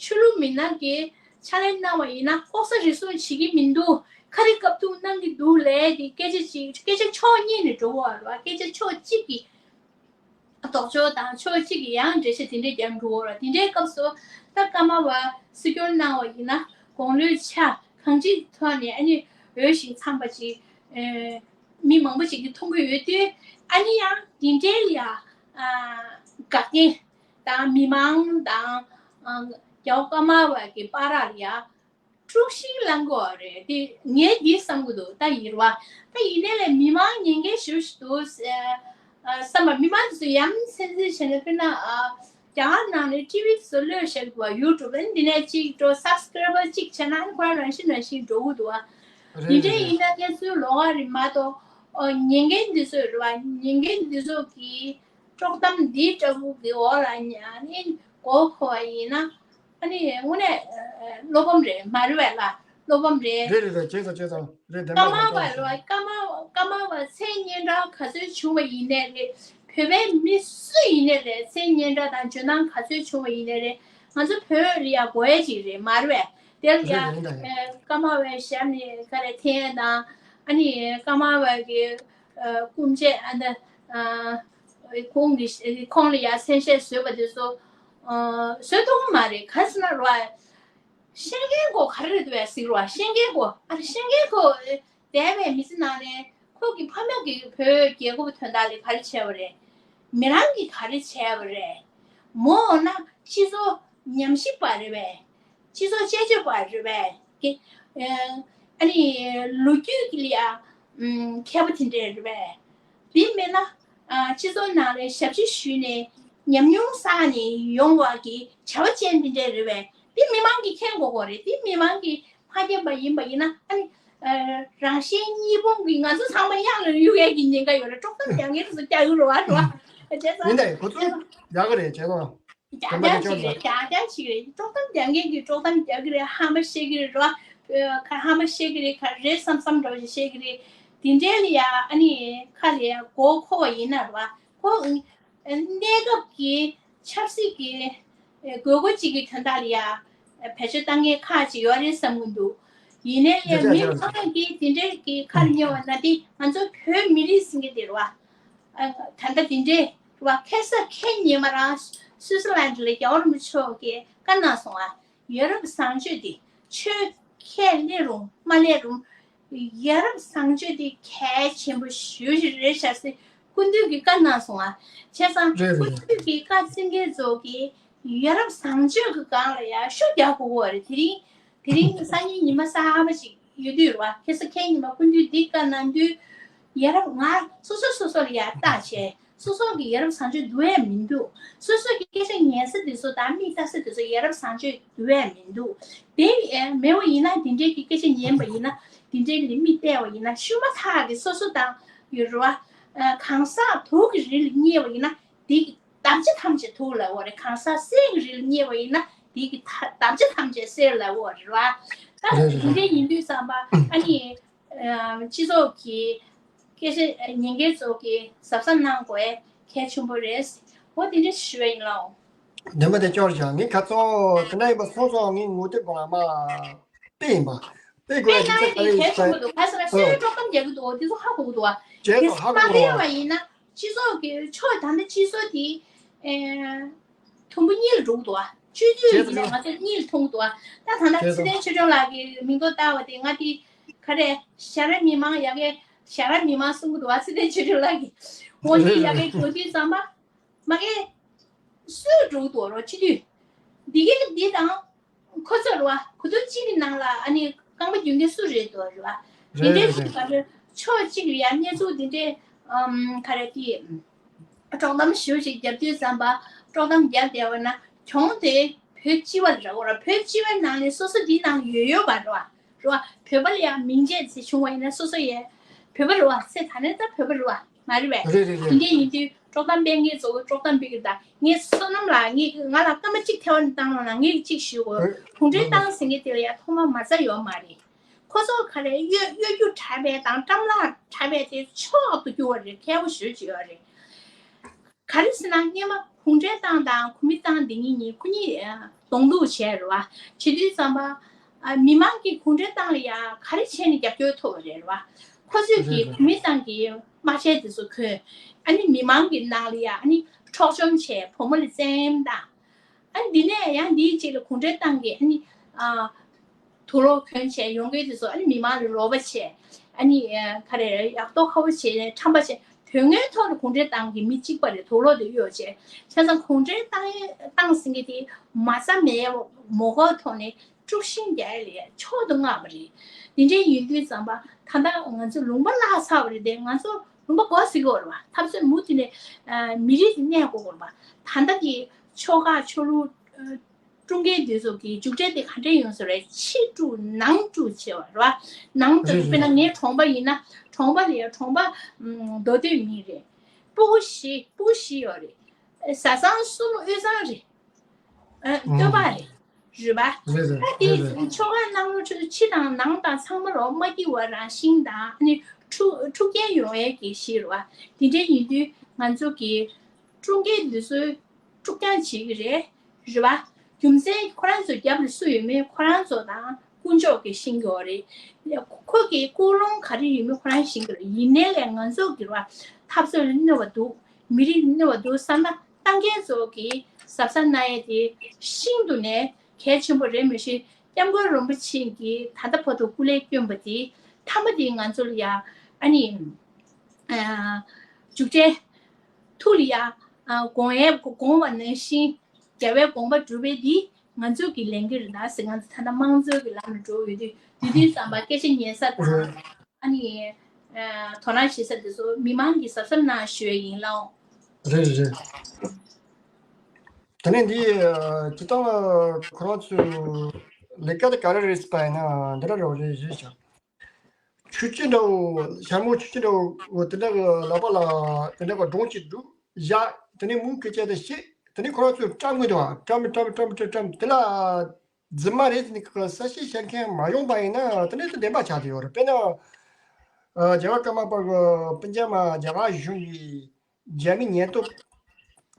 ཆོས་ལུགས་མི་སྣ་གིས་ཕྱག་ལས་གནང་བ་ཡིན་ན་ལྐོག་ཟ་རུལ་སུངས་བྱེད་ཀྱི་མི་འདུག་ག་རེ་བཀའ་བསྡུར་གནང་གི་འདུག་ལབ་དེ་སྐད་ཆ་ཅིག་སྐད་ཆ་ཕྱོགས་གཉིས་ནས་འགྲོ་གི་ཡོད་རེད་བ། སྐད་ཆ་ཕྱོགས་གཅིག་གིས། ལྡོག་ཕྱོགས་དང་ཕྱོགས་གཅིག་གིས་ཡང་འགྲེལ་བཤད་དེ་འདྲས་རྒྱག་འགྲོ་བ་རེད། དེ་འདྲའི་སྐབས་སུ་ད་ཀརྨ་པ་སྲིད་སྐྱོང་གནང་བ་ཡིན་ན་དགུང་ལོའི་ཆ་གང་ཅིའི་ཐོག་ནས་ཨ་ནི་འོས་ཤིང་འཚམས་པ་ཅིག་ཨེ་མི་མང་པོ་ཅིག་གིས་མཐོང་གི་ཡོད་དུས། ཨ་ནི་ཡང་དེ་འདྲའི་ཡ་ཨ་འགག་རྐྱེན་དང་མི་མང་དང་ཨ་རྒྱལ་བ་ཀརྨ་པ་གི་བར་ལ་ཡ། དཀྲུག་ཤིང་ལངས་དགོས་རེད། དེ་ངས་འདི་བསམ་གི་འདུག་ད་ཡིན་རེད་བ། ད་ཡིན་ནའི་ལས་མི་མང་ཉེན་ཁའི་ཞུ་ཞུ་འདུག་ཨ་བསམ་པ། མི་མང་དེ་ཚོ་ཡ་མཚན་འཛིན་བྱས་ན། དཔེར་ན་ཨ་རྒྱ་གར་ནང་ནས་ཊི་ཝི་དེ་ཚོ་གློད་བཞག་གི་འདུག་བ། ཡུ་ཊུབ། ཨ་ནི་འདི་ནས་གཅིག་འགྲོ་སབ་སི་ཀ་རའི་བར་གཅིག་བྱས་ན་ཨ་ནི་ཁོ་རང་རང་བཞིན་རང་བཞིན་འགྲོ་གི་འདུག་བ། རེད་འདི་འདྲའི་རེད་ཡིན་ན་གནས་ཚུལ་ལོགས་ཀ་རེད་མ་གཏོགས། ཨོ་ཉེན་ཁའི་འདི་ཚོ་རེད་བ། ཉེན་ཁའི་འདི་ཚོ་གི་དཀྲོག་གཏམ་འདི་འདྲ་བོ་གི་འོག་ལ་ཉ་ནི་མགོ་འཁོར་བ་ཡིན་ན། ཨ་ནི་དངོས་གནས་བློ་ཕམ་རེད། མ་རེད་བས་ལ། བློ་ཕམ་རེད། རེད་རེད་རེད། བྱས་ཙང་བྱས་ཙང་རེད། བདེན་པ་ཀརྨ་རེད། པ་རེད་བ། ཀརྨ་ཀརྨ་པ་མཚན་སྙན་གྲགས་ག་ཚོད་བྱུང་བ་ཡིན་ནའི་རེད། བོད་པའི་མི་སུ་ཡིན་ནའི་རེད། མཚན་སྙན་གྲགས་དང་འཇོན་ཐང་ག་ཚོད་བྱུང་བ་ཡིན་ནའི་རེད། ང་ཚོ་བོད་ལ་ཡ་དགོས་ཡ་ཅིག་རེད། མ་རེད་བས། དེ་ལ་ཡ་རེད་རེད། ཡིན་ད་ཡིན། ཀརྨ་པའི་ཞབས་ནས་ག་རེ་འཐེན་ཡ་དང་། ཨ་ནི་ཀརྨ་པ་གི་སྐུ་མཆེད་ཨ་ནི། ཁོང་གི་ཁོང་ལ་ཡ་མཚན་ཤས་བཟོས་པ་དེ་ཚོ་བཟོས་ཐུབ་ཀྱི་མ་རེད། ག་རེ་ཟེར་ན་རོ། ཤེས་མཁན་ཁོ་ག་རེ་རེད་འདུག་བས་ཟེར་རོ། ཤེས་མཁན་ཁོ་ཨ་རེ་ཤེས་མཁན་ཁོ་འདས་པའི་མི་ཚེ་ནང་ནས་ཁོ་གི་ཕ་མ་གིས་བོད་རྒྱལ་ཁབ་དོན་དག་ལ་ག་རེ་བྱས་པ་རེད། མི་རང་གིས་ག་རེ་བྱས་པ་རེད། མོ་འོ་ན་སྤྱི་ཚོགས་ཉམས་ཞིབ་པ་རེད་པས། སྤྱི་ཚོགས་དཔྱད་བརྗོད་པ་རེད་པས། ཨ་ནི་ལོ་རྒྱུས་ཀྱི་ལ་ཡ་མཁས་པ་དེ་འདྲས་རེད་པས། དེ་མིན་ན་སྤྱི་ཚོགས་ནང་ལ་ཞབས་ཕྱི་ཞུས་ནས་ཉམས་མྱོང་བསགས་ནས་ཡོང་བ་གི་བྱ་བ་ཅན་དེ་འདྲས་རེད་པས། དེ་མི་མང་གིས་མཁྱེན་དགོས་ཀྱི་རེད། དེ་མི་མང་གིས་མ་མཁྱེན་པ་ཡིན་པ་ཡིན་ན། ཨ་ནི་ ཨ། རང་གཞན་གཉིས་སྤོང་གི་ང་ཚོ་ཚང་མ་གཡང་ལ་གཡུག་ཡས་ཀྱི་ཉེན་ཁ་ཡོད་རེད། དཀྲོག་གཏམ་རྒྱག་མཁན་ཚོ་རྒྱག་གི་རེད་བ། རེད་བ། བྱས་ཙང་ཡིན་ད་ཁོ་ཚོ་རྒྱག་གི་རེད། བྱས་ཙང་རྒྱག་རྒྱག་ཅིག་རེད། རྒྱག་རྒྱག་ཅིག་རེད། དཀྲོག་གཏམ་རྒྱག་མཁན་གྱིས་དཀྲོག་གཏམ་རྒྱག་གི་རེད། ཧམ་པ་བཤད་ཀྱི་རེད། རེད་བ། ཁ་ཧམ་པ་བཤད་ཀྱི་རེད། ག་རེ་བསམ་བསམ་འདྲ་བོ་ཞིག་བཤད་ཀྱི་རེད། དེ་འདྲའི་ལ་ཡ་ཨ་ནི་ཁ་ལ་ཡ་མགོ་འཁོར་བ་ཡིན་ན་རེད་བ། ཁོ་གནས་སྐབས་ཀྱི་ཆབ་སྲིད་ཀྱི་དགོས་མཁོ་གཅིག་གི་དོན་དག་ལ་ཡ་བེད་སྤྱོད་བཏང་མཁན་ཁག་ཅིག་ཡོད་རེད་བསམ་གྱི་འདུག་ཡིན་ནའི་ལས་མི་ཁོ་རང་གིས་དེ་འདྲའི་གི་ཁ་ལ་ཉན་པ་ན་དེ་ང་ཚོ་བོད་མི་རིགས་ཟེར་མཁན་དེ་རེད་བ། ད་ལྟ་དེ་འདྲའི་རེད་བ། ཁ་སང་ཁ་ཉིན་མ་རང་སུའི་ཙི་ལན་ལ་རྒྱལ་བ་རིན་པོ་ཆེ་མཆོག་གིས་བཀའ་གནང་སོང་ང་། ཡ་རབས་བཟང་སྤྱོད་དེ་ཆོས་ཁས་ལེན་རུང་མ་ལེན་རུང་། ཡ་རབས་བཟང་སྤྱོད་དེ་གལ་ཆེན་པོ་ཞེ་པོ་ཅིག་རེད་ཤག་ཟེར་སྐུ་མདུན་གྱིས་བཀའ་གནང་སོང་ང་། བྱས་ཙང་རེད་རེད་སྐུ་རེད། མདུན་གྱིས་བཀའ་བཙན་མཁན་ཚོ་གིས་ཡ་རབས་བཟང་སྤྱོད་ཀྱི་སྒང་ལ་ཡ་ཤུགས་རྒྱག་དགོས་ཀྱི་རེད། དེ་རིང་དེ་རིང་སང་ཉིན་ཉི་མ་གསར་པ་ཅིག་ཡོད་དུས་རེད་བ། ཁ་སང་ཁ་ཉིན་མ་སྐུ་མདུན་འདི་བཀའ་གནང་དུས་ཡ་རབས་ང་སོ་སོ་སོ་སོ་ལ་ཡ་བརྟག་བྱས། སོ་སོ་གི་ཡ་རབས་བཟང་སྤྱོད་འདུག་ཡ་མི་འདུག་སོ་སོ་གི་སྐད་ཆ་ཉན་ས་དེ་ཚོ་དང་མིག་ལྟ་ས་དེ་ཚོ་ཡ་རབས་བཟང་སྤྱོད་འདུག་ཡ་མི་འདུག་དེ་ཨེ་མེད་པ་ཡིན་ན། དེ་འདྲའི་གི་སྐད་ཆ་ཉན་པ་ཡིན་ན། དེ་འདྲའི་གི་མིག་བལྟས་པ་ཡིན་ན། ཤུ་མ་ཐག་གི་སོ་སོ་དང་ཡོད་རེད་བ། གང་ཟག་དུག་གི་རིལ་རྙེད་པ་ཡིན་ན། དེ་གི་དམ་བཅའ་ཐམས་ཅད་དུག་ལབ་པ་རེད། གང་ཟག་གསེར་གྱི་རིལ་རྙེད་པ་ཡིན་ན། དེ་གི་ཐ་དམ་བཅའ་ཐམས་ཅད་གསེར་ལབ་པ་རེད་བ། ད་རེད་རེད་དེ་རེད། འདྲའི་ཡིན་དུས་ཙམ་པ་ཨ་ནི། ཨ། སྤྱི་ཚོགས་ཀྱི་སྐད་ཆ་ཉན་མཁན་ཚོ་གིས་གཟབ་གཟབ་གནང་དགོས་གལ་ཆེན་པོ་རེད། འོ་དེ་འདྲ་ཞུ་བ་ཡིན་ལགས། བདེན་པ་དེ་སྐྱོར་བཞག་ངས་ཁ་ཚོ་དེ་འདྲ་ཡིན་པ་སོང་སོང་ངས་ངོ་དེབ་སྒང་ལ་མ་དཔེ་ཡིན་པ་དཔེ་དགོས་དཔེ་ཡ་ཅིག་གནང་ཡ་དེ་གལ་ཆེན་པོ་འདུག་ག་ཟེར་ན་སུས་དཀྲོག་གཏམ་རྒྱག་གི་འདུག་དེ་ཚོ་ཧ་གོ་གི་འདུག་བ། བྱས་ཙང་ཧ་གོ་མ་གི་རེད་བ། ཡིན་ན་སྤྱི་ཚོགས་ཀྱི་ཕྱོགས་ད་ལྟ་སྤྱི་ཚོགས་དེ་ཨེ། དུམ་བུ་གཉིས་ལ་འགྲོ་གི་འདུག་བ། སྤྱི་འཐུས་ཡིན་ན་ང་ཚོ་གཉིས་ལ་མཐོང་གི་འདུག་བ། ད་ད་ལྟ་ཚེ་བརྟན་ཆོས་སྐྱོང་ལགས་ཀྱི་མིང་ཐོ་བཏགས་པ་དེ་ང་དེ་ག་རེ་ཞྭ་ར་མི་མང་ཡ་གི་ཞྭ་ར་མི་མང་གསུང་གི་འདུག་བ། ཚེ་བརྟན་ཆོས་སྐྱོང་ལགས་ཀྱི་འོ་དེ་ཡ་གི་འགྲོ་དུས་ཙམ་པ་མ་གི་སུས་འགྲོ་གི་འདུག་རོ་སྤྱི་འཐུས་འདི་གི་འདི་དང་། ཁོ་ཚོ་རེད་བ། གོ་དུས་གཅིག་གི་ནང་ལ་ཨ་ནི་རྐང་པ་རྒྱུག་མཁན་སུ་རེད་འདུག་རེད་བ། དེ་འདྲའི་རེད་ཅིག་རེད། ག་ཚོད་ཕྱོགས་གཅིག་ལ་ཡ་གནས་ཚུལ་དེ་འདྲའི་ཨམ་ག་རེ་དེ་དཀྲོག་གཏམ་ཞུ་ཞིག་རྒྱབ་དུས་ཙམ་པ་དཀྲོག་གཏམ་རྒྱབ་བསྡད་པ་ན་གྱོང་དེ་བོད་སྤྱི་པ་ལ་རག་གོ་ར། བོད་སྤྱི་པའི་ནང་ནས་སོ་སོ་འདི་ནང་ཡོད་ཡོད་པ་རེད་བ། རེད་བ། བོད་པ་ལ་ཡ་མིང་ཆད་ཟེར་བྱུང་བ་ཡིན་ན་སོ་སོ་ཡ་བོད་པ་རེད་བ། ཚེ་ད་ནས་ད་བོད་པ་རེད་བ། མ་རེད་པས། རེད་རེད་རེད། དེ་འདྲ་ཡིན་དུས་དཀྲོག་གཏམ་སྤེལ་མཁན་ཚོ་དཀྲོག་གཏམ་སྤེལ་གི་ད་ངས་བསོད་ནམས་ལགས་ངས་ང་ལ་སྐར་མ་གཅིག་ཐལ་བ་བཏང་རོགས་གནང་། ངས་གཅིག་ཞུ་དགོས། རེད། གུང་ཁྲན་ཏང་ཟེར་མཁན་དེ་ལ་ཡ་ཐོག་མ་མ་རྩ་ཡོད་མ་རེད། ཁོ་ཚོ་ག་རེ་གཡོ་གཡོ་སྒྱུ་དྲགས་པས་དང་བཀྲམ་ལག་དྲགས་པས་དེ་མཆོག་ཏུ་གྱུར་བ་རེད། ཁྱད་པར་ཞུ་ཅིག་ཡོད་རེད། ག་རེ་ཟེར་ན་སྔོན་མ་གུང་ཁྲན་ཏང་དང་གོ་མིན་ཏང་འདི་གཉིས་གཉིས་ཁོ་གཉིས་ཨ་གདོང་ཐུག་བྱས་རེད་བ། བྱེད་དུས་ཙམ་པ་ཨ་མི་མང་གིས་གུང་ཁྲན་ཏང་ལ་ཡ་ག་རེ་བྱས་ནས་རྒྱབ་སྐྱོར་ཐོབ་པ་རེད་བ། ཁོ་ཚོས་ཀྱིས་གོ་མིན་ཏང་གི་དམག་ཆས་དེ་ཚོ་གོན། ཨ་ནི་མི་མང་གི་ནང་ལ་ཡ་ཨ་ནི་འཕྲོག་བཅོམ་བྱས། བུ་མོ་ལ་བཙན་གཡེམ་བཏང་། ཨ་ནི་འདི་ནས་ཡང་འདིའི་རྗེས་ལ་གུང་ཁྲན་ཏང་གིས་ཨ་ནི་ཨ་དུག་ལོག་གོན་བྱས་ཡོང་མཁན་དེ་ཚོ་ཨ་ནི་མི་མང་ལ་རོགས་པ་བྱས། ཨ་ནི་ཨ་ག་རེ་ཡག་ཐོག་ཁ་པོ་བྱས་ཁྲམ་པ་བྱས། དོན་དངོས་ཐོག་ལ་གུང་ཁྲན་ཏང་གི་མི་གཅིག་པ་རེད། དུག་ལོག་དེ་གཡོག་བྱས། བྱས་ཙང་གུང་ཁྲན་ཏང་ཏང་ཟེར་མཁན་དེ་མ་རྩ་མེད་མོ་གོ་ཐོག་ནས་དཀྲུག་ཤིང་རྒྱག་ཡ་ལས་མཆོག་ཏུ་བསྔགས་པ་རེད། འདི་འདྲའི་ཡིན་དུས་ཙམ་པ་ད་ལྟ་ང་ཚོ་ལུང་པ་བརླག་ཚར་བ་རེད་དེ། ང་ཚོ་ལུང་པ་སྒོ་ཟེར་གྱི་ཡོད་རེད་བ། འཐབ་རྩོད་མུ་མཐུད་ནས་ཨ་མི་རིགས་དེ་གནས་དགོས་ཀྱི་རེད་བ། ད་ལྟ་དེ་ཕྱོགས་ཁག་ཆོས་ལུགས་ཨ་དཀྲུག་མཁན་དེ་ཚོ་གི་མཇུག་འབྲས་དེ་ག་འདྲས་ཡོང་ས་རེད། ཕྱི་དཀྲུག་ནང་དཀྲུག་བྱས་པ་རེད་བ། ནང་དུ་རེད་དཔེར་ན་རེད། ངའི་གྲོང་པ་ཡིན་ན་གྲོང་པ་ལ་ཡ་གྲོང་པ་ཨ་མདོ་སྟོད་མི་རེད། སྤུ་གུ་བཞི་སྤུ་གུ་བཞི་ཡོད་རེད། བཟའ་ཚང་གསུམ་དབུས་གཙང་རེད། ཨ་སྟོད་པ་རེད། རེད་པ། རེད་རེད། ད་དེ་རེད་རེད། ཕྱོགས་ཁག་ནང་ལོགས་ཁྲོད་དུ་ཕྱི་དང་ནང་དང་ཚང་མ་ལོག་མ་སྐྱིད་པ་རང་བཞིན་དང་ཨ་ནི་འཁྲུག་འཁྲུག་རྐྱེན་ཡོང་ཡས་ཀྱི་གཞི་རེད་བ། དེ་འདྲ་ཡིན་དུས་ང་ཚོ་གི་དཀྲུག་མཁན་འདི་ཚོའི་དཀྲུག་རྐྱང་བྱེད་ཀྱི་རེད། རེད་བ། རྒྱུ་མཚན་ཁོ་རང་ཚོའི་རྒྱབ་ལ་སུ་ཡོད་མེད་ཁོ་རང་ཚོ་དང་དཀོན་མཆོག་གིས་ཤེས་ཀྱི་ཡོད་རེད། ཁོ་གི་ཀུན་སློང་ག་རེ་ཡོད་མེད་ཁོ་རང་ཤེས་ཀྱི་རེད། ཡིན་ནའི་ལས་ང་ཚོ་གི་རེད་བ། འཐབ་རྩོད་ལ་གནོད་པ་འདུག་མི་རིགས་ལ་གནོད་པ་འདུག་བསམ་ན་ཏང་ཁྱེད་ཚོ་གིས་གཟབ་གཟབ་གནང་ཡས་དེ་ཤིན་ཏུ་ནས་གལ་ཆེན་པོ་རེད། མི་ཤེས་སྐྱབས་མགོན་རིན་པོ་ཆེ་གིས་ད་ལྟ་བར་དུ་སྐུ་ལས་བསྐྱོན་པ་དེ་མཐའ་མ་དེ་ང་ཚོ་ལ་ཡ་ཨ་ནི་ཨ་མཇུག་འབྲས་ཐུགས་ལ་ཡ་ཨ་དགོངས་ཡས་དགོངས་པ་ནང་བཞིན་རྒྱལ་བའི་དགོངས་པ་སྒྲུབ་པའི་འདི་ང་ཚོ་གི་ལས་འགན་རེད་ད་ཟེར། ང་ཚོ་ད་ལྟ་དམངས་གཙོའི་གི་ལམ་ལ་འགྲོ་ཡོད་དུས་དུས་དུས་ཙམ་པ་སྐད་ཆ་ཉན་ས་དང་ཨ་ནི་ཨ་དོ་སྣང་བྱེད་ས་དེ་ཚོ་མི་མང་གི་གཟབ་གཟབ་གནང་ཞུ་ཡས་ཡིན་ལགས། རེད་རེད། དེ་ནས་འདི་ཨ་སྤྱིར་བཏང་ཁོ་རང་ཚོའི་ལས་ཀ་དེ་ག་རེ་རེད་ཟེར་པ་ཡིན་ན་འདི་འདྲ་རེད་རེད་ཞུས་ཤག་ཆུ་ཆུ་འདྲ་བོ་ཤ་མོ་ཆུ་ཆུ་འདྲ་བོ་དེ་འདྲ་གི་ལག་པ་ལ་དེ་འདྲ་གི་སྒྲོམ་གཅིག་འདུག་བཞག་དེ་ནས་མུ་གེ་བྱས་ཏེ་བཤད་དེ་ནས་ཁོ་རང་ཚོས་བཀྲམ་གི་འདུག་བ། བཀྲམ་བཀྲམ་བཀྲམ་བཀྲམ་བཀྲམ་དེ་ལ་རྫུན་མ་རེད་ཟེར་ནས་གི་གསལ་བཤད་བྱེད་མཁན་མ་ཡོང་པ་ཡིན་ན་དེ་ནས་དེ་བདེན་པ་ཆགས་བསྡད་ཡོད་རེད། དཔེར་ན་རྒྱལ་བ་ཀརྨ་པ་གི་སྤུན་ཀྱག་མ་རྒྱ་གར་གཞུང་གི་རྒྱ་མི་ཉེན་རྟོག་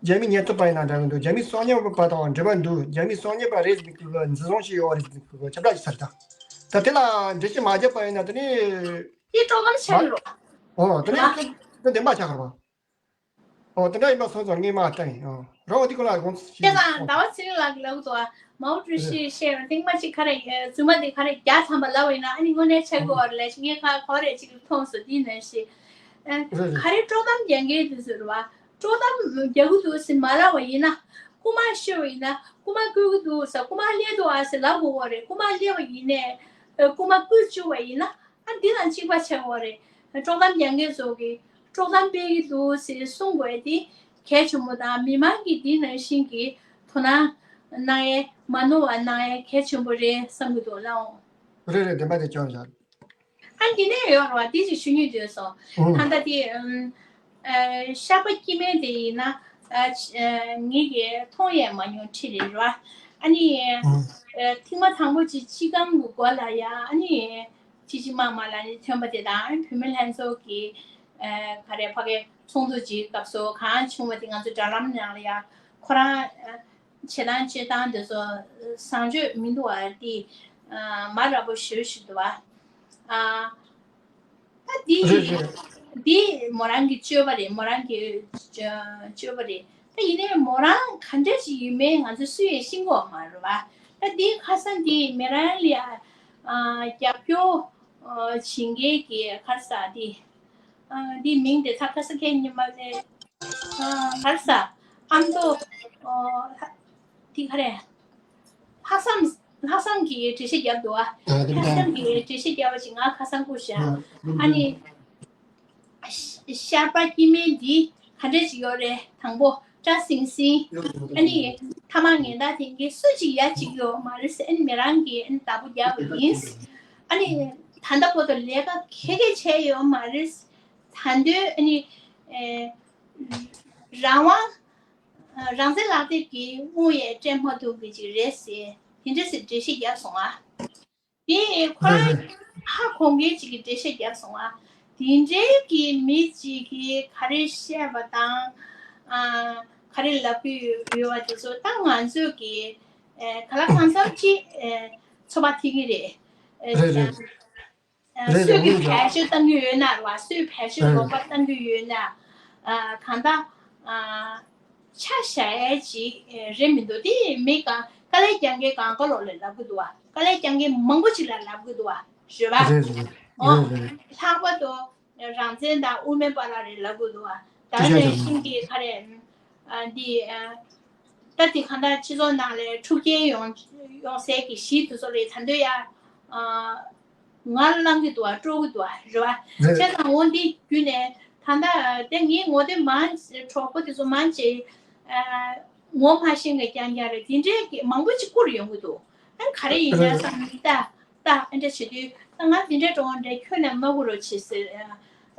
རྒྱ་མི་ཉེན་རྟོག་པ་ཡིན་ན་འདྲ་གི་འདུག་རྒྱ་མི་གསང་ཉུལ་པ་དང་འབྲེལ་བ་འདུག་རྒྱ་མི་གསང་ཉུལ་པ་རེད་ཟེར་ནས་གི་འཛིན་བཟུང་བྱས་ཡོད་རེད་ཟེར་ནས་གི་ཁྱབ་བསྒྲགས་བྱས་ཚར་དང་། ད་དེ་ལ་འགྲེལ་བཤད་མ་བརྒྱབ་པ་ཡིན་ན་དེ་ནི་དེ་དཀྲོག་གཏམ་ཆགས་ཀྱི་རེད། ཨོ་དེ་ནི་དེ་བདེན་པ་ཆགས་ཀྱི་རེད་པ། ཨོ་དེ་འདྲ་ཡིན་པ་སོང་ཙང་ངས་མ་བསྟན་ཡིན། ཨོ་རང་འོ་དེ་ཁོ་ལ་དགོངས་ཚུལ་ཞིག་དེ་དང་ཟླ་བ་ཚེ་རིང་ལགས་ཀྱིས་ལབ་འདུག་མའོ་ཀྲུའུ་ཞི་བཤད་རུང་ཐེངས་མ་གཅིག་ག་རེ་རྫུན་མ་དེ་ག་རེ་བརྒྱ་ཐམ་པ་ལབ་པ་ཡིན་ན་ཨ་ནི་དངོས་གནས་ཆགས་ཀྱི་ཡོད་རེད་ལབ་ཞིག་ངས་ཁ་གོ་རེ་གཅིག་མཐོང་སོང་། དེ་ནང་བཞིན་རེད་རེད། ག་རེ་དཀྲོག་གཏམ་རྒྱག་མཁན་དེ་ཚོ་རེད་པ། དཀྲོག་གཏམ་རྒྱག་གི་འདུག་ཟེར་མ་ལབ་པ་ཡིན་ན་རྐུ་མ་ཤོར་བ་ཡིན་ན་རྐུ་མ་བརྐུས་ཀྱི་འདུག་ཟེར་རྐུ་མ་སླེབས་འདུག་ཨ་ཟེར་ལབ་དགོས་པ་རེད། རྐུ་མ་སླེབས་པ་ཡིན་ནའི་རྐུ་མ་བརྐུས་བཅུག་པ་ཡིན་ན་ཨ་འདི་དང་གཅིག་པ་ཆགས་པ་རེད། དཀྲོག་གཏམ་རྒྱག་མཁན་ཚོ་གིས་དཀྲོག་གཏམ་སྤེལ་གྱི་འདུག་ཟེར་གསུང་དགོས་དེ་གལ་ཆེན་པོ་དང་མི་མང་གིས་འདི་ནང་བཞིན་གྱི་དོ་སྣང་གནང་ཡས་མ་ནོར་བ་གནང་ཡས་གལ་ཆེན་པོ་རེད་བསམ་གྱི་འདུག་ལགས་འོང་། རེད་རེད། བདེན་པ་དེ་སྐྱོན་བཞག་ཨ་འདི་ནས་ཡོད་རེད་པ། འདི་ཅིག་ཞུ་སྙིང་འདོད་སོང་། ཨུ། ད་ལྟ་དེ་ཨམ། ཨ་ཤར་པ་སྐྱེ་དམན་དེ་ཡིན་ན་ཨ་ཅི་ཨ་ངེད་ཀྱིས་མཐོང་ཡས་མ་མྱོང་ཁྲིད་རེད་རེད་པ། ཨ་ནི་ཨུ། ཨ་ཐེངས་མ་དང་པོ་ཅིག་སྤྱི་ཁང་གི་སྒོ་ལ་ཡ་ཨ་ནི་ཅི་ཅི་མ་མ་ལ་ནི་ཐོན་པ་དེ་དང་བུད་མེད་ལྷན་ཚོགས་ཀྱི་ཨ་ག་རེ་ཕ་གའི་ཚོགས་འདུ་ཅིག་སྐབས་སུ་གང་བྱུང་བ་དེ་ང་ཚོ་དྲ་ལམ་ནང་ལ་ཡ་ཁོ་རང་ཨ། བྱེད་སྟངས་སྤྱོད་སྟངས་དེ་ཚོ་བཟང་སྤྱོད་མི་འདུག་པ་དེ་མ་རབས་པོ་ཞེ་པོ་ཞིག་འདུག་པ། ཨ་ད་དེ་རེད་རེད། དེ་མོ་རང་གི་སྤྱོད་པ་རེད། མོ་རང་གི་སྤྱོད་པ་རེད། ད་ཡིན་ནའི་མོ་རང་ག་འདྲ་ཞིག་ཡིན་མིན་ང་ཚོ་སུས་ཡང་ཤེས་ཀྱི་ཡོད་མ་རེད་པ། ད་དེ་ཁ་སང་དེ་མི་རང་ལ་ཡ་རྒྱབ་སྐྱོར་བྱེད་མཁན་གྱི་ག་རེ་ཟེར་དེ། ཨ་འདིའི་མིང་དེ་ཚ་ཁ་ས་ཁའི་ཉི་མ་ལས། ཨ་ག་རེ་ཟ། ཨ་མདོ། ཨོ་ཧ། དེ་ག་རེ། ལྷག་བསམ་ལྷག་བསམ་གྱིས་འགྲེལ་བཤད་བརྒྱབ་འདུག་ཨ། ལྷག་བསམ་གྱིས་འགྲེལ་བཤད་བརྒྱབ་པ་ཅིག་ང་ཁ་སང་སྐུ་བཞག་ཨ་ནི། ཤ་ཤར་པ་སྐྱེ་དམན་འདི་ག་འདྲ་ཅིག་ཡོད་རེད། དང་པོ་སྐྲ་སིང་སིང་། ཨ་ནི་ཐ་མག་ངན་དག་དེ་གའི་སུ་ཅིག་ཡ་ཅིག་ཡོད་མ་རེད་ཟེར། ཨ་ནི་མི་རང་གིས་ཨ་ནི་བདག་པོ་རྒྱག་པ་ཡིན། ཨ་ནི་ད་ལྟ་བར་དུ་ལས་ཀ་ག་གེ་བྱས་ཡོད་མ་རེད། ད་དུང་ཨ་ནི་ཨེ་རང་དབང་རང་བཙན་ལག་དེབ་ཀྱིས་དངུལ་ཡང་སྤྲད་མ་ཐུབ་ཀྱི་ཅིག་རེད་ཟེར་དེ་འདྲ་ཟེར་འགྲེལ་བཤད་བརྒྱབ་སོང་ཨ། དེ་ཁོ་རང་ཧ་གོ་མཁན་ཅིག་གིས་འགྲེལ་བཤད་བརྒྱབ་སོང་ཨ། དེ་འདྲའི་གི་མི་ཅིག་གིས་ག་རེ་བཤད་པ་དང་ཨ་ག་རེ་ལབ་ཀྱི་ཡོད་པ་དེ་ཚོ་ད་ང་ཚོས་ཀྱིས་ཨེ་ག་ལ་གང་འཚམ་ཅིག་ཨེ་ཚོད་དཔག་ཐིག་གི་རེད། ཨེ་རེད་རེད། ཨ་རེད་སུས་རེད་ཀྱི་དངོས་བེད་སྤྱོད་གཏང་གི་ཡོད་ན་རེད་བ། སུས་བེད་སྤྱོད་རེད་རོགས་པ་གཏང་གི་ཡོད་ན་ཨ་གང་ལྟར་ཨ་ཆ་བཞག་ཡས་ཅིག་རེད་མི་འདུག་དེ་མི་གང་དཀའ་ལས་རྒྱག་མཁན་གང་ག་ལོག་ལ་ལབ་གི་འདུག་བ། དཀའ་ལས་རྒྱག་མཁན་མང་པོ་ཅིག་ལ་ལབ་གི་འདུག་བ། རེད་བ། རེད་རེད་ཨོ། རེད་རེད། ལྷག་པར་དུ་རང་བཙན་དང་དབུ་མའི་པ་ལགས་རེད་ལབ་གི་འདུག་བ། ད་ཅི་བྱ་ནས་ཡོང་ཤིང་གི་ག་རེ་ཨ་འདི་ཨ་ད་དེ་གང་ལྟར་སྤྱི་ཚོགས་ནང་ལ་འཁྲུག་རྐྱེན་ཡོང་ཡོང་སའི་གི་གཞི་དེ་ཚོ་ལ་ད་དུང་ཡ་ཨ། ང་ལ་བསླང་གི་འདུག་བ། དཀྲོག་གི་འདུག་བ། རེད་བ། རེད། བྱས་ཙང་འོ་འདི་བརྒྱུད་ནས་ད་ལྟ་དེ་ངའི་ངོ་དེབ་མང་གྲོགས་པོ་དེ་ཚོ་མང་ཆེ་ཨ་ངོ་མ་ཤེས་མཁན་རྐྱང་རྐྱང་རེད། དེ་འདྲའི་གི་མང་པོ་ཅིག་བསྐུར་ཡོང་གི་འདུག་ཨ་ག་རེ་ཡིན་ན་བསམ་ད་ད་ཨ་འདྲ་བྱེད་དུས་ད་ང་དེ་འདྲའི་འགྲོ་འདྲ་ཁྱོན་ནས་མ་བསྐུར་རོགས་བྱེད་ཟེར་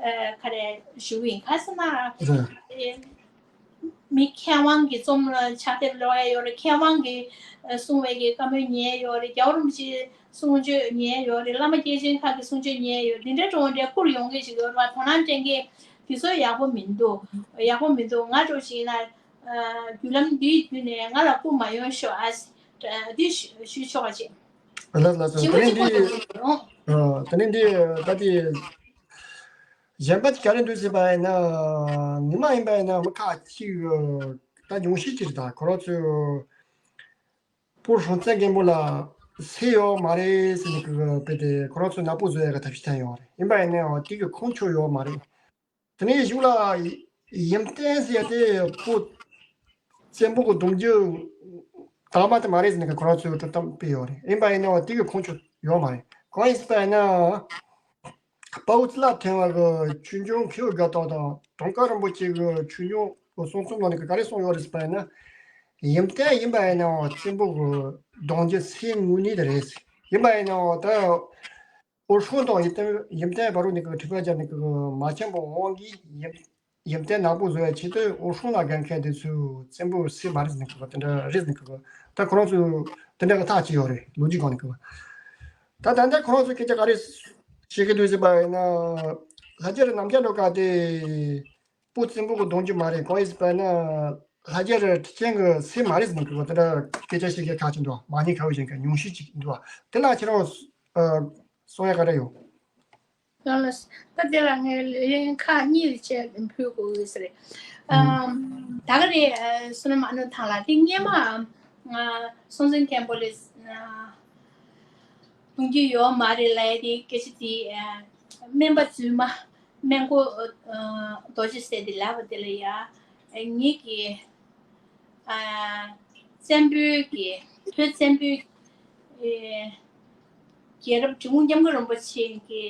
ཨ་ག་རེ་ཞུ་གི་ཡིན། ག་ཟེར་ན་རེད། ཨེ། མི་མཁས་དབང་གི་རྩོམ་ཕྱག་དེབ་ཀློག་ཡས་ཡོད་རེད། མཁས་དབང་གི་གསུང་བའི་གི་བཀའ་མོལ་ཉན་ཡོད་རེད། རྒྱལ་བ་རིན་པོ་ཆེའི་གསུང་ཆོས་ཉན་ཡོད་རེད། བླ་མ་སྐྱེས་ཆེན་ཁག་གི་གསུང་ཆོས་ཉན་ཡོད། འདི་འདྲ་འགྲོ་འདྲ་བསྐུར་ཡོང་གི་ཞིག་ཡོད་རེད་བ། དོ་སྣང་སྤྲད་མཁན་དེ་ཚོ་ཡག་པོ་མི་འདུག་ཡག་པོ་མི་འདུག་ང་འདྲ་བོ་ཞིག་ཡིན་ན་བརྒྱུད་ལམ་འདིའི་བརྒྱུད་ནས་ང་ལ་བསྐུར་མ་ཡོང་ཤོག་ཨ། འདི་ཞུ་ཞུ་ཆོག་པ་ཅིག་ལགས་ལགས་སོ། ཞུ་ད་ནི་ཅིག་འདི་བསྐུར་ཡོང་གི་འདུག་ད་ནི་འདི་ད་དེ། གཞན་པ་ག་རེ་འདུག་ཟེར་བ་ཡིན་ན། ཉི་མ་ཡིན་པ་ཡིན་ན་མི་ཁ་ཅིག་ད་ཉུང་ཤས་ཅིག་རེད། ད་ཁོ་རང་ཚོས་བོད་སྲོང་བཙན་སྒམ་པོ་ལ་སྲས་ཡོད་མ་རེད་ཟེར་ནས་གི་དཔེ་དེ་ཁོ་རང་ཚོས་ནག་པོ་བཟོ་ཡ་གི་ཐབས་ཤེས་བསྟན་ཡོད་རེད། ཡིན་པ་ཡིན་ནའང་དེ་གི་ཁུངས་ཁྱོན་ཡོད་མ་རེད། དེ་ནས་གཞུག་ལ་ཡིན་བརྟན་ཟེར་ཡ་དེ་བོད་བཙན་པོ་གི་གདུང་རྒྱུད་དག་མ་དེ་མ་རེད་ཟེར་ནས་གི་ཁོ་རང་ཚོས་དོ་དམ་སྤེལ་ཡོད་རེད། ཡིན་པ་ཡིན་ནའང་དེ་གི་ཁུངས་ཁྱོན་ཡོད་མ་རེད། གང་ཡིན་ཟེར་བ་ཡིན་ན། དཔའ་བོ་ཙི་ལ་ཐོན་བ་གི་ཆོས་འབྱུང་མཁས་པའི་དགའ་སྟོན་དང་དུང་དཀར་རིན་པོ་ཆེ་གི་ཆོས་འབྱུང་གི་གསུང་རྩོམ་ནང་ནས་ག་རེ་གསུངས་ཡོད་རེད་ཟེར་བ་ཡིན་ན། ཡིན་བརྟན་ཡིན་པ་ཡིན་ནའང་བཙན་པོ་གི་གདུང་རྒྱུད་སྲས་དངོས་གནས་དེ་རེད། ཡིན་པ་ཡིན་ནའང་ད་ ཨོ་ཧྲུང་དང་ཡིན་ཏེ་ཡིན་ཏེ་བར་ནས་ཀྱི་དྲི་བ་བརྒྱབ་ནས་ཀྱི་མ་ཆེན་པོ་དབང་གིས་ཡིན་ཡོན་ཏན་ནག་པོ་བཟོ་ཡ་ཆེད་དུ་ཨོ་ཧྲུང་ལ་དགའ་མཁན་དེ་ཚོས་བཙན་པོ་སྲིད་མ་རེད་ཟེར་ནས་ཁོ་དེ་འདྲ་རེད་ཟེར་ནས་ཁོ་ད་ཁོ་རང་ཚོས་དེ་འདྲ་གི་ཐག་བཅད་ཡོད་རེད། ལོ་རྒྱུས་སྒང་ནས་ཁོ་ད་ད་ལྟ་ཁོ་རང་ཚོས་སྐད་ཆ་ག་རེ་བཤད་ཀྱི་འདུག་ཟེར་བ་ཡིན་ན། ལྷ་རྒྱལ་རྣམ་རྒྱལ་ལོ་ཀ་དེ་བོད་བཙན་པོ་གི་གདུང་རྒྱུད་མ་རེད། གང་ཡིན་ཟེར་བ་ཡིན་ན་ལྷ་རྒྱལ་ཁྲི་ཆེན་གི་སྲས་མ་རེད་ཟེར་ནས་ཁོ་དེ་འདྲ་སྐད་ཆ་བཤད་མཁན་ཁ་ཅིག་འདུག་མ་ཉེས་ཁ་བའི་གཞན་ཁ་ཉུང་ཤས་ཅིག་འདུག་དེ་ལ་ཁྱེད་རང་གསུང་ཡ་ག་རེ་ཡོད། ཡང་ལ། ད་དེ་ལ་ངས་ལན་ཁག་གཉིས་ལ་བཅད་ཕུལ་དགོས་ཀྱི་རེད། ཨམ། ད་ག་རེད། ཨ། བསོད་ནམས་ཨ་ནུ་ཐང་ལགས་དེ་སྔས་མ་ང་སྲོང་བཙན་སྒམ་པོ་ལ་ཨ་གདུང་རྒྱུད་ཡོད་མ་རེད་ལབ་ཡ་དེ་སྐད་ཆ་དེ་ཨ་སྨན་པ་རྫུན་མ་སྨན་གོ་ཨ་རྡོ་རྗེ་ཟེར་དེ་ལབ་པ་དེ་ལ་ཡ་ངེད་ཀྱི་ཨ་བཙན་པོའི་གི་བོད་བཙན་པོའི་ཨེ་རྒྱལ་རབས་འབྲི་གུང་སྐྱབས་མགོན་རིན་པོ་ཆེ་གི་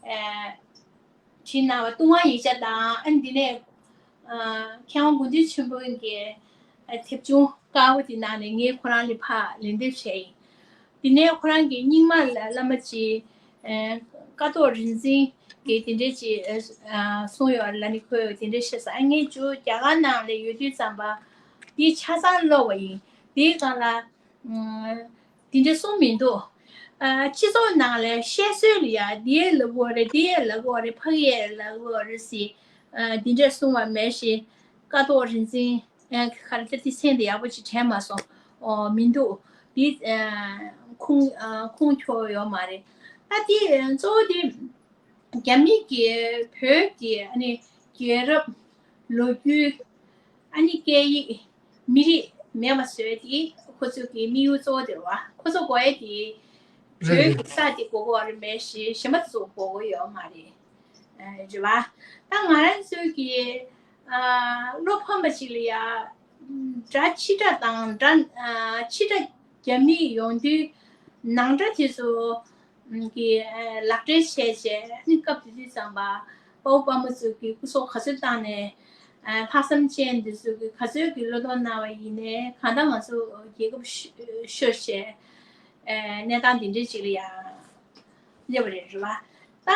ཨེ་བྲིས་གནང་བ་ལྟུང་བ་ཡིག་ཆ་དང་། ཨ་ནི་འདི་ནས་ཨ་མཁས་དབང་དགེ་འདུན་ཆོས་འཕེལ་གྱི་ཨ་དེབ་ཆུང་དཀར་པོ་དེ་ནང་ནས་ངས་ཁོ་རང་ལ་ཕར་ལན་འདེབས་བྱས་ཡིན། དེ་ནས་ཁོ་རང་གི་རྙིང་མ་ལ་བླ་མ་ཅིག་ཨ་ཀཿཐོག་རིག་འཛིན་གྱིས་དེ་འདྲས་ཅིག་ཨ་གསུངས་ཡོད་ལབ་ནས་ཁོས་དེ་འདྲས་བཤད་ས། ཨ་ངས་མཇུག་རྒྱ་གར་ནང་ལ་ཡོད་དུས་ཙམ་པ་འདི་ཆ་ཚང་ཀློག་པ་ཡིན། དེའི་སྒང་ལ་ཨ་དེ་འདྲས་གསུངས་མི་འདུག་ཨ་སྤྱི་ཚོགས་ནང་ལ་བཤད་སྲོལ་ལ་ཡ་འདི་ཡས་ལབ་དགོས་རེད། དེ་ཡས་ལབ་དགོས་རེད། ཕ་གི་ཡས་ལབ་དགོས་རེད་ཟེར་ཨ་དེ་འདྲས་གསུངས་པ་མེད་ཞེས། ཀཿཐོག་རིག་འཛིན་ཨ་ག་རེ་ད་དེ་མཚན་དེ་ཡག་པོ་ཅིག་དྲན་མ་སོང་། ཨོ་མི་འདུག་འདི་ཨ་ཁུངས་ཨ་ཁུངས་འཁྱོལ་ཡོད་མ་རེད། ད་དེ་གཙོ་བོ་དེ་རྒྱ་མི་གིས་བོད་ཀྱི་ཨ་ནི་རྒྱལ་རབས་ལོ་རྒྱུས་ཨ་ནི་སྐད་ཡིག་མི་རིགས་མེད་པ་བཟོས་ཏེ་ཁོ་ཚོ་གི་དམིགས་ཡུལ་གཙོ་བོ་དེ་རེད་བ། ཁོ་ཚོ་དགོས་ཡས་དེ་རེད་བོད་རེད། ཀྱི་ས་དེ་དགོས་ཀྱི་ཡོད་རེད་མེད་ཞེས་གཞན་པ་ཚོ་དགོས་ཀྱི་ཡོད་མ་རེད། ཨ་རེད་བ། ད་ང་རང་ཚོའི་གི་ཨ་བློ་ཕམ་པ་ཞིག་ལ་ཡ་སྒྲ་ཕྱི་སྒྲ་དང་སྒྲ་ཨ་ཕྱི་སྒྲ་རྒྱ་མི་ཡོང་དུས་ནང་སྒྲ་དེ་ཚོ་གི་ཨ་ལག་འབྲེལ་བྱས་བྱས། ཨ་ནི་སྐབས་དེ་དུས་ཙམ་པ་དཔའ་བོ་དཔའ་མོ་ཚོ་གི་སྐུ་སྲོག་ག་ཚོད་བཏང་ནས་ཨ་ལྷག་བསམ་ཅན་དེ་ཚོ་གི་ག་ཚོད་ཀྱི་བློས་གཏོང་གནང་བ་ཡིན་ནའི་གང་ལྟར་ང་ཚོ་རྒྱལ་ཁབ་ཤོར་བྱས་ཨ་གནས་སྟངས་དེ་འདྲའི་ཅིག་ལ་ཡ་སླེབས་པ་རེད། རེད་བ། ད་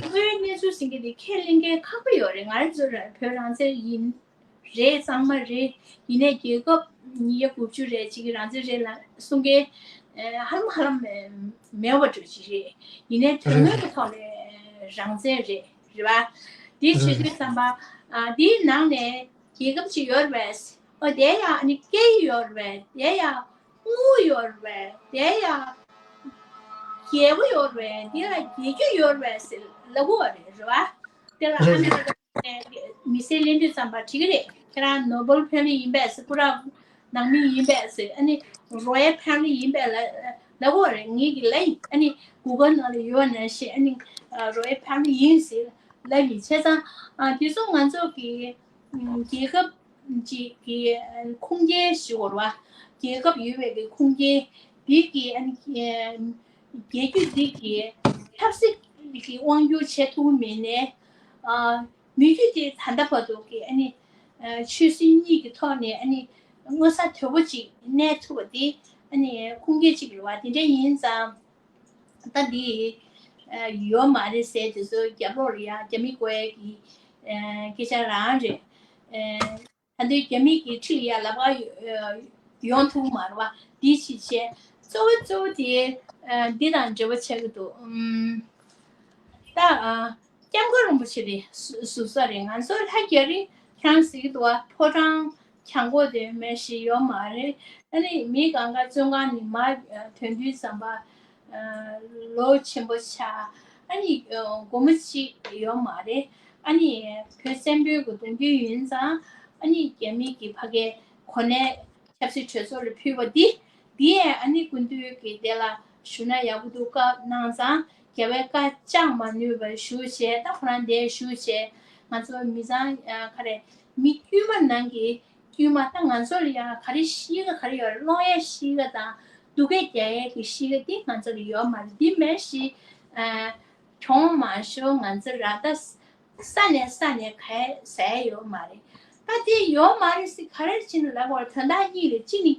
དངོས་ཡོད་གནས་ཚུལ་ཟེར་མཁན་དེ་ཁས་ལེན་མཁན་ཁག་པོ་ཡོད་རེད། ང་རང་ཚོ་ར་བོད་རང་བཙན་ཡིན། རེད། གཙང་མ་རེད། ཡིན་ནའི་རྒྱལ་ཁབ་ཉིས་བརྒྱ་དགུ་བཅུ་རེད། གཅིག་གི་རང་བཙན་རེད་ལ་གསུང་མཁན་ཧ་ལམ་ཧ་ལམ་མེད་པ་འདྲ་ཅིག་རེད། ཡིན་ནའི་དོན་དངོས་ཀྱི་ཐོག་ནས་རང་བཙན་རེད། རེད་བ། དེ་བྱེད་དུས་ཙམ་པ་ཨ་དེའི་ནང་ནས་རྒྱལ་ཁབ་ཅིག་ཡོད་རེད་པས། ཨོ་དེ་ཡང་ཨ་ནི་སྐད་ཡིག་ཡོད་རེད་པས། དེ་ཡང་དངུལ་ཡོད་རེད་པས། དེ་ཡང་རྒྱལ་པོ་ཡོད་རེད་པས། དེ་ལ་རྒྱལ་རྒྱུད་ཡོད་རེད་པས་ཟེར་ལབ་ཀྱི་ཡོད་རེད། རེད་བ། དེ་ལ་ཨ་མི་རི་ཀ་མི་སེར་ལེན་དུས་ཙམ་པ་འགྲིག་གི་རེད། ཁྱེད་རང་ནོ་བེལ་ཕེ་མི་ལི་ཡིན་པས་ཟེར། སྐུ་རབ་ནང་མི་ཡིན་པས་ཟེར། ཨ་ནི་རོ་ཡལ་ཕེ་མི་ལི་ཡིན་པས་ལ་ལབ་ཀྱི་ཡོད་རེད། ངེད་ཀྱི་ལབ་ཡིན། ཨ་ནི་གུ་གལ་ནང་ལ་ཡོད་ནང་བཞིན་ཨ་ནི་རོ་ཡལ་ཕེ་མི་ལི་ཡིན་ཟེར་ལབ་ཡིན། བྱས་ཙང་ཨ་དེ་ཚོ་ང་ཚོ་གི་ཨ་རྒྱལ་ཁབ་ཅིག་གི་ཨ་ཁུངས་སྐྱེལ་ཞུ་དགོས་རེད་བ། རྒྱལ་ཁབ་ཡོད་པའི་གི་ཁུངས་སྐྱེལ་འདི་གི་ཨ་ནི་ཨ་རྒྱལ་རྒྱུད་འདི་གི་ཆབ་སྲིད་ཀྱི་དབང་སྒྱུར་བྱེད་ཐུབ་ཀྱི་མེད་ནའི་ཨ་མི་རྒྱུད་དེ་ད་ལྟ་བར་དུ་གི་ཨ་ནི་ཨ་ཆོས་སྲིད་གཉིས་ཀྱི་ཐོག་ནས་ཨ་ནི་མངོན་གསལ་དོད་པོ་ཅིག་གནས་ཐུབ་པ་དེ་ཨ་ནི་ཁུངས་སྐྱེལ་ཅིག་རེད་བ། དེ་འདྲ་ཡིན་ཙང་ད་འདི་ཨ་ཡོད་མ་རེད་ཟེར། དེ་ཚོ་རྒྱབ་ལོགས་ལ་ཡ་རྒྱ་མི་དགོས་ཡས་ཀྱི་ཨ་སྐད་ཆ་རང་རེད། ཨ་ད་དུང་རྒྱ་མི་གི་ཁྲི་ལ་ཡ་ལབ་པ་ཡོང་ཐུབ་མ་རེད་བ། འདི་ཅིག་བྱས། གཙོ་བོ་གཙོ་བོ་དེ་ཨ་འདི་དང་འབྲེལ་བ་ཆགས་ཀྱི་འདུག་ཨམ། ད་ཨ་སྐྱབས་མགོན་རིན་པོ་ཆེ་དེ་ཟུར་ཟུར་ས་རེད། ང་ཚོ་ལྷ་རྒྱ་རི་ཁྱེད་རང་ཟེར་གྱི་འདུག་བ། ཕོ་བྲང་གྱང་གོག་དེ་མེད་ཞིག་ཡོད་མ་རེད། ཨ་ནི་མི་གང་ག་བཙོན་ཁང་ནས་མར་ཐོན་དུས་ཙམ་པ་ལོ་ཆེན་པོ་ཆགས། ཨ་ནི་སྒོར་མོ་གཅིག་ཡོད་མ་རེད། ཨ་ནི་བོད་བཙན་པོའི་གི་གདུང་རྒྱུད་ཡིན་ཙང་། ཨ་ནི་རྒྱ་མི་གི་ཕ་གའི་གོ་གནས་ཆབ་སྲིད་གྲོས་ཚོགས་ལ་ཕུལ་བ་འདི། འདི་ཡང་ཨ་ནི་སྐུ་མདུན་གྱིས་དེ་ལ་ཞུ་ན་ཡག་པོ་འདུག་བཀའ་གནང་ཙང་། རྒྱལ་བའི་བཀའ་བཅག་མ་ནུས་པར་བཞུགས་བྱས། ད་ཁོ་རང་འདིར་བཞུགས་བྱས། ང་ཚོ་མི་ཚང་ཨ་ག་རེ་མི་དཀྱུས་མ་ནང་གི་དཀྱུས་མ། ད་ང་ཚོ་ལ་ཡང་ག་རེ་གཤིས་ཀ་ག་རེ་ཡོད་རེད། སློང་ཡས་གཤིས་ཀ་དང་སྡུག་སྐད་རྒྱག་ཡས་ཀྱི་གཤིས་ཀ་འདི་ང་ཚོ་ལ་ཡོད་མ་རེད། འདི་མེད་ཞིག་ཨ་གྱོང་མ་ཤོར། ང་ཚོ་ར་ད་ས་ནས་ས་ནས་ག་ཡ་ཟ་ཡ་ཡོད་མ་རེད། ད་དེ་ཡོད་མ་རེད་ཟེར་ག་རེ་བྱས་ནས་ལབ་པ་རེད། དོན་དག་གཉིས་རེད། གཅིག་ནི་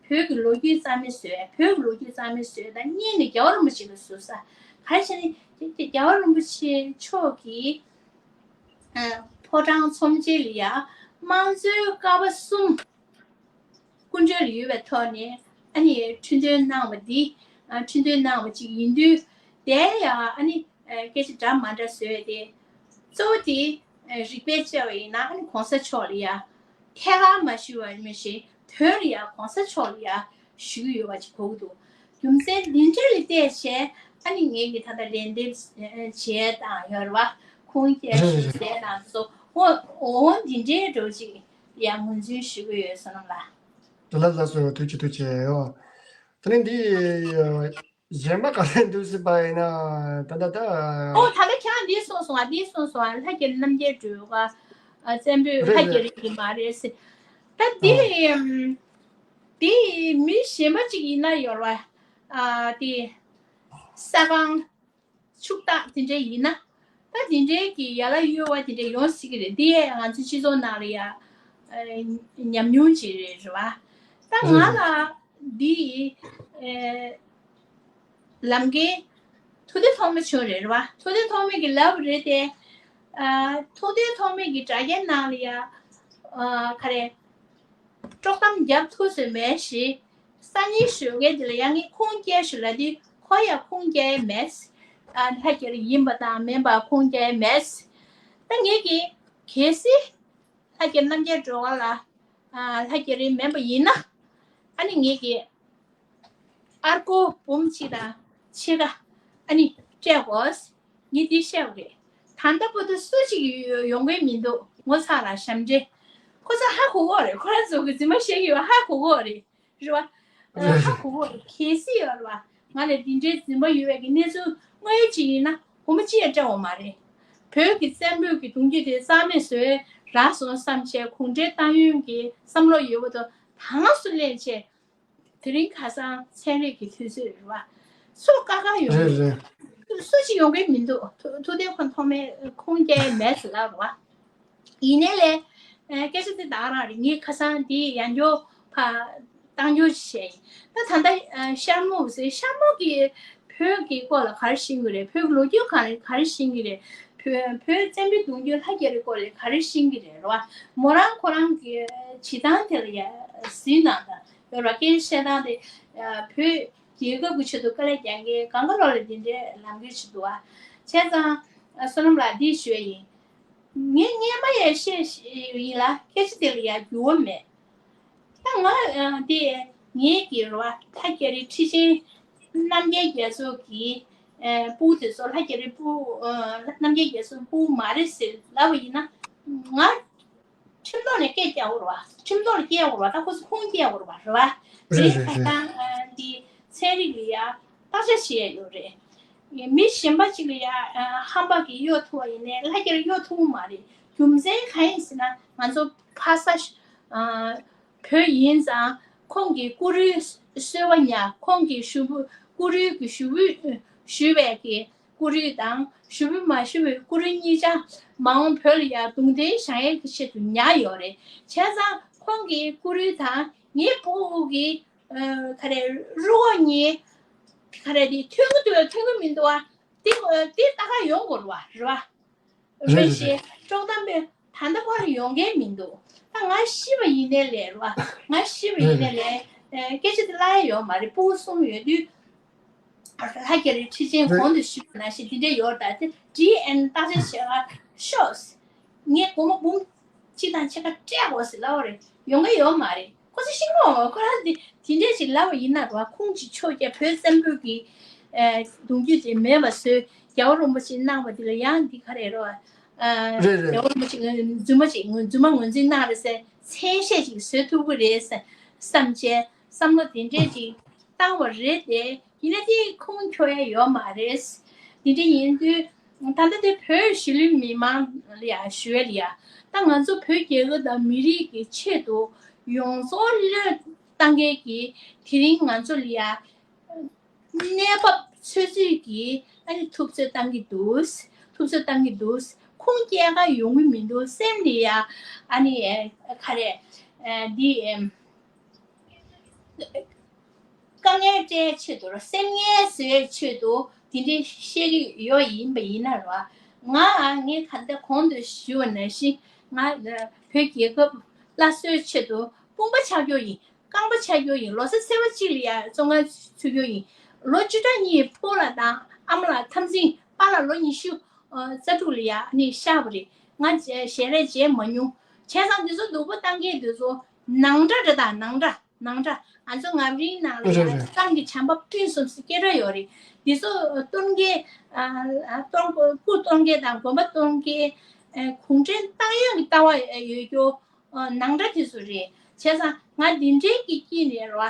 བོད་ཀྱི་ལོ་རྒྱུས་རྩ་མེད་བཟོས། བོད་ཀྱི་ལོ་རྒྱུས་རྩ་མེད་བཟོས། ད་གཉིས་ནི་རྒྱལ་བ་རིན་པོ་ཆེ་ལ་ཟུར་ཟ། ག་རེ་བྱས་ནས་དེ་དེ་རྒྱལ་བ་རིན་པོ་ཆེ་མཆོག་གིས་ཨ་ཕོ་བྲང་ཚོམས་ཆེན་ལ་ཡ་དམངས་གཙོའི་ཀ་བ་གསུམ་སྐུ་མགྲོན་ལ་ཡོད་པའི་ཐོག་ནས་ཨ་ནི་ཁྲི་འདོན་གནང་བ་འདི་ཨ་ཁྲི་འདོན་གནང་བ་ཅིག་ཡིན་དུས། དེ་ཡང་ཨ་ནི་ཨ་སྐད་ཆ་འདྲ་མ་འདྲ་བཟོས་ཏེ། གཙོ་བོ་དེ་ཨ་རིགས་པས་དཔྱད་པ་ཡིན་ན་ཨ་ནི་གོང་ས་མཆོག་ལ་ཡ་ཐད་ཀར་མ་ཞུས་པ་མི་ཤེས། དོན་ལ་ཡ་གོང་ས་མཆོག་ལ་ཡ་ཞུ་གི་ཡོད་པ་ཅིག་གོ་གི་འདུག་རྒྱུ་མཚན་འདི་འདྲ་ལ་བལྟས་བྱས་ཨ་ནི་ངེད་ཀྱི་ད་ལྟ་ལན་འདེབས་བྱས་དང་ཡོད་རེད་བ། ཁུངས་སྐྱེལ་རེད་ཞུ་རེད་རེད། བྱས་དང་སོ་འོ་འོ་འདི་འདྲའི་འགྲོ་ཅིག་ཡ་ངོས་འཛིན་ཞུ་གི་ཡོད་བསོད་ནམས་ལགས། དེ་ལ་ལ་སོ་ཐུགས་རྗེ་ཐུགས་རྗེ་ཡོད། དེ་ནས་འདི་གཞན་པ་ག་རེ་འདུག་ཟེར་བ་ཡིན་ན་ད་ད་ད། ཨོ་ད་ལྟ་ཁྱེད་རང་འདི་གསུངས་སོང་ང་འདི་གསུངས་སོང་ང་ལྷ་རྒྱལ་རྣམ་རྒྱལ་སྒྲོལ་དཀར་ཨ་བཙན་པོའི་ལྷ་རེད་རྒྱལ་རེད། རེད་ཀྱི་མ་རེད་ཟེར། ད་འདི་ཨ་ཨམ་འདི་མི་གཞན་པ་ཅིག་ཡིན་ན་ཡོད་ར་ཨ་དེ་ས་ཁང་ཕྱུག་བདག་དེ་འདྲ་ཡིན་ན། ད་དེ་འདྲའི་གི་ཡ་ལ་གཡོ་བ་དེ་འདྲ་ཡོང་སྲིད་ཀྱི་རེད། འདི་ཡས་ང་ཚོའི་སྤྱི་ཚོགས་ནང་ལ་ཡ་ཨ་ཉམས་མྱོང་ཅིག་རེད་རེད་བ། ད་ང་རེད་རེད། ལ་འདི་ཨེ་ལམ་འགན་ཐུགས་བདེ་ཐོགས་མེད་བྱུང་རེད་རེད་བ། ཐུགས་བདེ་ཐོགས་མེད་ཀྱི་ལབ་རེད་དེ། ཨ་ཐུགས་བདེ་ཐོགས་མེད་ཀྱི་དྲ་རྒྱའི་ནང་ལ་ཡ་ཨ་ག་རེ། དཀྲོག་གཏམ་རྒྱབ་ཐུབ་ཟེར་མེད་ཞེས། སང་ཉིན་ཞོགས་ཀས་དེ་ལ་ཡང་ངས་ཁུངས་སྐྱེལ་ཞུ་ལབ་དུས་ཁོ་ཡང་ཁུངས་སྐྱེལ་མེད། ཨ་ལྷ་རྒྱལ་ཡིན་པ་དང་མིན་པ་ཁུངས་སྐྱེལ་མེད། ད་ངས་ཀྱིས་གལ་སྲིད་ལྷ་རྒྱལ་རྣམ་རྒྱལ་སྒྲོལ་དཀར་ལ་ཨ་ལྷ་རྒྱལ་རིན་མིན་པ་ཡིན་ན། ཨ་ནི་ངས་ཀྱིས་ཨར་ཀོ་འབུམ་གཅིག་དང་ཕྱེད་ཀ་ཨ་ནི་སྤྲད་དགོས། ངས་འདི་བཤད་པ་རེད། ད་ལྟ་བར་དུ་སུ་གཅིག་ཡོང་གི་མི་འདུག་ངོ་ཚ་ལ་ཞབས་འདྲེན། ཁོ་ཚོ་ཧ་གོ་གོ་རེད། ཁོ་རང་ཚོ་གི་རྫུན་མ་བཤད་ཀྱི་ཡོད་ཧ་གོ་གོ་རེད། རེད་བ། ཧ་གོ་གོ་རེད། གལ་སྲིད་ཡོད་རེད་བ། ང་ལ་འདི་འདྲའི་རྫུན་མ་ཡོད་པའི་གི་གནས་ཚུལ་དངོས་ཡོད་ཅིག་ཡིན་ན་སྒོར་མོ་གཅིག་ཡང་སྤྲད་དགོས་མ་རེད། བོད་ཀྱི་བཙན་པོའི་གི་གདུང་རྒྱུད་དེ་རྩ་མེད་བཟོས་རག་སོང་བསམ་བྱས་གུང་ཁྲན་ཏང་ཡོན་གྱི་བསམ་བློ་ཡོད་པ་དང་དངོས་སུ་ལེན་བྱས། དེ་རིང་ཁ་སང་ཚན་རིག་གི་དུས་ཚོད་རེད་བ། སུ་དཀའ་ཁག་ཡོང་རེད་གི་རེད། སུ་ཞིག་ཡོང་གི་མི་འདུག་ཐུ་ཐུགས་བདེ་ཁོ་ཐོག་མེད་ཁུངས་སྐྱེལ་མེད་ཟེར་ལབ་རེད་བ། ཡིན་ནའི་ལས་སྐད་ཆ་དེ་ད་ག་རང་རེད། ངས་ཁ་སང་འདི་ཡང་སྐྱོར་ཕ་བཏང་རྒྱུ་བྱས་ཡིན། ད་ད་ལྟ་ཤར་མོ་ཟེར་ཤར་མོ་གི་བོད་ཀྱི་སྐོར་ལ་ག་རེ་ཤེས་ཀྱི་རེད། བོད་ཀྱི་ལོ་རྒྱུས་ག་རེ་ག་རེ་ཤེས་ཀྱི་རེད། བོད་བོད་བཙན་པོའི་གདུང་རྒྱུད་ལྷ་རྒྱལ་རི་སྐོར་ལ་ག་རེ་ཤེས་ཀྱི་རེད་རེད་བ། མོ་རང་ཁོ་རང་གི་བྱེད་སྟངས་དེ་ལ་ཡ་གཟིགས་གནང་དང་། ཡོད་ར་སྐད་བཤད་སྟངས་དེ་བོད་རྒྱལ་ཁབ་ཀྱི་ཆེད་དུ་དཀའ་ལས་རྒྱག་མཁན་གང་ག་ལོག་ལ་འདི་འདྲའི་ལམ་འགྱུར་ཞིག་འདུག་ཨ། བྱས་ཙང་བསོད་ནམས་ལགས་འདི་ཞུ་ཡ་ཡིན། ངས་སྔས་མ་ཡང་བཤད་ཡིན་ལ་སྐད་ཆ་དེ་ལ་ཡང་འགྱུར་བ་མེད། ད་ང་དེ་ངའི་གི་རེད་བ། ལྷ་རྒྱལ་རི་ཁྲི་ཆེན་རྣམ་རྒྱལ་རྒྱ་མཚོ་གི་སྤུ་གུ་དེ་ཚོ་ལྷ་རྒྱལ་རི་སྤུ་རྣམ་རྒྱལ་རྒྱ་མཚོ་སྤུ་གུ་མ་རེད་ཟེར་ལབ་པ་ཡིན་ན། ང་ཁྲིམས་ཐོག་ནས་སྐད་རྒྱག་དགོས་རེད་བ། ཁྲིམས་ཐོག་ལ་སྐྱེལ་དགོས་རེད་བ། ད་ཁོ་ཚོ་ཁུངས་སྐྱེལ་དགོས་རེད་བ། རེད་བ། དེ་རེད་ཁ་རེད། སང་འདི་ཚན་རིག་ལ་ཡ་བརྟག་དཔྱད་བྱེད་ཡ་ཡོད་རེད། མི་གཞན་པ་ཅིག་ལ་ཡ་ཧམ་པ་གིས་གཡོ་ཐུབ་པ་ཡིན་ནའི་ལྷ་རྒྱལ་གཡོ་ཐུབ་མ་རེད། རྒྱུ་མཚན་གང་ཡིན་ཟེར་ན་ང་ཚོ་ཕ་ས་བོད་ཡིན་ཙང་ཁོང་གི་སྐུ་རུས་གསོལ་བ་ཉར། ཁོང་གི་ཞུ་བུ་སྐུ་རུས་ཀྱི་ཞུ་བུ་ཞུ་བའི་གི་སྐུ་རུས་དང་ཞུ་བུ་མ་ཞུ་བའི་སྐུ་རུས་གཉིས་ཆ་མ་འོངས་བོད་ལ་ཡ་གདུང་རྟེན་བཞེངས་ཡས་ཀྱི་ཆེད་དུ་ཉར་ཡོད་རེད། བྱས་ཙང་ཁོང་གི་སྐུ་རུས་དང་ངའི་སྤུ་གུ་གི་ཨ་ག་རེ་རུས་ཁོག་གཉིས་ག་རེ་དེ་མཐུན་གྱི་འདུག་མཐུན་གྱི་མི་འདུག་བ། དེ་དེ་ལྟ་ག་ཡོང་དགོས་རེད་བ། རེད་བ། རེད་རེད་རེད། ཞེས་དཀྲོག་གཏམ་པས་ད་ལྟ་བར་ཡོང་མཁན་མི་འདུག་ད་ང་ཤི་བ་ཡིན་ནའི་ལས་རེད་བ། ང་ཤི་བ་ཡིན་ནའི་ལས་སྐད་ཆ་དེ་བརླག་ཡ་ཡོད་མ་རེད། སྤུ་གུ་གསུམ་ཡོད་དུས། ལྷ་རྒྱལ་རི་ཁྲི་ཆེན་གོང་དུ་ཞུས་པ་ནང་བཞིན་འདི་འདྲ་ཡོད་རེད། ད་དེ་ཌི་ཨེན་བརྟག་དཔྱད་བྱེད་ག་ཤོག་ངས་སྒོར་མོ་འབུམ་གཅིག་དང་ཕྱེད་ཀ་སྤྲད་དགོས་ཟེར་ལབ་པ་རེད། ཡོང་གི་ཡོད་མ་རེད། ཁོ་ཚོ་ཤེས་ཀྱི་ཡོད་མ་རེད། ཁོ་རང་འདི་དེ་འདྲས་ཅིག་ལབ་པ་ཡིན་ན་རེད་བ། ཁུངས་ཅིག་ཆོད་རྒྱ་བོད་བཙན་པོའི་གི་ཨ་གདུང་རྒྱུད་དེ་མེད་པ་བཟོས། རྒྱལ་བ་རིན་པོ་ཆེས་གནང་བ་འདི་ལ་ཡང་འདི་ག་རེ་རེད་བ། ཨ་རེད་རེད། རྒྱལ་བ་རིན་པོ་ཆེ་རྫུན་མ་ཅིག་རྫུན་མ་ངོས་འཛིན་གནང་རེད་ཟེར་མཚན་ཤས་ཅིག་བཟོ་ཐུབ་ཀྱི་རེད་ཟེར་བསམ་བྱས་བསམ་བློ་དེ་འདྲས་ཅིག་བཏང་བ་རེད་དེ། ཡིན་ན་དེ་ཁུངས་འཁྱོལ་ཡ་ཡོད་མ་རེད། དེ་འདྲ་ཡིན་དུས་ད་ལྟ་དེ་བོད་གཞིས་ལུས་མི་མང་ལ་ཡ་ཞུ་ཡ་ལ་ཡ། ད་ང་ཚོ་བོད་རྒྱལ་ཁབ་དང་མི་རིགས་ཀྱི་ཆེད་དུ་ཡོངས་རྫོགས་བློས་བཏང་མཁན་གྱི་དེ་རིང་ང་ཚོ་ལ་ཡ་གནས་བབ་ཚོད་ཚོད་ཀྱིས་ཨ་ནི་ཐུབ་ཚོད་བཏང་གི་འདུག་ཐུབ་ཚོད་བཏང་གི་འདུག་ཁུངས་སྐྱེལ་ག་ཡོང་གི་མི་འདུག་སེམས་ནས་ཡ་ཨ་ནི་ག་རེ་འདི། དཀའ་ངལ་སྤྲད་ཆེད་དུ་ར་སེམས་ངལ་བཟོས་ཆེད་དུ་ དེ་འདྲའི་བཤད་ཀྱི་ཡོད་ཡིན་པ་ཡིན་ན་ར། ང་ངས་ག་འདྲ་གོང་དུ་ཞུས་པ་ནང་བཞིན་ང་བོད་རྒྱལ་ཁབ་སླར་གསོའི་ཆེད་དུ་དཔུང་པ་ཆག་རྒྱུ་ཡིན། རྐང་པ་ཆག་རྒྱུ་ཡིན། ལོ་གསར་ཚེས་པ་གཅིག་ལ་ཡ་བཙོན་ཁང་ཚུད་རྒྱུ་ཡིན། ལོ་བཅུ་ཕྲག་གཉིས་ཕོ་ལགས་དང་ཨ་མ་ལགས་འཐབ་འཛིང་པ་ལགས་ལོ་ཉི་ཤུ་རྩ་དྲུག་ལ་ཡ་ནི་གཤགས་པ་རེད། ང་ཞལ་རས་མཇལ་མ་མྱོང་། བྱས་ཙང་འདི་ཚོ་སྡུག་པོ་བཏང་མཁན་འདི་ཚོ་ནང་དགྲ་རེད་ད། ནང་དགྲ་ནང་དགྲ། ང་ཚོ་ངམ་རིང་ནང་ལ་ཡ་རེད་རེད། ཏང་གི་བྱམས་པ་སྤུན་གསུམ་ཟེར་སྐད་སྒྲ་ཡོད་རེད། འདི་ཚོ་གཏོར་མཁན་ཨ་ཨ་གཏོར་སྐུ་གཏོར་མཁན་དང་དགོན་པ་གཏོར་མཁན་ཨ་གུང་ཁྲན་ཏང་ཡོན་གྱི་ལྟ་བ་ཡོད་རྒྱུ་ཨ་ནང་དགྲ་དེ་ཚོ་རེད། བྱས་ཙང་ང་འདི་འདྲའི་གི་དཀྱིལ་ནས་ར་བ་ཨ་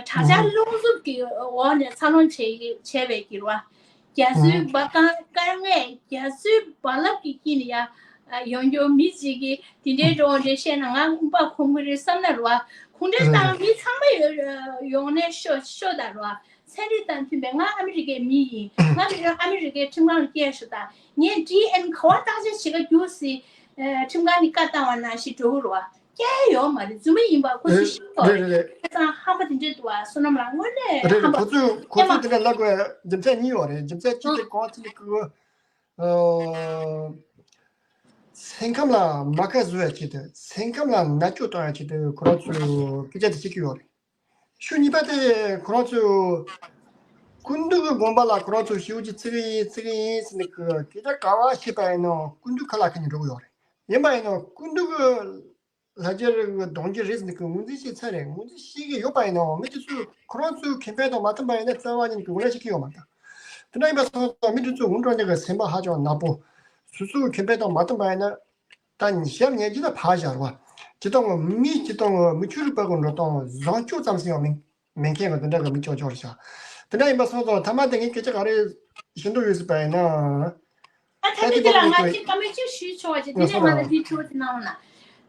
དྲག་ཆར་རླུང་འཚུབ་ཀྱི་འོག་ནས་འཚར་ལོངས་བྱས་བྱས་པའི་གི་ར་བ། རྒྱ་མཚོའི་འབའ་དཀའ་དཀའ་ངལ། རྒྱ་མཚོའི་རྦ་རླབས་ཀྱི་དཀྱིལ་ནས་ཡ་ཨ་ཡོང་རྒྱུ་མི་གཅིག་གིས་དེ་འདྲའི་འགྲོ་འདྲའི་བཤད་ན་ང་དངུལ་པ་ཁོམ་གི་རེད་བསམ་ན་ར་བ། གུང་ཁྲན་ཏང་མི་ཚང་མ་ཡོང་ནས་ཤོག་ཤོག་དང་ར་བ། ཚན་རིག་དང་མཐུན་པའི་ང་ཨ་མི་རི་ཀའི་མི་ཡིན། ང་རང་ཨ་མི་རི་ཀའི་ཁྲིམས་ཁང་ལ་སྐྱེལ་ཤོག་དང་། ངས་ཌི་ཨེན་ག་བ་བརྟག་དཔྱད་བྱེད་ག་རྒྱུགས་སྲིད། ཁྲིམས་ཁང་ནས་བཀའ་བཏང་བ་ནང་བཞིན་འགྲོ་གི་རེད་བ། སྐྱེལ་ཡོད་མ་རེད། རྫུན་མ་ཡིན་པ་ཁོ་ཚོས་ཤེས་ཀྱི་ཡོད་རེད། རེད་རེད། ཁ་སང་ཧམ་པ་དེ་འདྲས་འདུག་བ། བསོད་ནམས་ལགས་དངོས་གནས་རེད་རེད། ཧམ་པ། ཁོ་ཚོས་ཁོ་ཚོས་དེ་འདྲ་ལབ་དགོས་རྒྱུ་མཚན་གཉིས་ཡོད་རེད། རྒྱུ་མཚན་གཅིག་དེ་གང་ཅི་ནས་ཀི་སེམས་ཁམས་ལ་མ་ཁ་བཟོ་ཡ་ཆེད་དུ། སེམས་ཁམས་ལ་མནར་གཅོད་གཏོང་ཡ་ཆེད་དུ་ཁོ་རང་ཚོས་སྐད་ཆ་དེ་བཤད་ཀྱི་ཡོད་རེད། ཤུགས་གཉིས་པ་དེ་ཁོ་རང་ཚོས་སྐུ་མདུན་གྱི་དགོངས་པ་ལ་ཁོ་རང་ཚོས་ཞེ་པོ་ཅིག་བརྩི་གི་ཡིན་བརྩི་གི་ཡིན་ཟེར་ནས་ཀྱི་སྐད་ཆ་ག་པར་བཤད་པ་ཡིན་ནའང་སྐུ་མདུན་ཁ་ལག་ཁ་ནས་འགྲོ་གི་ཡོད་རེད། ཡིན་པ་ཡིན་ནའང་སྐུ་མདུན་གྱི་ལྷ་རྒྱལ་གྱི་གདུང་རྒྱུད་རེད་ཟེར་ནས་ཀྱི་ངོས་འཛིན་བྱས་ཚར་རེད། ངོས་འཛིན་བྱེད་ཀྱི་ཡོད་པ་ཡིན་ནའང་མི་དེ་ཚོས་ཁོ་རང་ཚོའི་ཁེ་ཕན་དང་མ་མཐུན་པ་ཡིན་ན་རྩ་བ་ཉིད་ཀྱི་ངོས་ལེན་བྱེད་ཀྱི་ཡོད་མ་རེད། དེ་འདྲ་ཡིན་པ་སོང་ཙང་མི་དེ་ཚོ་འུར་འགྲོ་མཁན་གྱི་སེམས་པ་ཧ་ཅང་ནག་པོ། སོ་སོའི་ཁེ་ཕན་དང་མ་མཐུན་པ་ཡིན་ན། ད་ཉི་ཤར་ཉལ་གྱི་ད་ཕར་བཞག་རོགས། སྤྱི་བཏང་གི་མི་སྤྱི་བཏང་གི་མི་ཆོས་རིག་པ་གི་འགྲོ་སྟངས་བཟང་སྤྱོད་ཙམ་ཞིག་ཡང་མིན་མེད་མཁན་གི་དེ་འདྲ་གི་མི་ཆོག་ཆོག་རེད་ཤག་དེ་འདྲ་ཡིན་པ་སོང་ཙང་ཐ་མ་དེ་ངས་སྐད་ཆ་ག་རེ་ཞུ་འདོད་ཡོད་ཟེར་བ་ཡིན་ན། ཨ་ད་ད་དེ་དེ་ལ་ང་ཅིག་བཀའ་མོལ་ཅིག་ཞུས་ཆོག་པ་ཅིག་དེ་ནས་ང་ལ་དེའི་དྲི་བ་དེ་གནང་བ་ན།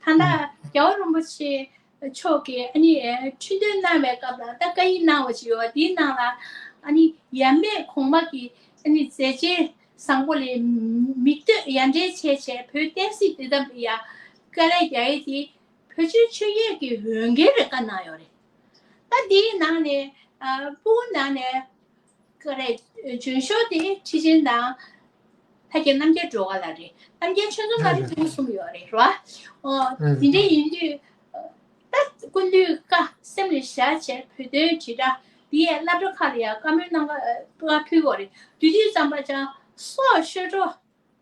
ད་ལྟ་རྒྱལ་བ་རིན་པོ་ཆེ་མཆོག་གིས་ཨ་ནི་ཁྲི་འདོན་གནང་བའི་སྐབས་ལ་ད་བཀའ་ཡིག་གནང་བ་ཅིག་ཡོད་པ་དེའི་ནང་ལ་ཨ་ནི་ཡབ་མེས་གོང་མ་གི་ཨ་ནི་མཛད་རྗེས་བཟང་པོ་ལས་མིག་ལྟོས་ཡ་འདྲེན་བྱས་བྱས་བོད་བསྟན་སྲིད་བདེ་ཐབས་ལ་ཡ་དཀའ་ལས་རྒྱག་ཡས་དེ་བོད་ཆོས་ཆོས་བརྒྱུད་ཀྱི་འོས་འགན་རེད་བཀའ་གནང་ཡོད་རེད། ད་དེའི་ནང་ནས་ཨ་སྤུ་གུ་ནང་ནས་ཀ་རེ་འཇོན་ཤོས་དེ་ཁྲི་ཆེན་དང་ལྷ་རྒྱལ་རྣམ་རྒྱལ་སྒྲོལ་དཀར་ལགས་རེད། རྣམ་རྒྱལ་ཆོས་འཛོམས་ལགས་རེད། ཕྲུ་གུ་གསུམ་ཡོད་རེད་རོ། ཨོ་དེ་འདྲ་ཡིན་དུས་ད་སྐུ་མདུན་བཀའ་སེམས་ལ་བཞག་བྱས་བོད་དོན་དྲིལ་བསྒྲགས་འདི་ཡས་སློབ་གྲྭ་ཁག་ལ་ཡང་བཀའ་མོལ་གནང་ག་བཀའ་ཕུལ་གི་ཡོད་རེད། དེ་དུས་ཙམ་པ་ཅང་སྲོག་ཤོར་འགྲོ།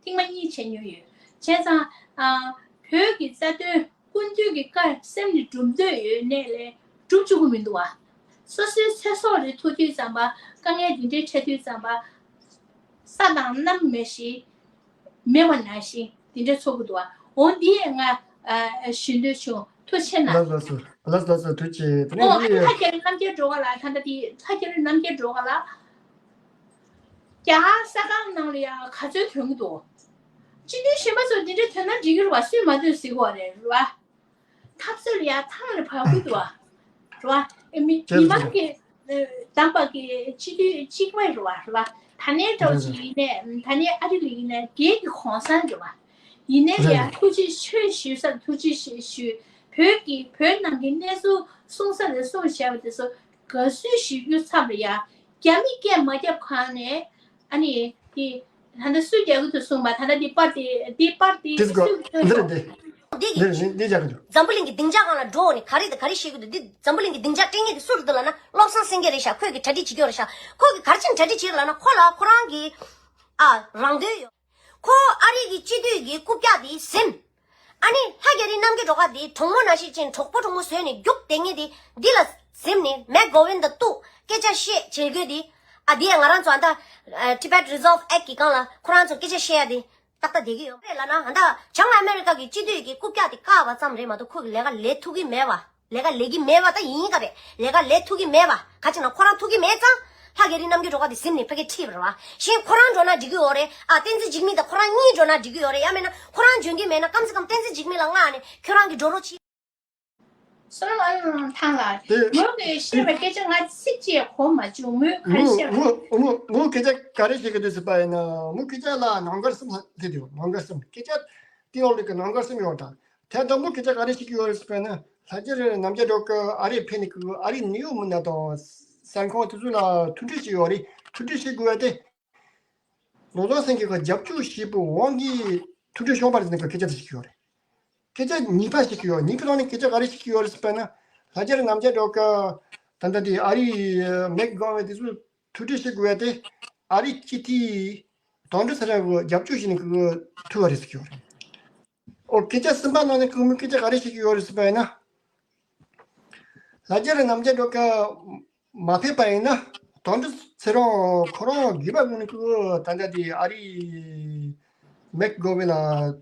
ཐེངས་མ་གཉིས་བྱས་མྱོང་ཡོད། བྱས་ཙང་ཨ་བོད་ཀྱི་རྩ་དོན་སྐུ་མདུན་གྱི་བཀའ་སེམས་ནས་སྒྲུབ་འདོད་ཡོད་གནས་ལས་སྒྲུབ་བཅུག་གི་མི་འདུག་བ། སོ་སོའི་ཚེ་སྲོག་རེ་ཐུག་དུས་ཙམ་པ་དཀའ་ངལ་འདི་འདྲའི་འཕྲད་དུས་ཙམ་པ་ས་དང་གནམ་མེད་ཞིང་མེད་པ་ནང་བཞིན་འདི་འདྲ་ཚོར་གི་འདུག་བ། འོ་འདི་ཡས་ང་ཨ་ཞུ་འདོད་བྱུང་། ཐུགས་རྗེ་གནང་། ལགས་སོ་ལགས་སོ་ལགས་སོ་ལགས་སོ་ཐུགས་རྗེ་ཆེ། དེ་ཨོ་ནས་ཨ་འདི་ལྷ་རྒྱལ་རྣམ་རྒྱལ་སྒྲོལ་དཀར་ལགས། ད་ལྟ་དེ་ལྷ་རྒྱལ་རྣམ་རྒྱལ་སྒྲོལ་དཀར་ལགས། རྒྱ་གར་ས་ཁང་ནང་ལ་ཡང་ག་ཚོད་ཐོན་གྱི་འདུག་སྤྱི་འཐུས་གཞོན་པ་ཚོ་འདི་འདྲ་ཐོན་ན་འགྲིག་གི་རེད་བ། སུས་མ་ཐོན་ཟེར་གྱི་ཡོད་རེད་བ། འཐབ་རྩོད་ལ་ཡང་ཐང་ལ་བབས་ཀྱི་འདུག་བ། རེད་བ། མི་མི་མང་གི་བདམས་པ་གི་སྤྱི་འཐུས་གཅིག་པ་རེད་བ། རེད་བ། ད་ནས་འདྲ་བོ་ཅིག་ཡིན་ནས་ད་ནས་ཨ་རི་ལ་ཡིན་ནས་སྒེར་གྱི་གོང་ས་རེད་བ། ཡིན་ནའི་ལ་ཡང་ཐུགས་རྗེ་ཆེ་ཞུ་ས་ཐུགས་རྗེ་ཆེ་ཞུ། བོད་ཀྱི་བོད་ནང་གི་གནས་ཚུལ་གསུང་ས་ལ་གསུང་བྱས་པ་དེ་ཚོ་དགའ་བསུ་ཞུ་རྒྱུ་ཚབ་ལ་ཡ། རྒྱ་མི་སྐད་མ་རྒྱབ་གོང་ནས་ཨ་ནི་དེ་ད་ལྟ་སུས་རྒྱག་གི་འདུག་གསུངས་པ། ད་ལྟ་འདི་པར་དེ་འདི་པར་དེ་འདི་སུས་རེད་འདི་རེད་འདི། འདི་གི་འདི་རེད་འདི་འདི་རྒྱག་གི་འདུག་འཛམ་བུ་གླིང་གི་སྡིངས་ཆ་སྒང་ལ་འགྲོ་ནས་ག་རེ་དང་ག་རེ་བཤད་གི་འདུག་འདི་འཛམ་བུ་གླིང་གི་སྡིངས་ཆ་སྤྲད་མཁན་དེ་སུ་རེད་འདུག་ལབ་ན་བློ་བཟང་སེང་གེ་རེད་ཤག་ཁོས་གི་གྲ་སྒྲིག་བྱེད་ཀྱི་ཡོད་རེད་ཤག་ཁོས་གི་ག་རེ་བྱས་ནས་གྲ་སྒྲིག་བྱེད་ཀྱི་ལབ་ན་ཁོ་ལ་ཁོ་རང་གི་ཨ་རང་འདོད་ཡོད། ཁོ་ཨ་རི་གི་སྤྱི་འཐུས་ཀྱི་རྐུབ་བཀྱག་དེ་ཟིན། ཨ་ནི་ལྷ་རྒྱ་རི་རྣམ་རྒྱལ་སྒྲོལ་དཀར་དེ་གྲོགས་མོ་ནང་བཞིན་ཅན་གྲོགས་པོ་གྲོགས་མོ་བཟོས་ནས་རྒྱུགས་བསྡད་མཁན་དེ་འདི་ལ་ཟིན་ནས་མེག་གོ་ཝིན་དང་གཏུག་སྐད་ཆ་བཤད་བྱེད་དགོས་དེ། ཨ་དེ་ཡང་ང་རང་ཚོ་ཨ་ད་Tibet Resolve Act གི་སྒང་ལ་ཁོ་རང་ཚོ་སྐད་ཆ་བཤད་ཡ་དེ་ཏག་ཏག་བསྡད་ཀྱི་ཡོད་རེད་ལབ་ན། ཨ་ད་བྱང་ཨ་མེ་རི་ཀ་གི་སྤྱི་འཐུས་ཀྱི་རྐུབ་བཀྱག་དེ་བཀག་པ་ཙམ་རེད་མ་གཏོགས་ཁོ་གི་ལས་ཀ་ལས་ཐུབ་ཀྱི་མེད་པ། ལས་ཀ་ལས་ཀྱི་མེད་པ་ད་ཡིན་ག་རེད། ལས་ཀ་ལས་ཐུབ་ཀྱི་མེད་པ། ག་ཅི་ན་ཁོ་རང་ཐུབ་ཀྱི་མེད་ཙང་ལྷ་རྒྱ་རི་རྣམ་རྒྱལ་སྒྲོལ་དཀར་དེ་ཟིན་ནས་ཕ་གི་ཁྲིད་པ་རེད་བ། གཞན་ཁོ་རང་འགྲོ་ན་འགྲིག་གི་ཡོད་རེད། ཨ་བསྟན་འཛིན་འཇིགས་མེད་དང་ཁོ་རང་གཉིས་འགྲོ་ན་འགྲིག་གི་ཡོད་རེད། ཡང་མིན་ན་ཁོ་རང་འཇོན་གྱི་མེད་ན་ཀམ་སེ་ཀམ་བསྟན་འཛིན་འཇིགས་མེད་ལ་མངགས་ནས་ཁྱོད་རང་གིས་འགྲོ་རོགས་གྱིས། སོ་ལ་ཨ་ཐང་ལ་དེ་མོ་གིས་བཤད་པའི་སྐད་ཆ་ང་ཚིག་གཅིག་གོ་མ་བྱུང་། མོས་ག་རེ་མོ་བཤད་པ། མོ་མོ་མོ་སྐད་ཆ་ག་རེ་བཤད་ཀྱི་འདུག་ཟེར་པ་ཡིན་ན། མོ་སྐད་ཆ་ལ་ནང་འགལ་གསུམ་ལ་སླེབས་ཡོད། ནང་འགལ་གསུམ། སྐད་ཆ་དེའི་འོག་ལ་གི་ནང་འགལ་གསུམ་ཡོད་ད། ཐད་དང་པོ་སྐད་ཆ་ག་རེ་བཤད་ཀྱི་ཡོད་རེད་ཟེར་པ་ཡིན་ན། ལྷ་རྒྱལ་རྣམ་རྒྱལ་སྒྲོལ་དཀར་ཨ་རིར་ཕེབས་ནས་ཀྱི་ཨ་རིའི་ནིའུ་ཡོག་མི་སྣ་དང་གསར་ཁང་དེ་ཚོ་ལ་ཐུག་འཕྲད་བྱས་ཡོད་རེད། ཐུགས་ཁྲལ་བྱེད་དགོས་པ་དེ། ལོ་ཙཱ་བ་སེང་གེ་གི་རྒྱབ་སྐྱོར་བྱས་པའི་དབང་གིས་ཐུགས་ཁྲལ་བྱུང་བ་རེད་ཟེར་ནས་སྐད་ཆ་དེ་བཤད་ཀྱི་ཡོད་རེད། སྐད་ཆ་གཉིས་པ་བཤད་ཀྱི་ཡོད། གཉིས་པའི་ནང་ནས་སྐད་ཆ་ག་རེ་བཤད་ཀྱི་ཡོད་རེད་ཟེར་བ་ན། ལྷ་རྒྱལ་རྣམ་རྒྱལ་སྒྲོལ་དཀར་ད་ལྟ་དེ་ཨ་རིའི་མེག་གོ་ཝན་དེ་ཚོ་ཐུགས་ཁྲལ་བྱེད་དགོས་པ་དེ། ཨ་རིའི་སྤྱི་འཐུས་དོན་གྲུབ་ཚེ་རིང་གི་རྒྱབ་སྐྱོར་བྱས་ནས་ཁོ་ཐུག་པ་རེད་ཟེར་གྱི་ཡོད་རེད། ཨོ། སྐད་ཆ་གསུམ་པ་ནང་ནས་ཁོ་མོས་སྐད་ཆ་ག་རེ་བཤད་ཀྱི་ཡོད་རེད་ཟེར་བ་ཡིན་ན། ལྷ་རྒྱལ་རྣམ་རྒྱལ་སྒྲོལ་དཀར་མ་ཕེབས་པ་ཡིན་ན། དོན་གྲུབ་ཚེ་རིང་ཁོ་རང་རྒྱུད་པ་ངོས་ནས་ཁོ་ད་ལྟ་དེ་ཨ་རིའི་མེག་གོ་ཝན་ལ་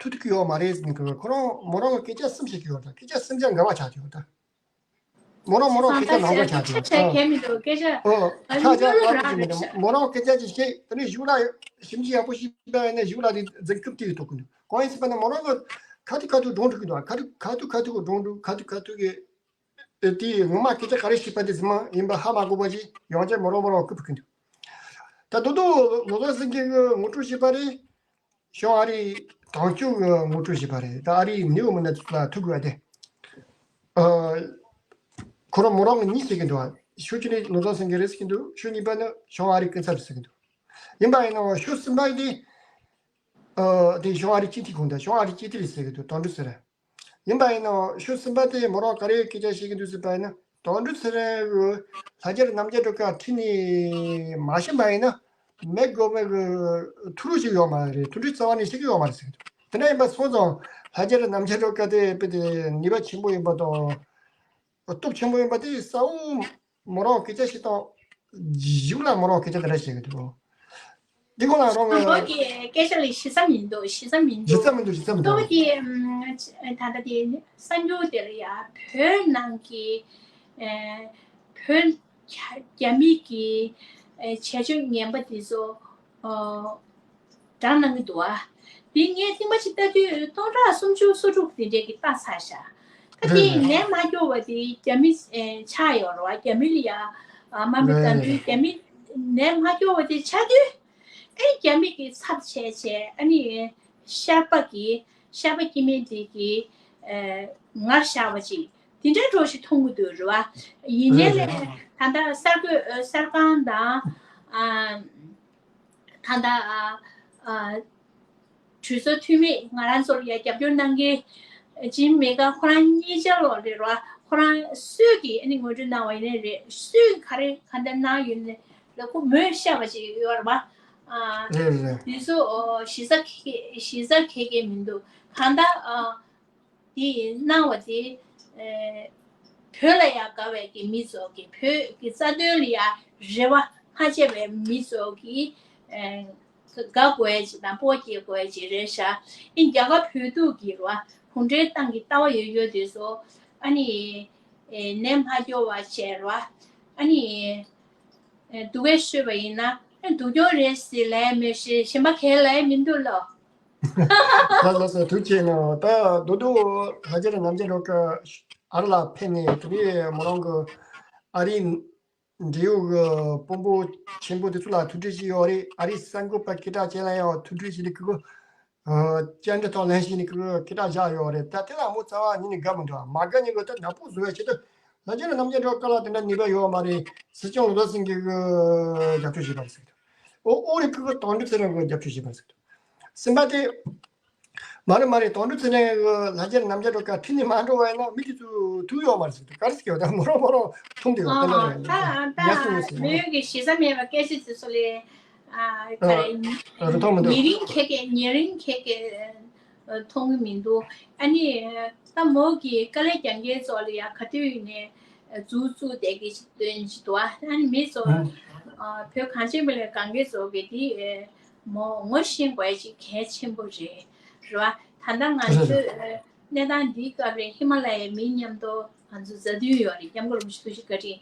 ཐུག་ཐུབ་ཀྱི་ཡོད་མ་རེད་ཟེར་ནས། ཁོ་རང་མོ་རང་གི་སྐད་ཆ་གསུམ་བཤད་ཀྱི་ཡོད་རེད། སྐད་ཆ་གསུམ་ཆ་འགལ་བ་ཆགས་ཀྱི་ཡོད་རེད། མོ་རང་མོ་རང་སྐད་ཆ་ནང་པ་ཆགས་ཀྱི་ཡོད་རེད། ཆ་ཆ་གལ་མི་འདུག་སྐད་ཆ། ཨོ། ཨ་ཆ་ཆ་ནི་ལབ་ཀྱི་མི་འདུག་མོ་རང་སྐད་ཆ་ཅིག་བཤད། དེ་ནས་གཞུག་ལ་ཞིབ་འཇུག་ཡག་པོ་ཞིག་བྱས་ནས་གཞུག་ལ་དེ་འཛིན་སྐྱོབ་དེ་ཐུག་གི་འདུག་གང་ཡིན་ཟེར་བ་ན་མོ་རང་གི་ཁ་ཐུག་ཁ་ཐུག་སྒྲུང་འབྲི་གི་འདུག་ཁ་ཐུག་ཁ་ཐུག་ཁ་ཐུག་གི་སྒྲུང་འབྲི། ཁ་ཐུག་ཁ་ཐུག་གི་དེ་ངོ་མ་སྐད་ཆ་ག་རེ་བཤད་པ་དེ་ཚང་མ་ཡིན་པ་ཧ་མ་གོ་བ་ཅིག་ཡང་བསྐྱར་མོ་རང་མོ་རང་སྐུར་བ་གི་འདུག་ད་དུང་དུང་ལོ་ཙཱ་བ་སེང་གེ་གིས་ངོ་སྤྲོད་བྱས་པ་རེད། བྱང་ཨ་རིའི་དོན་གཅོད་ཀྱི་ངོ་སྤྲོད་བྱས་པ་རེད། ད་ཨ་རིའི་ནེའུ་མི་ནི་ལ་ཐུག་དགོས་པ་དེ། ཨ། ཁོ་རང་མོ་རང་གི་གཉིས་ཟེར་གྱི་འདུག་ཕྱོགས་གཅིག་ནས་ལོ་ཙཱ་བ་སེང་གེ་རེད་ཟེར་གྱི་འདུག་ཕྱོགས་གཉིས་པ་ནི་བྱང་ཨ་རིའི་སྐུ་ཚབ་རེད་ཟེར་གྱི་འདུག་ཡིན་པ་ཡིན་ནའང་ཕྱོགས་གསུམ་པ་དེ། ཨ། དེ་བྱང་ཨ་རིའི་སྤྱི་འཐུས་ཁོང་དང་། བྱང་ཨ་རིའི་སྤྱི་འཐུས་རེད་ཟེར་གྱི་འདུག་དོན་གྲུབ་ཚེ་རིང་། ཡིན་པ་ཡིན་ནའང་ཕྱོགས་གསུམ་པ་དེ་མོ་རང་ག་རེ་སྐད་ཆ་བཤད་ཀྱི་འདུག་ཟེར་བ་ཡིན་ན། དོན་གྲུབ་ཚེ་རིང་གིས་ལྷ་རྒྱལ་རྣམ་རྒྱལ་སྒྲོལ་དཀར་ཁྲིད་ནས་མ་ཕྱིན་པ་ཡིན་ན། མེག་གོ་ཝན་གྱི་ཐུགས་ཁྲལ་ཞིག་ཡོད་མ་རེད། ཐུགས་ཁྲལ་རྩ་བ་ནས་བྱེད་ཀྱི་ཡོད་མ་རེད་ཟེར་གྱི་འདུག་དེ་འདྲ་ཡིན་པ་སོང་ཙང་ལྷ་རྒྱལ་རྣམ་རྒྱལ་སྒྲོལ་དཀར་དེ་དཔེ་དེ་ནུས་པ་ཆེན་པོ་ཡིན་པ་དང་། སྟོབས་ཆེན་པོ་ཡིན་པ་དེ་གསལ་བོ། མོ་རང་སྐད་ཆ་བཤད་སྟངས། གཞུག་ལ་མོ་རང་སྐད་ཆ་འདི་འདྲ་བཤད་ཀྱི་འདུག་འདི་གོང་ལ་རང་གི། མོ་གི་སྐད་ཆ་ལ་ཞིབ་ཚགས་མི་འདུག་ཞིབ་ཚགས་མི་འདུག་ཞིབ་ཚགས་མི་འདུག་མོ་གི་ད་ལྟ་དེ་གསར་འགྱུར་དེ་ལ་ཡ་བོད་ནང་གི། ཨ། བོད་རྒྱ་མི་གི། ཨ། བྱ་སྤྱོད་ངན་པ་དེ་ཚོ། ཨ། བསྒྲགས་གནང་གི་འདུག་ཨ། དེ་ངས་ཐེངས་མ་གཅིག་ལྟ་དུས་སྟོང་ཕྲག་སུམ་ཅུ་སོ་དྲུག་དེ་འདྲས་ཀྱི་ལྟ་ཚར་ཤག་ད་དེ་ནད་མ་སྐྱོ་བ་དེ་རྒྱ་མི་ཆགས་ཡོད་རེད་བ། རྒྱ་མི་ལ་ཡ་དམའ་འབེབས་བཏང་དུས་རྒྱ་མི་ནད་མ་སྐྱོ་བ་དེ་ཆགས་དུས། ཨེ། རྒྱ་མི་གི་ཚབ་བྱས་བྱས། ཨ་ནི་ཤར་པ་གི་ཤར་པ་སྐྱེ་དམན་དེ་གི། ཨ། ངར་ཤར་བ་ཅིག་དེ་འདྲའི་འགྲོ་ཞིག་མཐོང་གི་འདུག་རེད་བ། ཡིན་ནའི་ལས་ད་ལྟ་གསར་འགོད་གསར་ཁང་དང་། ཨ། ད་ལྟ། ཨ། ཨ། གྲོས་ཚོགས་འཐུས་མི་ང་རང་ཚོར་ཡ་རྒྱབ་སྐྱོར་གནང་མཁན་ཇིམ་མེ་ཀར་ཁོ་རང་གཉིས་ཆ་ལོག་རེད་རོ། ཁོ་རང་སུས་ཀྱིས་ཨ་ནི་ངོ་སྤྲོད་གནང་བ་ཡིན་ནའི་རེད། སུས་ག་རེ་ག་འདྲ་གནང་ཡོད་ནའི་ལ་ཁོ་མོས་བཤད་པ་ཅིག་ཡོད་རེད་བ། ཨ། རེད་རེད། དེ་ཚོ་ཨོ་གཞི་རྩ་ག་གཞི་རྩ་ག་གེ་མི་འདུག་གང་ལྟར། ཨ། དེ་གནང་བ་དེ། ཨེ། བོད་ལ་ཡང་དགའ་བའི་གི་མི་ཚོ་གི། བོད་ཀྱི་རྩ་དོན་ལ་ཡང་རེ་བ་མ་བྱས་པའི་མི་ཚོ་གི། ཨེ། དགའ་དགོས་ཡ་ཅིག་དང་སྤོབས་པ་སྐྱེ་དགོས་ཡ་ཅིག་རེད་ཤག་ཨིན། རྒྱ་གར་བོད་ཐུག་གི་རེད་བ། གུང་ཁྲན་ཏང་གི་ལྟ་བ་ཡོད་ཡོད་དེ་ཚོ། ཨ་ནི། ཨེ། ནད་མ་སྐྱོ་བ་བྱས་རེད་བ། ཨ་ནི། ཨེ། སྡུག་སྐད་ཤོད་པ་ཡིན་ན། ཨེ། སྡུག་གྱོང་རེད་ཟེར་ལབ་མེད་ཤེས། གཞན་པ་གས་ལབ་མི་འདུག་ལོ། ལགས་སོ་ལགས་སོ། ཐུགས་རྗེ་གནང་། ད་དོ་དོ་ལྷ་རྒྱལ་རྣམ་རྒྱལ་སྒྲོལ་དཀར་ཨ་རི་ལ་ཕེབས་ནས་དེ་ནས་མོ་རང་གི་ཨ་རིའི་འབྲེལ་ཡོད་ཀྱི་དཔོན་པོ་ཆེན་པོ་དེ་ཚོ་ལ་ཐུག་འཕྲད་བྱས་ཡོད་རེད། ཨ་རིའི་གསར་འགོད་པ་སྐད་གྲགས་ཅན་ལ་ཡང་ཐུག་འཕྲད་བྱས་ནས་ཁོ་བཅར་འདྲི་དང་ལེན་བྱས་ནས་ཁོ་སྐད་གྲགས་བཞག་ཡོད་རེད། ད་དེ་ལ་མོ་རྩ་བ་ཉིད་ནས་དགའ་མི་འདུག་མ་དགའ་མཁན་གྱི་ད་ནག་པོ་བཟོ་བའི་ཆེད་དུ་ལྷ་རྒྱལ་རྣམ་རྒྱལ་སྒྲོལ་དཀར་ལ་དེ་འདྲ་ནུས་པ་ཡོད་མ་རེད། སྲིད་སྐྱོང་ལོ་ཙཱ་བ་སེང་གེ་གིས་རྒྱབ་སྐྱོར་བྱས་པ་རེད་ཟེར་གྱི་འདུག་ཨོ་ཨོ་རེད། ཁོ་གིས་དོན་གྲུབ་ཚེ་རིང་གི་རྒྱབ་སྐྱོར་བྱས་པ་རེད་ཟེར་གྱི་འདུག་གསུམ་པ་དེ། མ་རེད་མ་རེད། དོན་གྲུབ་ཚེ་རིང་གིས་ལྷ་རྒྱལ་རྣམ་རྒྱལ་སྒྲོལ་དཀར་ཁྲིད་ནས་མ་འགྲོ་བ་ཡིན་ན་མི་དེ་ཚོ་ཐུག་ཡོད་མ་རེད་ཟེར་གྱི་འདུག་ག་རེ་ཟེར་གྱི་ཡོད། ད་མོ་རང་མོ་རང་མཐོང་དེ་ཡོད། དེ་འདྲ་ཨ། རེད། ད་ད་ཉར་སོང་ཡོད་ཟེར། མོས་ཀྱི་གཞི་རྩ་མེད་པ་སྐད་ཆ་དེ་ཚོ་ལས། ཨ། ག་རེ། ཨ། རེད། མཐོང་མི་འདུག་ཉེ་རིང་ཁྱེད་ཀྱིས་ཉེ་རིང་ཁྱེད་ཀྱིས་མཐོང་གི་མི་འདུག་ཨ་ནི་ད་མོ་གིས་དཀའ་ལས་རྒྱག་མཁན་ཚོ་ལ་ཡ་ག་དུས་ཡིན་ནའི་མཛུབ་བཙུགས་བསྡད་ཀྱི་སྟོན་གྱི་འདུག་ཨ་ནི་མི་ཚོ། ཨ། བོད་གངས་ཅན་པ་ལ་དགའ་མཁན་ཚོ་གིས་དེ་མོ་ངོ་ཤེས་དགོས་ཡ་ཅིག་གལ་ཆེན་པོ་རེད། རེད་བ། ད་ལྟ་ང་ཚོའི་གནས་སྟངས་འདིའི་སྐབས་རེད། ཧི་མ་ལ་ཡའི་མི་མཉམ་དུ་ང་ཚོ་མཛའ་མཐུན་ཡོད་རེད། སྐྱབས་མགོན་རིན་པོ་ཆེ་ཐུགས་རྗེ་བཀའ་དྲིན།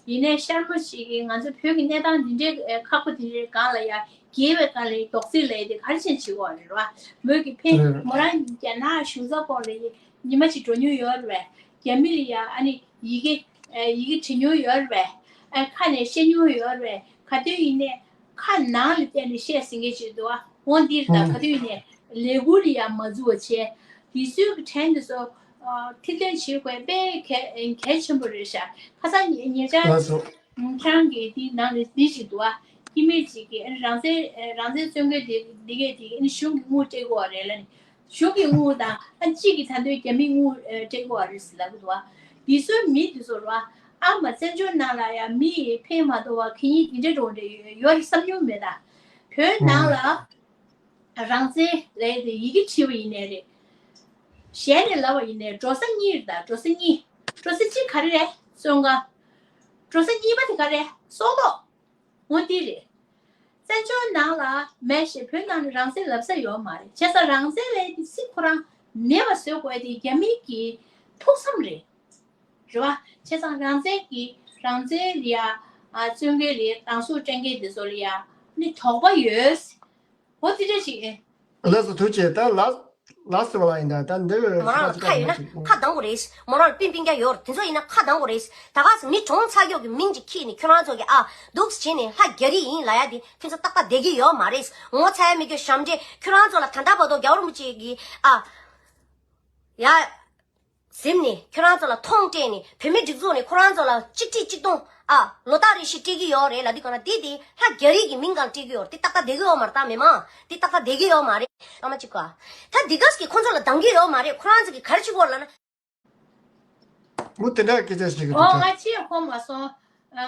ཡིན་ནའི་ཤར་མོ་ཞིག་གིས་ང་ཚོ་བོད་ཀྱི་གནས་སྟངས་འདི་འདྲའི་ཁག་པོ་འདི་འདྲའི་སྒང་ལ་ཡ་རྒྱལ་བའི་སྒང་ལ་ཡ་རྡོག་རྫིས་ལབ་ཡ་དེ་ག་རེ་བྱས་ནས་བྱེད་ཀྱི་ཡོད་རེད་བ། མོས་ཀྱི་ཕན་མོ་རང་རྒྱ་ནག་གཞུང་ཚབ་སྐོར་ལ་ཡ་ཉི་མ་གཅིག་འགྲོ་མྱོང་ཡོད་རེད་བས། རྒྱ་མི་ལ་ཡ་ཨ་ནི་ཡི་གེ་ཡི་གེ་བྲིས་མྱོང་ཡོད་རེད་བས། ཁ་ནས་བཤད་མྱོང་ཡོད་རེད་བས། ག་དུས་ཡིན་ནའི་ཁ་ནང་ལ་བལྟས་ནས་བཤད་ཟིན་མཁན་ཅིག་འདུག་ཨ། འོ་འདིར་ད་ག་དུས་ཡིན་ནའི་ལས་འགུལ་ལ་ཡང་མ་འཛུལ་བ་བྱས། དེ་ཚོའི་གི་ཕྲན་དེ་ཚོ་ཁྲིད་སྟོན་བྱེད་དགོས་དཔེ་གལ་གལ་ཆེན་པོ་རེད་ཤག་ཁ་སང་ཉེ་ཉེ་ཆར་ལགས་སོ། ཁྱེད་རང་གི་དེའི་ནང་ལ་འདི་ཞིག་འདུག་ཨ། སྐྱེ་དམན་ཅིག་གིས་ཨ་ནི་རང་བཙན་ཨ་རང་བཙན་རྩོད་མཁན་དེ་འདི་གས་དེ་ཨ་ནི་གཞུང་གི་དངུལ་སྤྲད་དགོས་པ་རེད་ལབ་ནས། གཞུང་གི་དངུལ་དང་ཨ་གཅིག་གིས་ད་དུང་རྒྱ་མིའི་དངུལ་ཨ་སྤྲད་དགོས་པ་རེད་ཟེར་ལབ་གི་འདུག་བ། འདི་ཚོའི་མི་འདི་ཚོ་རེད་བ། ཨ་མ་བཙན་བྱོལ་ནང་ལ་ཡང་མི་ཕན་མ་ཐོགས་པ་གད་སྙིགས་འདི་འདྲ་འདྲ་པོ་འདྲ་ཡོད་ཡོད་རེད་བསམ་མྱོང་མེད་ད། བོད་ནང་ལ་རང་བཙན་ལབ་དེ་ཡི་གེ་བྲིས་པ་ཡིན་ནའི་རེད། ཞལ་ནས་ལབ་པ་ཡིན་ནའི་འགྲོ་ས་གཉིས་རེད་ད། འགྲོ་ས་གཉིས། འགྲོ་ས་གཅིག་ག་རེ་རེད། བཙོན་ཁང་། འགྲོ་ས་གཉིས་པ་དེ་ག་རེ། སྲོག་ཐོག་འོ་འདི་རེད། བཙན་བྱོལ་ནང་ལ་མེད་ཞེས་བོད་ནང་ལ་རང་བཙན་ལབ་ས་ཡོད་མ་རེད། བྱས་ཙང་རང་བཙན་ལབ་དེ་སྲིད་ཁོ་རང་མེད་པ་བཟོ་དགོས་དེ་རྒྱ་མི་གི་ཐུགས་བསམ་རེད། རེད་བ། བྱས་ཙང་རང་བཙན་གྱི་རང་བཙན་ལ་ཡ་ཨ་བཙོན་མཁན་ལ་སྡང་ཟུག་སྤྲད་མཁན་དེ་ཚོ་ལ་ཡ་ནི་དོགས་པ་ཡོད། འོ་དེ་འདྲ་ཞིག་ཨེ། ལགས་སོ་ཐུགས་རྗེ་ཆེ། ད་ལགས་ལགས་སོ་བ་ལ་ཡིན་ད། ད་འདི་མོ་རང་ལ་ཁ་ཡོད་ན་ཁ་གདང་དགོས་རེད། མོ་རང་ལ་པིན་པིན་རྒྱ་ཡོད་རེད། དེ་ཚོ་ཡིན་ན་ཁ་གདང་དགོས་རེད། ད་ག་ས་མི་གྲོངས་ཚར་ཡོད་ཀྱི་མིང་ཅིག་ཁྱེར་ནས་ཁྱོད་རང་ཚོ་གི་ཨ་འདུག་སེ་བྱས་ནས་ལྷ་རྒྱ་རིགས་ཡིན་ལབ་ཡ་དེ་ཁྱོད་ཚོ་ཏག་ཏག་བསྡད་ཀྱི་ཡོད་མ་རེད། ངོ་ཚ་ཡ་མེད་རྒྱུ་ཞབས་འདྲེན། ཁྱོད་རང་ཚོ་ལ་ད་ལྟ་བར་དུ་རྒྱལ་བ་རིན་པོ་ཆེ་གི་ཨ་ཡ། གཟིམ་ནས་ཁྱོད་རང་ཚོ་ལ་མཐོང་སྤྲད་ནས་བོད་མི་སྒྲིག་འཛུགས་ནས་ཁོ་རང་ཚོ་ལ་གཅིག་ཁྲི་གཅིག་སྟོང་ཨ་ལོ་ལྟར་རེ་བཞིན་སྤྲད་ཀྱི་ཡོད་རེད་ལབ་དུས་གང་ལ་དེ་དེ་ལྷ་རྒྱ་རིགས་ཀྱི་མིང་གང་སྤྲད་ཀྱི་ཡོད་རེད། དེ་ཏག་ཏག་བསྡད་ཀྱི་ཡོད་མ་རེད། ད་མེ་མང་དེ་ཏག་ཏག་བསྡད་ཀྱི་ཡོད་མ་རེད། ཨ་མ་གཅིག་ག་ད་འདི་ག་ས་གི་ཁོ་ཚོ་ལ་སྡང་གི་ཡོད་མ་རེད། ཁོ་རང་ཚོ་གི་ག་རེ་བྱེད་དགོས་ལབ་ན། མུ་དེ་འདྲ་སྐད་ཆ་ཞིག་གི་འོ་འདུག་ད། ང་ཅིའི་གོ་མ་སོང་། ཨ་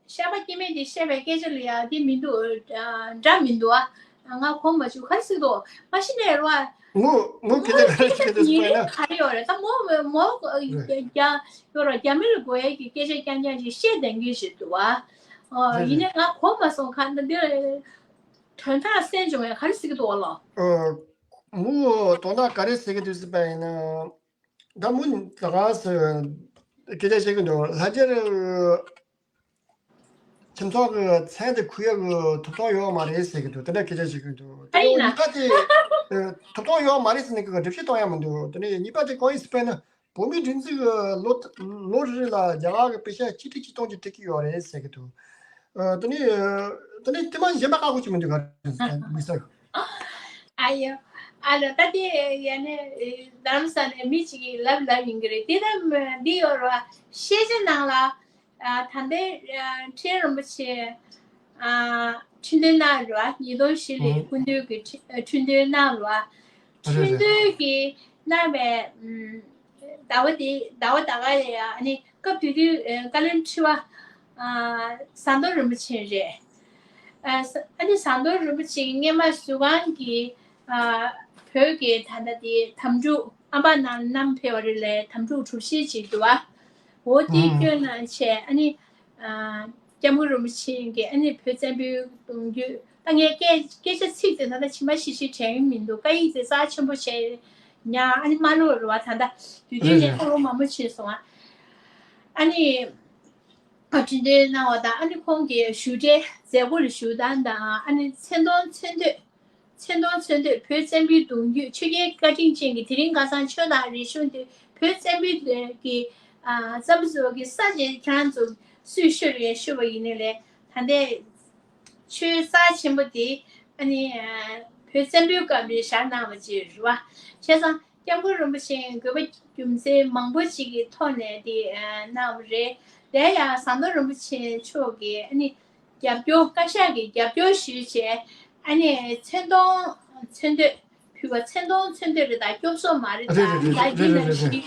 ཤ་པ་སྐྱེ་དམན་དེ་བཤད་པའི་སྐད་ཆ་ལ་ཡ་དེ་མི་འདུག་ཨ་འདྲ་མི་འདུག་ཨ། ང་གོ་མ་བཅུག་ག་རེ་ཟེར་འདུག་མ་གཞི་ནས་རེད་བ། མུ་མུ་སྐད་ཆ་ག་རེ་ཞིག་གི་འདུག་ཟེར་ན། ག་རེ་ཡོད་རེད་ད། མོ་མོ་རྒྱ་ཡོད་ར་རྒྱ་མི་ལ་དགོས་ཡས་ཀྱི་སྐད་ཆ་རྐྱང་རྐྱང་ཅིག་བཤད་བསྡད་མཁན་ཞིག་འདུག་ཨ། ཨ་རེད་ཡིན་རེད། ནའི་ང་གོ་མ་སོང་། ག་འདི་འདིར་དོན་དག་གསན་བྱུང་བས་ག་རེ་ཟེར་གི་འདུག་ལོ། ཨ་མུ་དོན་དག་ག་རེ་ཟེར་གི་འདུག་ཟེར་པ་ཡིན་ན། ད་མུ་ད་ག་ཟེར་སྐད་ཆ་བཤད་གི་འདུག་ལྷ་རྒྱལ་ཁྱིམ་ཚང་གི་མཚན་དེ་ཁུར་ཡག་གི་ཐོབ་ཐང་ཡོད་མ་རེད་ཟེར་གི་འདུག་དེ་འདྲ་སྐད་ཆ་བཤད་གི་འདུག་དེ་ཨ་ཡིན་ན། གཉིས་པ་དེ་ཐོབ་ཐང་ཡོད་མ་རེད་ཟེར་ནས་གི་སྒྲུབ་བྱེད་གཏོང་ཡག་མི་འདུག་དེ་ནས་གཉིས་པ་དེ་གང་ཡིན་ཟེར་པས་ན། བོད་མིའི་སྒྲིག་འཛུགས་ཀྱི་ལོ་ལོ་རེ་རེ་ལ་རྒྱ་གར་གྱི་པེ་ཤ་གཅིག་ཁྲི་གཅིག་སྟོང་ཅིག་སྤྲད་ཀྱི་ཡོད་རེད་ཟེར་གྱི་འདུག་ཨ་དེ་ནས་དེ་ནས་དེ་མ་གཞན་པ་ཁག་པོ་ཅིག་མི་འདུག་ག་རེད་དམིགས་བསལ། ཨ་ཡོ། ཨ་ལ་ད་དེ་ཡ་ནས་རྡ་རམ་ས་ནས་མི་གཅིག་གིས་ལབ་ལབ་ཡིན་གྱི་རེད། དེ་ད་འདི་ཡོད་རེད་བ། ཤེས་བྱ་ནང་ལ་ཨ་ད་ལྟའི་ཨ་ཁྲི་རིན་པོ་ཆེ་ཨ་ཁྲི་འདོན་གནང་རེད་བ། ཉིས་སྟོང་བཞི་ལོའི་སྐུ་མདུན་གྱི་ཁྲི་ཨ་ཁྲི་འདོན་གནང་རེད་བ། ཁྲི་འདོན་གྱི་གནང་བའི་ཨམ་ཟླ་བ་དེ་ཟླ་བ་ད་ག་ལ་ཡ་ཨ་ནི་སྐབས་དེ་དུས་ཨ་བཀའ་བློན་ཁྲི་པ་ཨ་ཟམ་གདོང་རིན་པོ་ཆེ་རེད། ཨ་ས་ཨ་ནི་ཟམ་གདོང་རིན་པོ་ཆེ་གིས་སྔས་མ་ཟུར་ཁང་གི་ཨ་བོད་ཀྱི་ད་ལྟ་དེ་དམ་ཕྲུག་ཨམ་པ་ནང་བསྣམས་ཕེབས་པ་རེད་ལས། དམ་ཕྲུག་གྲུ་བཞི་ཅིག་འདུག་བ། འོ་དེ་ཨུམ། སྐྱོན་གནང་བྱས་ཨ་ནི་ཨ་སྐྱབས་མགོན་རིན་པོ་ཆེ་གིས་ཨ་ནི་བོད་བཙན་པོའི་གདུང་རྒྱུད། ད་ངས་སྐད་སྐད་ཆ་ཚིག་དེ་ད་ལྟ་ཇི་མ་ཞིག་ཞིག་དྲན་གྱི་མི་འདུག་སྐད་ཡིག་དེ་རྩ་ཆེན་པོ་བྱས་ཉག་ཨ་ནི་མ་ཀློག་རེད་བ། ད་ལྟ་དུས་རྒྱུན་ནས་ཨ་ལོ་མང་པོ་ཕྱིན་སོང་ཨ། ཨ་ནི་ཨ་ཁྲི་འདོན་གནང་བ་དང་། ཨ་ནི་ཁོང་གི་བཞུགས་གྲལ་མཛད་སྒོ་ལ་ཞུགས་སྟངས་དང་། ཨ་ནི་མཚན་མཐོང་མཚན་བསྟོད། མཚན་མཐོང་མཚན་བསྟོད། བོད་བཙན་པོའི་གདུང་རྒྱུད་ཆོས་རྒྱལ་བཀའ་དྲིན་ཅན་གྱི་དེ་རིང་ཁ་སང་ཆོས་དང་རིག་གཞུང་དེ་བོད་བཙན་པོའི་གི་ཨ་བཙན་པོ་ཚོ་གི་ས་ཆེན་ཁྱེད་རང་ཚོ་སུས་ཤོད་རེད་ཤོད་པ་ཡིན་ནའི་ལས། ད་ལྟའི་ཆོས་རྩ་ཆེན་པོ་དེ་ཨ་ནི་ཨ་བོད་བཙན་པོའི་སྐབས་ལ་བཞག་གནང་བ་ཅིག་རེད་བ། བྱས་ཙང་སྐྱབས་མགོན་རིན་པོ་ཆེ་དགོས་པ་རྒྱུ་མཚན་མང་པོ་ཅིག་གི་ཐོག་ནས་དེ་ཨ་གནང་བ་རེད། དེ་ཡང་ཟམ་གདོང་རིན་པོ་ཆེ་མཆོག་གིས་ཨ་ནི་རྒྱབ་སྐྱོར་བཀའ་ཤག་གིས་རྒྱབ་སྐྱོར་ཞུས་བྱས་ཨ་ནི་མཚན་མཐོང་མཚན་བསྟོད་ཕུལ་བ། མཚན་མཐོང་མཚན་བསྟོད་རེད་ད། སྐྱོབ་གསོ་མ་རེད་ད། རེད་རེད་ད་རེད་འདི་ནང་བཞིན་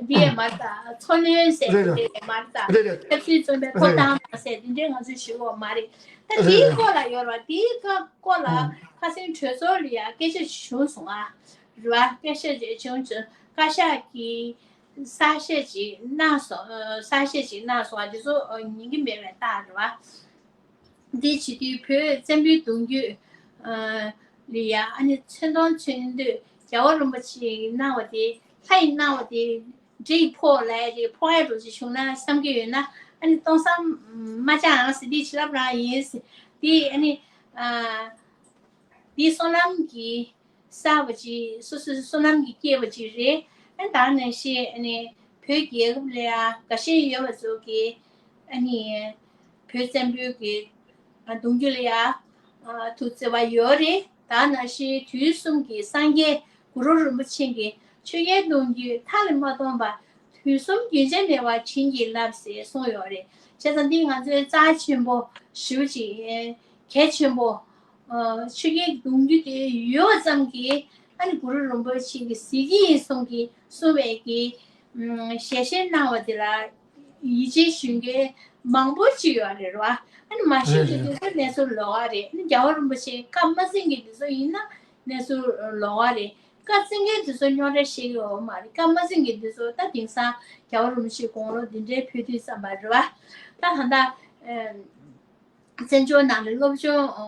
འདི་ཡས་མ་རེད་ད། འཚོ་སྣོན་ཟེར་རེད་རེད་དེ་འདྲ་ཡས་མ་རེད་ད། རེད་རེད་ཆབ་སྲིད་བཙོན་པའི་ཐོབ་ཐང་མ་ཟེར་དེ་འདྲའི་ང་ཚོས་ཞུ་གི་ཡོད་མ་རེད། ད་རེད་དེའི་རེད་སྐོར་ལ་ཡོད་རེད་བ། དེའི་སྐོར་ལ་ཨང་ཁ་སང་གྲོས་ཚོགས་ལ་ཡ་སྐད་ཆ་བྱུང་སོང་ཨ། རེད་བ། སྐད་ཆ་བྱུང་བྱུང་བཀའ་ཤག་གིས་གསལ་བཤད་ཅིག་གནང་སོང་། གསལ་བཤད་ཅིག་གནང་སོང་ཨ། དེ་ཚོ་ཉན་གྱི་མེད་པའི་རྟགས་རེད་བ། འདི་བྱེད་དུས་བོད་བཙན་པོའི་གདུང་རྒྱུད་ལ་ཡ་ཨ་ནི་མཚན་མཐོང་མཚན་བསྟོད་རྒྱལ་བ་རིན་པོ་ཆེ་གནང་བ་དེ་ལྷ་ཡིས་གནང་བ་དེ་འདྲེ་ཡིས་ཕོག་ལབ་ཡ་རེད། ཕོག་ཡ་འགྲོ་ཅིག་བྱུང་ན་བསམ་གྱི་ཡོད་ན་ཨ་ནི་སྟོང་བསམ་མ་བྱ་ཨང་ཟེར། འདི་བྱིན་རླབས་རང་ཡིན་ཟེར། འདི་ཨ་ནི་འདི་བསོད་ནམས་ཀྱི་བསགས་པ་ཅིག་སོ་སོའི་བསོད་ནམས་ཀྱིས་བསྐྱེད་པ་ཅིག་རེད། ཨ་ནི་ད་ནང་བཞིན་ཨ་ནི་བོད་རྒྱལ་ཁབ་ལ་ཡང་དགའ་ཞེན་ཡོད་པ་ཚོ་གིས་ཨ་ནི་བོད་བཙན་པོའི་གི་གདུང་རྒྱུད་ལ་ཡང་ཐུགས་བརྩེ་བ་ཡོད་རེད། ད་ནང་བཞིན་དུས་གསུམ་གྱི་སངས་རྒྱས་གུ་རུ་རིན་པོ་ཆེ་གི་ཆོས་རྒྱལ་གདུང་རྒྱུད་མཐའ་ལས་མ་སྟོངས་པ། དུས་གསུམ་རྒྱུན་ཆད་མེད་པར་བྱིན་གྱིས་བརླབས་ཟེར་གསུངས་ཡོད་རེད། བྱས་ཙང་འདི་ང་ཚོའི་རྩ་ཆེན་པོ་ཞེ་པོ་ཅིག་ཡིན། གལ་ཆེན་པོ། ཨ་ཆོས་རྒྱལ་གྱི་གདུང་རྒྱུད་དེ་ཡོད་ཙམ་གྱིས་ཨ་ནི་གུ་རུ་རིན་པོ་ཆེ་གི་གཟིགས་ཀྱི་ཡིན་གསུང་གི་གསུང་བའི་གི་ཞལ་བཞེས་གནང་བ་དེ་ལ་ཡིད་ཆེས་ཞུ་མཁན་མང་པོ་ཅིག་ཡོད་རེད་བ། ཨ་ནི་མ་ཤེས་རེད་ཀྱི་རེད། དེ་ཚོ་གནས་ཚུལ་ལོགས་ཀ་རེད། ཨ་ནི་རྒྱལ་བ་རིན་པོ་ཆེ་བཀའ་མ་ཟིན་གྱི་དེ་ཚོ་ཡིན་ན་གནས་ཚུལ་ལོགས་ཀ་རེད། བཀའ་འཛིན་མཁན་དེ་ཚོ་རྙོག་དྲ་བཤད་ཀྱི་ཡོད་མ་རེད། བཀའ་མ་འཛིན་གྱི་དེ་ཚོ་ད་དེང་སང་རྒྱལ་བ་རིན་པོ་ཆེ་དགུང་ལོ་འདི་འདྲའི་ཕེབས་དུས་ཙམ་པ་རེད་བ། ད་ད་ལྟ་ཨ་བཙན་བྱོལ་ནང་ལ་སློབ་སྦྱོང་ཨ་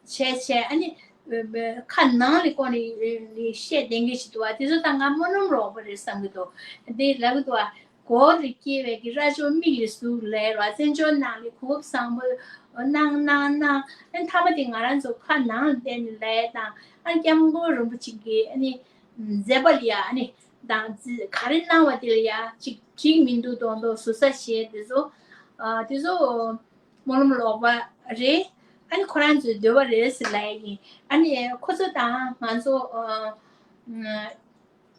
བྱས་བྱས། ཨ་ནི་ཨ་ཁ་ནང་ལ་བསྐོར་ནས་ཨ་ནི་བཤད་བསྡད་མཁན་ཞིག་འདུག་བ། དེ་ཚོ་ད་ང་སྨོན་ལམ་ལོག་པ་རེད་བསམ་གྱི་འདུག་དེ་ལབ་ཀྱི་འདུག་བ། གོ་ལ་སྐྱེ་བའི་གི་རྭ་ཅོ་མིག་ལ་ཟུག་ལབ་ར། བཙན་བྱོལ་ནང་ལ་གོ་སྐབས་བཟང་པོ་གནང་གནང་གནང་། ཨ་ནི་མཐའ་མ་དེ་ང་རང་ཚོ་ཁ་ནང་ལ་བསྡད་ནས་ལབ་དང་། ཨ་ནི་སྐྱབས་མགོན་རིན་པོ་ཆེ་གི་ཨ་ནི་མཛད་པ་ལ་ཡ་ཨ་ནི་དང་ག་རེ་གནང་བ་དེ་ལ་ཡ་ཅིག་འགྲིག་མི་འདུག་མདོག་མདོག་ཟུར་ཟ་བྱས། དེ་ཚོ་ཨ་དེ་ཚོ་སྨོན་ལམ་ལོག་པ་རེད། ཨ་ནི་ཁོ་རང་ཚོའི་འདོད་པ་རེད་ཟེར་ལབ་ཡ་ཡིན། ཨ་ནི་ཁོ་ཚོ་དང་ང་ཚོ་ཨ་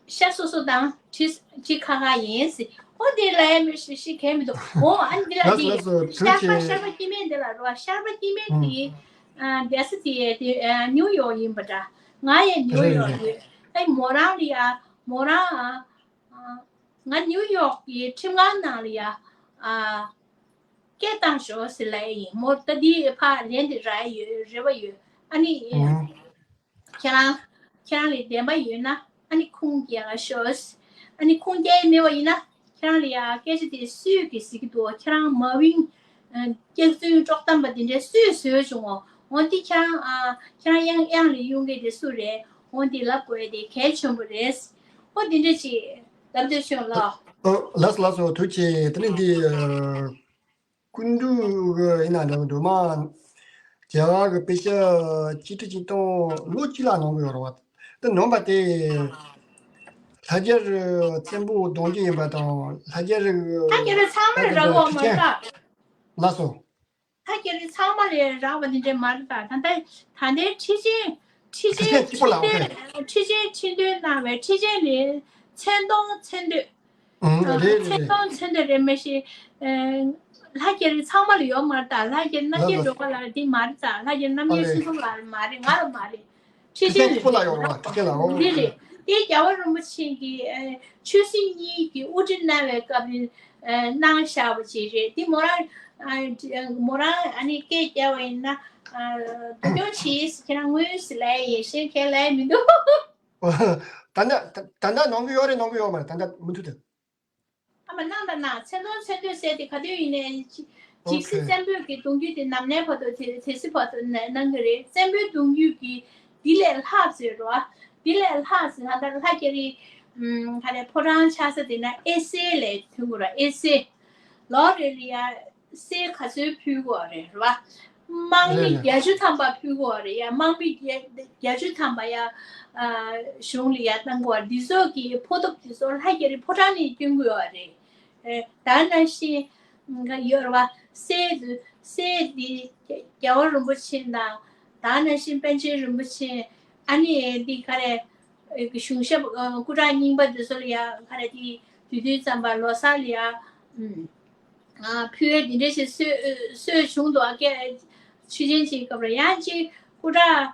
ཤ་སོ་སོ་དང་ཁྲི་ཁྲི་ཁ་ཁ་ཡིན་ཟེར། ཨོ་དེ་ལབ་ཡ་མི་ཤི་ཤི་གས་མི་འདུག་ཨོ་ཨ་ནི་འདི་ལ་ལགས་འདི་ལགས་སོ། ཐུགས་ཤར་པ་རྗེ་ཆེ། ཤར་པ་སྐྱེ་དམན་འདི་ལ་རོ། ཤར་པ་སྐྱེ་དམན་ཨུ། དེ་ཨ་བསྡད་ས་དེ་དེ་ཨ་ནིའུ་ཡོག་ཡིན་པ་འདྲ། ང་ཡང་ནིའུ་རེད་ཡོག་རེད། ཡོད། ཨེ་མོ་རང་ལ་ཡ་མོ་རང་ཨ་ང་ནིའུ་ཡོག་གི་ཁྲིམས་ཁང་ནང་ལ་ཡ་ཨ་སྐད་བཏང་ཤོག་ཟེར་ལབ་ཡ་ཡིན། མོ་ད་འདི་ཕར་ལན་དེ་རག་ཡ་ཡོད་རེ་བ་ཡོད། ཨ་ནི་ཨུ། ཁྱེད་རང་ཁྱེད་རང་ལ་བདེན་པ་ཡོད་ན་ཨ་ནི་ཁུངས་སྐྱེལ་ལ་ཤོག་ཨ་ནི་ཁུངས་སྐྱེལ་མེད་པ་ཡིན་ན་ཁྱེད་རང་ལ་ཡ་སྐད་ཆ་དེ་སུས་གི་ཟེར་གི་འདུག་ཁྱེད་རང་མ་ཝིང་སྐྱག་རྫུན་དཀྲོག་གཏམ་པ་དེ་འདྲས་སུས་བཟོས་བྱུང་ངོ་། འོ་འདི་ཁྱེད་རང་ཨ་ཁྱེད་རང་གཡང་གཡང་ལ་གཡུག་མཁན་དེ་སུ་རེད། འོ་འདི་ལབ་དགོས་དེ་གལ་ཆེན་པོ་རེད། འོ་འདི་འདྲས་ཅིག་ལབ་འདོད་བྱུང་ལགས། ཨ་ལགས་སོ་ལགས་སོ། ཐུགས་རྗེ་ཆེ། དེ་ནས་འདི་ཨ། སྐུ་མདུན་གྱི་ཡིན་ན་འདྲ་མི་འདུག་མ། རྒྱལ་བ་གི་དཔེ་ཆ་གཅིག་ཁྲི་གཅིག་སྟོང་ལོ་གཅིག་ལ་ནོན་གྱི་ཡོད་རེད་བ། དེ་ནོན་པ་དེ་ལྷ་རྒྱལ་བཙན་པོ་གདུང་རྒྱུད་ཡིན་པ་དང་། ལྷ་རྒྱལ་ལྷ་རྒྱལ་ཚང་མར་རག་གོ་མ་ཁྲི་ཆེན་ལྟ། ལགས་སོ། ལྷ་རྒྱལ་ཚང་མ་ལ་རག་པ་འདི་འདྲ་མ་རེད་ད། ད་ལྟ་ད་ལྟའི་ཁྲི་ཆེན་ཁྲི་ཁྲི་ཆེན་ཆེན་གཅིག་པོ་ལ་འོ་ཁྲི་ཆེན་ཁྲི་འདོན་གནང་བའི་ཁྲི་ཆེན་ལས་མཚན་སྟོང་མཚན་བསྟོད། ཨང་། རེད་རེད་མཚན་རེད། སྟོང་མཚན་བསྟོད་རེད་མ་གཞི། ཨ་ལྷ་རྒྱལ་ཚང་མ་ལ་ཡོད་མ་རེད་ད། ལྷ་རྒྱལ་རྣམ་རྒྱལ་ལགས་སྒྲོལ་དཀར་ལགས་འདི་མ་རེད་ད། ལྷ་རྒྱལ་རྣམ་ཨ་རྒྱལ་རེད། ཆོས་འཛོམས་ལགས་མ་རེད། ང་ལ་མ་རེད། ཁྲི་ཆེན་ཁྲི་ཆེན་ལ་ཁྲི་ཆེན་ལ་འོ་འདི་རེད། འདི་རྒྱལ་བ་རིན་པོ་ཆེ་གིས་ཨ་ཆོས་སྲིད་གཉིས་ཀྱི་དབུ་ཁྲིད་གནང་བའི་སྐབས་ལ་ཨ་གནང་བཞག་པ་ཅིག་རེད། འདི་མོ་རང་ཨ་མོ་རང་ཨ་ནི་སྐད་རྒྱབ་པ་ཡིན་ན་ཨ་སྡུག་གྱོང་བྱེད་ཟེར། ཁྱེད་རང་དངོས་སུ་ལབ་ཡ་ཡིན། གཞན་གང་ལབ་ཡ་མི་འདུག་ད་ལྟ་ད་ལྟ་ནོན་གྱི་ཡོད་རེད། ནོན་གྱི་ཡོད་མ་རེད། ད་ལྟ་མུ་མཐུད་དུ། ཨ་མ་གནང་དང་གནང་། མཚན་སྟོང་མཚན་བསྟོད་ཟེར་དེ་ག་དུས་ཡིན་ནའི་ཇི་ཇི་སྲིད་བཙན་པོའི་གི་གདུང་རྒྱུད་དེ་ནམ་གནས་བར་དུ་དེ་དེ་སྲིད་བར་དུ་ནས་གནང་གི་རེད། བཙན་པོའི་གདུང་རྒྱུད་ཀྱི་འདི་ལས་ལྷག་ཟེར་རོ། འདི་ལས་ལྷག་ཟེར་ན་ད་ལྷ་རྒྱ་རི་ཨམ་ག་རེ་ཕོ་བྲང་ཆགས་ས་དེ་ན་ཨེ་སེ་ལས་ཐོན་གོ་ར། ཨེ་སེ་ལོ་རེ་ལ་ཡ་གསེར་ག་ཚོད་ཕུལ་གོ་རེད་རོ། དམག་མི་རེད་རེད། བརྒྱད་ཅུ་ཐམ་པ་ཕུལ་གོ་རེད་ཡ། དམག་མི་བརྒྱད་བརྒྱད་ཅུ་ཐམ་པ་ཡ་ཨ་གཞུང་ལ་ཡ་གནང་གོ་རེད། འདི་ཚོ་གི་ཕོགས་ཐོབ་དེ་ཚོ་ལྷ་རྒྱ་རི་ཕོ་བྲང་ནས་བསྐྱོན་གོ་རེད། ཨེ་ད་ནང་བཞིན་ཡོད་རེད་བ། གསེར་གསེར་འདི་རྒྱལ་བ་རིན་པོ་ཆེ་དང་། ད་ནང་བཞིན་པཎ་ཆེན་རིན་པོ་ཆེ། ཨ་ནི་འདི་ག་རེ་གཞུང་ཞབས་སྐུ་དྲག་རྙིང་པ་འདི་ཚོ་ལ་ཡ་ག་རེ་འདི་དུས་དུས་ཙམ་པ་ལོ་གསར་ལ་ཡ་ཕུལ་བའི་འདི་འདྲ་ཞིག་གསོལ་གསོལ་བྱུང་འདུག་ཨ་ཀྱེ་ཆོས་ཆེན་གྱི་སྐབས་ལ་ཡང་ཅིག་སྐུ་དྲག་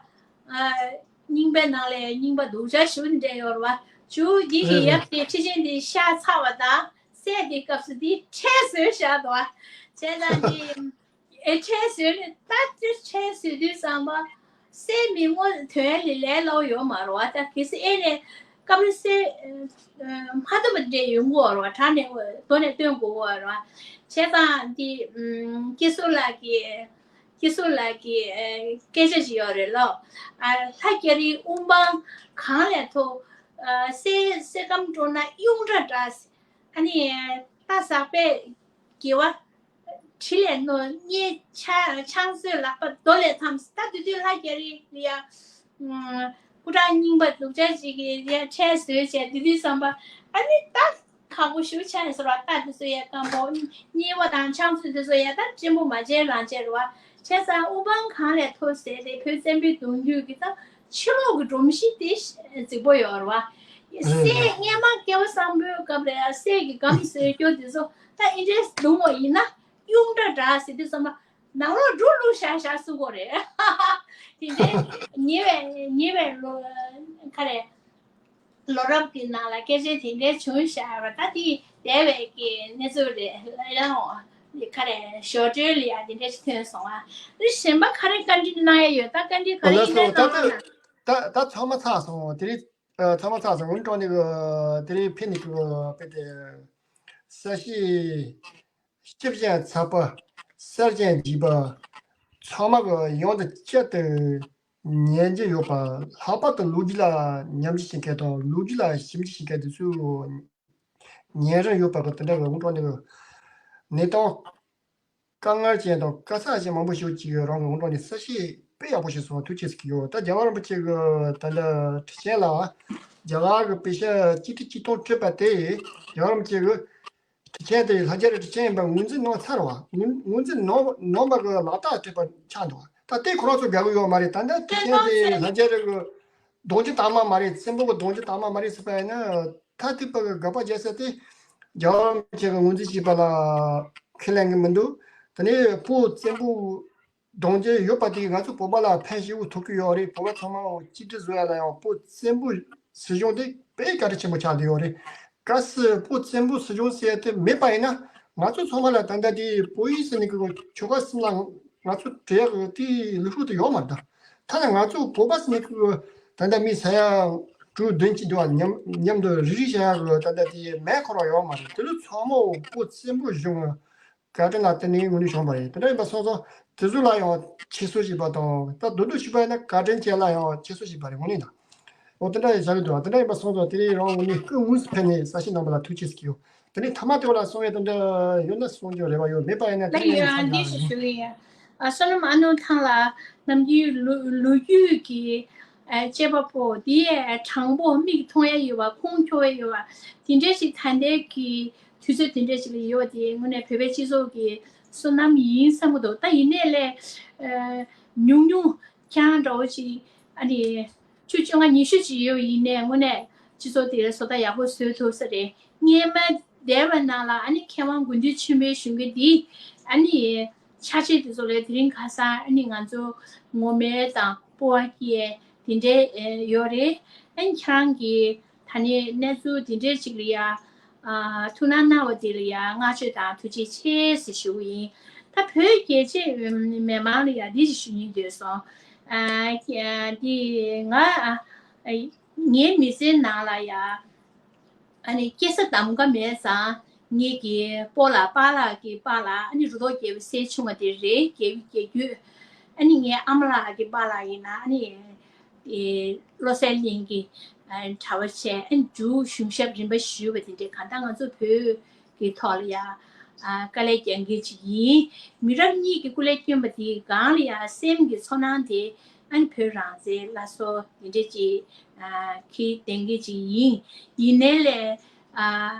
རྙིང་པའི་ནང་ལ་རྙིང་པ་སྡུག་ཅག་ཞུ་འདྲ་ཡོད་རེད་བ། ཇུ་འདི་ཡི་ཡབ་དེ་ཁྲི་ཆེན་འདི་ཤ་ཚ་བ་དང་། སྲས་དེ་སྐབས་སུ་འདི་ཁྲལ་བཟོས་བཞག་འདུག་བ། བྱས་ཙང་འདི་ཨེ་ཁྲལ་བཟོས་ནས་ད་དེ་ཁྲལ་བཟོས་དུས་ཙམ་པ་སྲས་མི་ངོ་དོན་ལས་ལས་སླ་བོ་ཡོད་མ་རེད་བ། ད་གལ་སྲིད་ཨེ་ནས་སྐབས་རེ་སྲས་མ་ཐུབ་པ་འདྲ་ཡོང་གི་ཡོད་རེད་བ། དྲང་གནས་མདོ་ནས་སྟོན་དགོས་ཀྱི་ཡོད་རེད་བ། བྱས་ཙང་འདི་སྐྱེ་སོ་ལགས་ཀྱིས། སྐྱེ་སོ་ལགས་ཀྱི་ཨ་སྐད་ཆ་ཞིག་ཡོད་རེད་ལོ། ཨ་ལྷ་རྒྱ་རིའི་དབུ་འཕང་གང་ལས་མཐོ། ཨ་གསེར་གསེར་སྐམ་དཀྲོལ་ན་གཡུང་དྲ་འདྲ། ཨ་ནི་རྟ་ཟག་པས་དགེ་བ་དྲི་ལས་རྣོ། རྙེད་ཆ་ཆང་བཟོས་ལག་པ་རྡོ་ལས་འཐམ། ད་དེ་དུས་ལྷ་རྒྱ་རི་ལ་ཡ་སྐུ་དྲག་རྙིང་པ་སྡུག་ཅག་ཅིག་གིས་ཡ་ཁྲལ་བཟོས་བྱས། དེ་དུས་ཙམ་པ་ཨ་ནི་ད། ཁག་པོ་ཞེ་པོ་ཆགས་ཡིན་ཟེར་བ། རྟ་དེ་ཚོ་ཡ་སྐམ་པོ། རྙིལ་བ་དང་ཆང་ཚོད་དེ་ཚོ་ཡ་ད་བརྟན་པོ་མ་བྱས་རང་བྱས་རེད་བ། བྱས་ཙང་དབུ་འཕང་གང་ལས་མཐོ་ཟེར་ཏེ་བོད་བཙན་པོའི་གདུང་རྒྱུད་ཀྱི་ད་ཕྱི་ལོགས་ཀྱི་སྒྲོམ་གཞི་དེ་རྫིག་པོ་ཡོད་རེད་བ། སྲས་སྔས་མ་སྐལ་བ་བཟང་པོའི་སྐབས་ལ་ཡ་སྲས་ཀྱི་སྒམ་བཟོས་རྒྱུ་དེ་ཚོ་ད་ཨེ་འདྲས་བརྡུངས་པ་ཡིན་ན་གཡུང་དྲ་འདྲ་ཟེར་དུས་ཙམ་པ། ནང་ལོགས་འབྲུ་བླུགས་བཞག་བཞག་གསུང་གི་རེད། དེ་འདྲའི་ཉེ་བའི་ཉེ་བའི་ལོ་ག་རེ། ལོ་རབས་ཀྱི་ནང་ལ་སྐད་ཆ་དེ་འདྲའི་བྱུང་བཞག་པ་ད་དེ་འདས་པའི་གི་གནས་ཚུལ་རེད། ཡང་ག་རེ་ཞོར་འཕྲོས་ལ་ཡང་དེ་འདྲ་ཞིག་ཐོན་སོང་ཨ། དེ་གཞན་པ་ག་རེ་བཀའ་འདྲི་གནང་ཡ་ཡོད། ད་བཀའ་འདྲི་ག་རེ་ཡིན་ན་གནང་ན། ད་ད་ཚང་མ་ཚར་སོང་། དེ་རིང་ཚང་མ་ཚར་སོང་། འོན་ཀྲང་ནི་གི་དེ་རིང་ཕེབས་ནས་གི་དཔེ་དེ་ས་གཞི་སྐྱིད་ཅན་ཚ་པ། གསེར་ཅན་འཇིགས་པ། ཚང་མ་གི་ཡོང་དུ་བསྐྱར་དུ་ཉན་རྒྱུ་ཡོད་པ། ལྷག་པར་དུ་ལོ་རྒྱུས་ལ་ཉམས་ཞིབ་བྱེད་མཁན་དང་ལོ་རྒྱུས་ལ་ཞིབ་འཇུག་བྱེད་མཁན་དེ་ཚོས་ཉན་རིན་ཡོད་པ་གི་དེ་འདྲ་གི་འོན་ཀྲང་ནི་གི་གནས་སྟངས་དཀའ་ངལ་ཅན་དང་དཀའ་ཚེགས་ཅན་མང་པོ་ཞིག་ཅིག་རང་གི་འོན་ཀྲང་ནི་གསལ་བཤད་དཔེ་ཡག་པོ་ཞིག་སོང་། ཐུགས་རྗེ་ཆེ་ཟེར་གི་ཡོད། ད་རྒྱལ་བ་རིན་པོ་ཆེ་གི་ད་ལྟ་ཁྲི་ཆེན་ལ་རྒྱ་གར་གི་པེ་ཤ་གཅིག་ཁྲི་གཅིག་སྟོང་སྤྲད་པ་དེ་རྒྱལ་བ་རིན་པོ་ཆེ་གི་ཁྲི་ཆེན་དེ་ལྷ་རྒྱལ་རི་ཁྲི་ཆེན་ཡིན་པ་ངོས་འཛིན་གནང་ཚར་བ། ངོས་ངོས་འཛིན་གནང་གནང་བ་གི་ལག་རྟགས་སྤྲད་པ་ཆགས་འདུག་ད་ལྟའི་ཁོ་རང་ཚོ་དགའ་གི་ཡོད་མ་རེད། ད་ལྟ་ཁྲི་ཆེན་དེ་ལྷ་རྒྱལ་རི་གི་གདུང་རྒྱུད་དར་དམར་མ་རེད། བཙན་པོ་གི་གདུང་རྒྱུད་དར་དམར་མ་རེད་ཟེར་པ་ཡིན་ན་ད་ཐུག་པ་གི་དགག་པ་རྒྱག་ས་དེ་རྒྱལ་བ་རིན་པོ་ཆེ་གི་ངོས་འཛིན་བྱས་པ་ལ་ཁས་ལེན་གི་མི་འདུག་དེ་ནས་བོད་བཙན་པོ་གདུང་རྒྱུད་ཡོད་པ་དེ་ང་ཚོ་བོད་པ་ལ་ཕན་ཞེ་པོ་ཐོགས་ཀྱི་ཡོད་རེད། བོད་པ་ཚང་མ་གཅིག་སྒྲིལ་བཟོ་ཡ་ལ་ཡང་བོད་བཙན་པོ་སྲིད་གཞུང་དེ་དཔེ་བཀའ་དྲིན་ཆེན་པོ་ཆགས་བསྡད་ཡོད་རེད། གལ་སྲིད་བོད་བཙན་པོ་སྲིད་གཞུང་ཟེར་ཡ་དེ་མེད་པ་ཡིན་ན་ང་ཚོ་ཚང་མ་ལ་ད་ལྟ་དེ་བོད་ཡིག་ཟེར་ནས་གི་ཆོལ་ཁ་གསུམ་ལ་ང་ཚོ་བྲལ་ཡག་གི་དེའི་ལུགས་སྲོལ་དེ་ཡོད་མ་རེད། ད་ཐ་ན་ང་ཚོ་བོད་པ་ཟེར་ནས་གི་ད་ལྟ་མི་ས་ཡ་དྲུག་བདུན་ཅིག་འདུག་བ། མཉམ་མཉམ་དུ་རིག་རིག་བྱ་ཡག་གི་ད་ལྟ་དེ་མེད་ཁོ་རང་ཡོད་མ་རེད། དེ་ཚོ་ཚང་མ་བོད་བཙན་པོ་གཞུང་བཀའ་དྲིན་ལ་བརྟེན་ནས་དངོས་གནས་བྱུང་བ་རེད། དེ་འདྲ་ཡིན་པ་སོང་ཙང་དེ་ཚོ་ལ་ཡང་ཁྱད་གསོད་བྱས་པ་དང་ད་མདོར་བསྡུས་ཞུས་པ་ཡིན་ན་བཀའ་དྲིན་ཅན་ལ་ཡང་ཁྱད་གསོད་བྱས་པ་རེད་དངོས་གནས་ད། འོ་དེ་འདྲ་ཡང་བྱ་གི་འདུག་དེ་འདྲ་ཡིན་པ་སོང་ཙང་དེ་རིང་རང་དངོས་གནས་སྐུ་དངོས་སུ་ཕེབས་ནས་གསལ་བཤད་གནང་བ་ལ་ཐུགས་རྗེ་ཆེ་ཞུ། དེ་ནས་ཐ་མ་དེ་བ་ལ་གསུང་ཡས་དེ་འདྲ་ཡོད་ན་གསུང་རྒྱུ་རེ་བ་ཡོད། མེད་པ་ཡིན་ན་དེ་ལ་ཡིན་ཡང་འདི་ཞིག་ཞུ་གི་ཡིན། ཨ་བསོད་ནམས་ཨ་ནུ་ཐང་ལ་ནམ་རྒྱུན་ལོ་ལོ་རྒྱུས་ཀྱི་ཨ་དཔྱད་པ་པོ་དེ་དྲང་པོ་མིག་མཐོང་ཡ་ཡོད་པ་ཁུངས་འཁྱོལ་ཡ་ཡོད་པ་དེ་འདྲ་ཞིག་ད་ལྟའི་གི་དུས་ཚོད་དེ་འདྲ་ཞིག་ལ་ཡོད་པ་དེ་དངོས་གནས་བོད་པའི་སྤྱི་ཚོགས་ཀྱི་བསོད་ནམས་ཡིན་བསམ་གྱི་འདུག་ད་ཡིན་ནའི་ལས་ཨ་ཉུང་ཉུང་ཁྱེད་རང་འདྲ་བོ་ཞིག་ཨ་ནི་ཆུ་བཅོ་ལྔ་ཉི་ཤུ་ཅིག་ཡོད་ཡིན་ནའི་དངོས་གནས་སྤྱི་ཚོགས་དེ་བཟོ་ལྟ་ཡག་པོ་བཟོས་ཐུབ་ས་རེད། སྔས་མ་འདས་པ་ནང་ལ་ཨ་ནི་མཁས་དབང་དགོངས་འདུས་ཆོས་འཕེལ་གཞོན་སྐྱེས་འདི་ཨ་ནི་ཕྱག་ཆེན་དེ་ཚོ་ལས་དེ་རིང་ཁ་སང་ཨ་ནི་ང་ཚོ་ངོ་མ་དང་སྤོབས་པ་སྐྱེས་དེ་འདྲའི་ཡོད་རེད། ཨ་ནི་ཁྱེད་རང་གིས་ད་ནི་གནས་ཚུལ་དེ་འདྲའི་ཅིག་ལ་ཡ་ཐུགས་སྣང་གནང་བ་དེ་ལ་ཡ་བསྔགས་བརྗོད་དང་ཐུགས་རྗེ་ཆེ་ཟེར་ཞུ་གི་ཡིན། ད་བོད་རྒྱལ་གཅེས་མི་མང་ལ་ཡ་འདི་ཞིག་ཞུ་སྙིང་འདོད་སོང་། ཨ་འདི་ང་ངའི་མི་ཚེའི་ནང་ལ་ཡ་ཨ་ནི་སྐྱེས་ས་གདམ་ག་མེད་ཙང་ངེད་ཀྱི་སྤོ་ལགས་པཱ་ལགས་ཀྱི་པཱ་ལགས་ཨ་ནི་རུ་ཐོག་རྒྱལ་པོ་སྲས་ཆུང་བ་དེ་རེད། རྒྱལ་རྒྱལ་རྒྱུད་ཨ་ནི་ངའི་ཨ་མ་ལགས་ཀྱི་པཱ་ལགས་ཡིན་ན་ཨ་ནི་བློ་གསལ་གླིང་གི་གྲྭ་པ་བྱས་ཨ་ནི་འབྲུག་གཞུང་ཞབས་རིམ་པ་ཞུས་པ་དེ་འདྲའི་གང་ལྟར་ང་ཚོ་བོད་ཀྱི་ཐོག་ལ་ཡ་ཨ་དཀའ་ལས་རྒྱག་མཁན་ཅིག་ཡིན། མི་རབས་གཉིས་ཀྱི་སྐུ་ལས་བསྐྱོན་པ་དེའི་སྒང་ལ་ཡ་སེམས་ཀྱི་ཚོར་སྣང་དེ་ཨ་ནི་བོད་རང་བཙན་སླར་གསོ་དེ་འདྲས་ཅིག་ཨ་ཁྱེར་ལྡན་མཁན་ཅིག་ཡིན། ཡིན་ནའི་ལས་ཨ་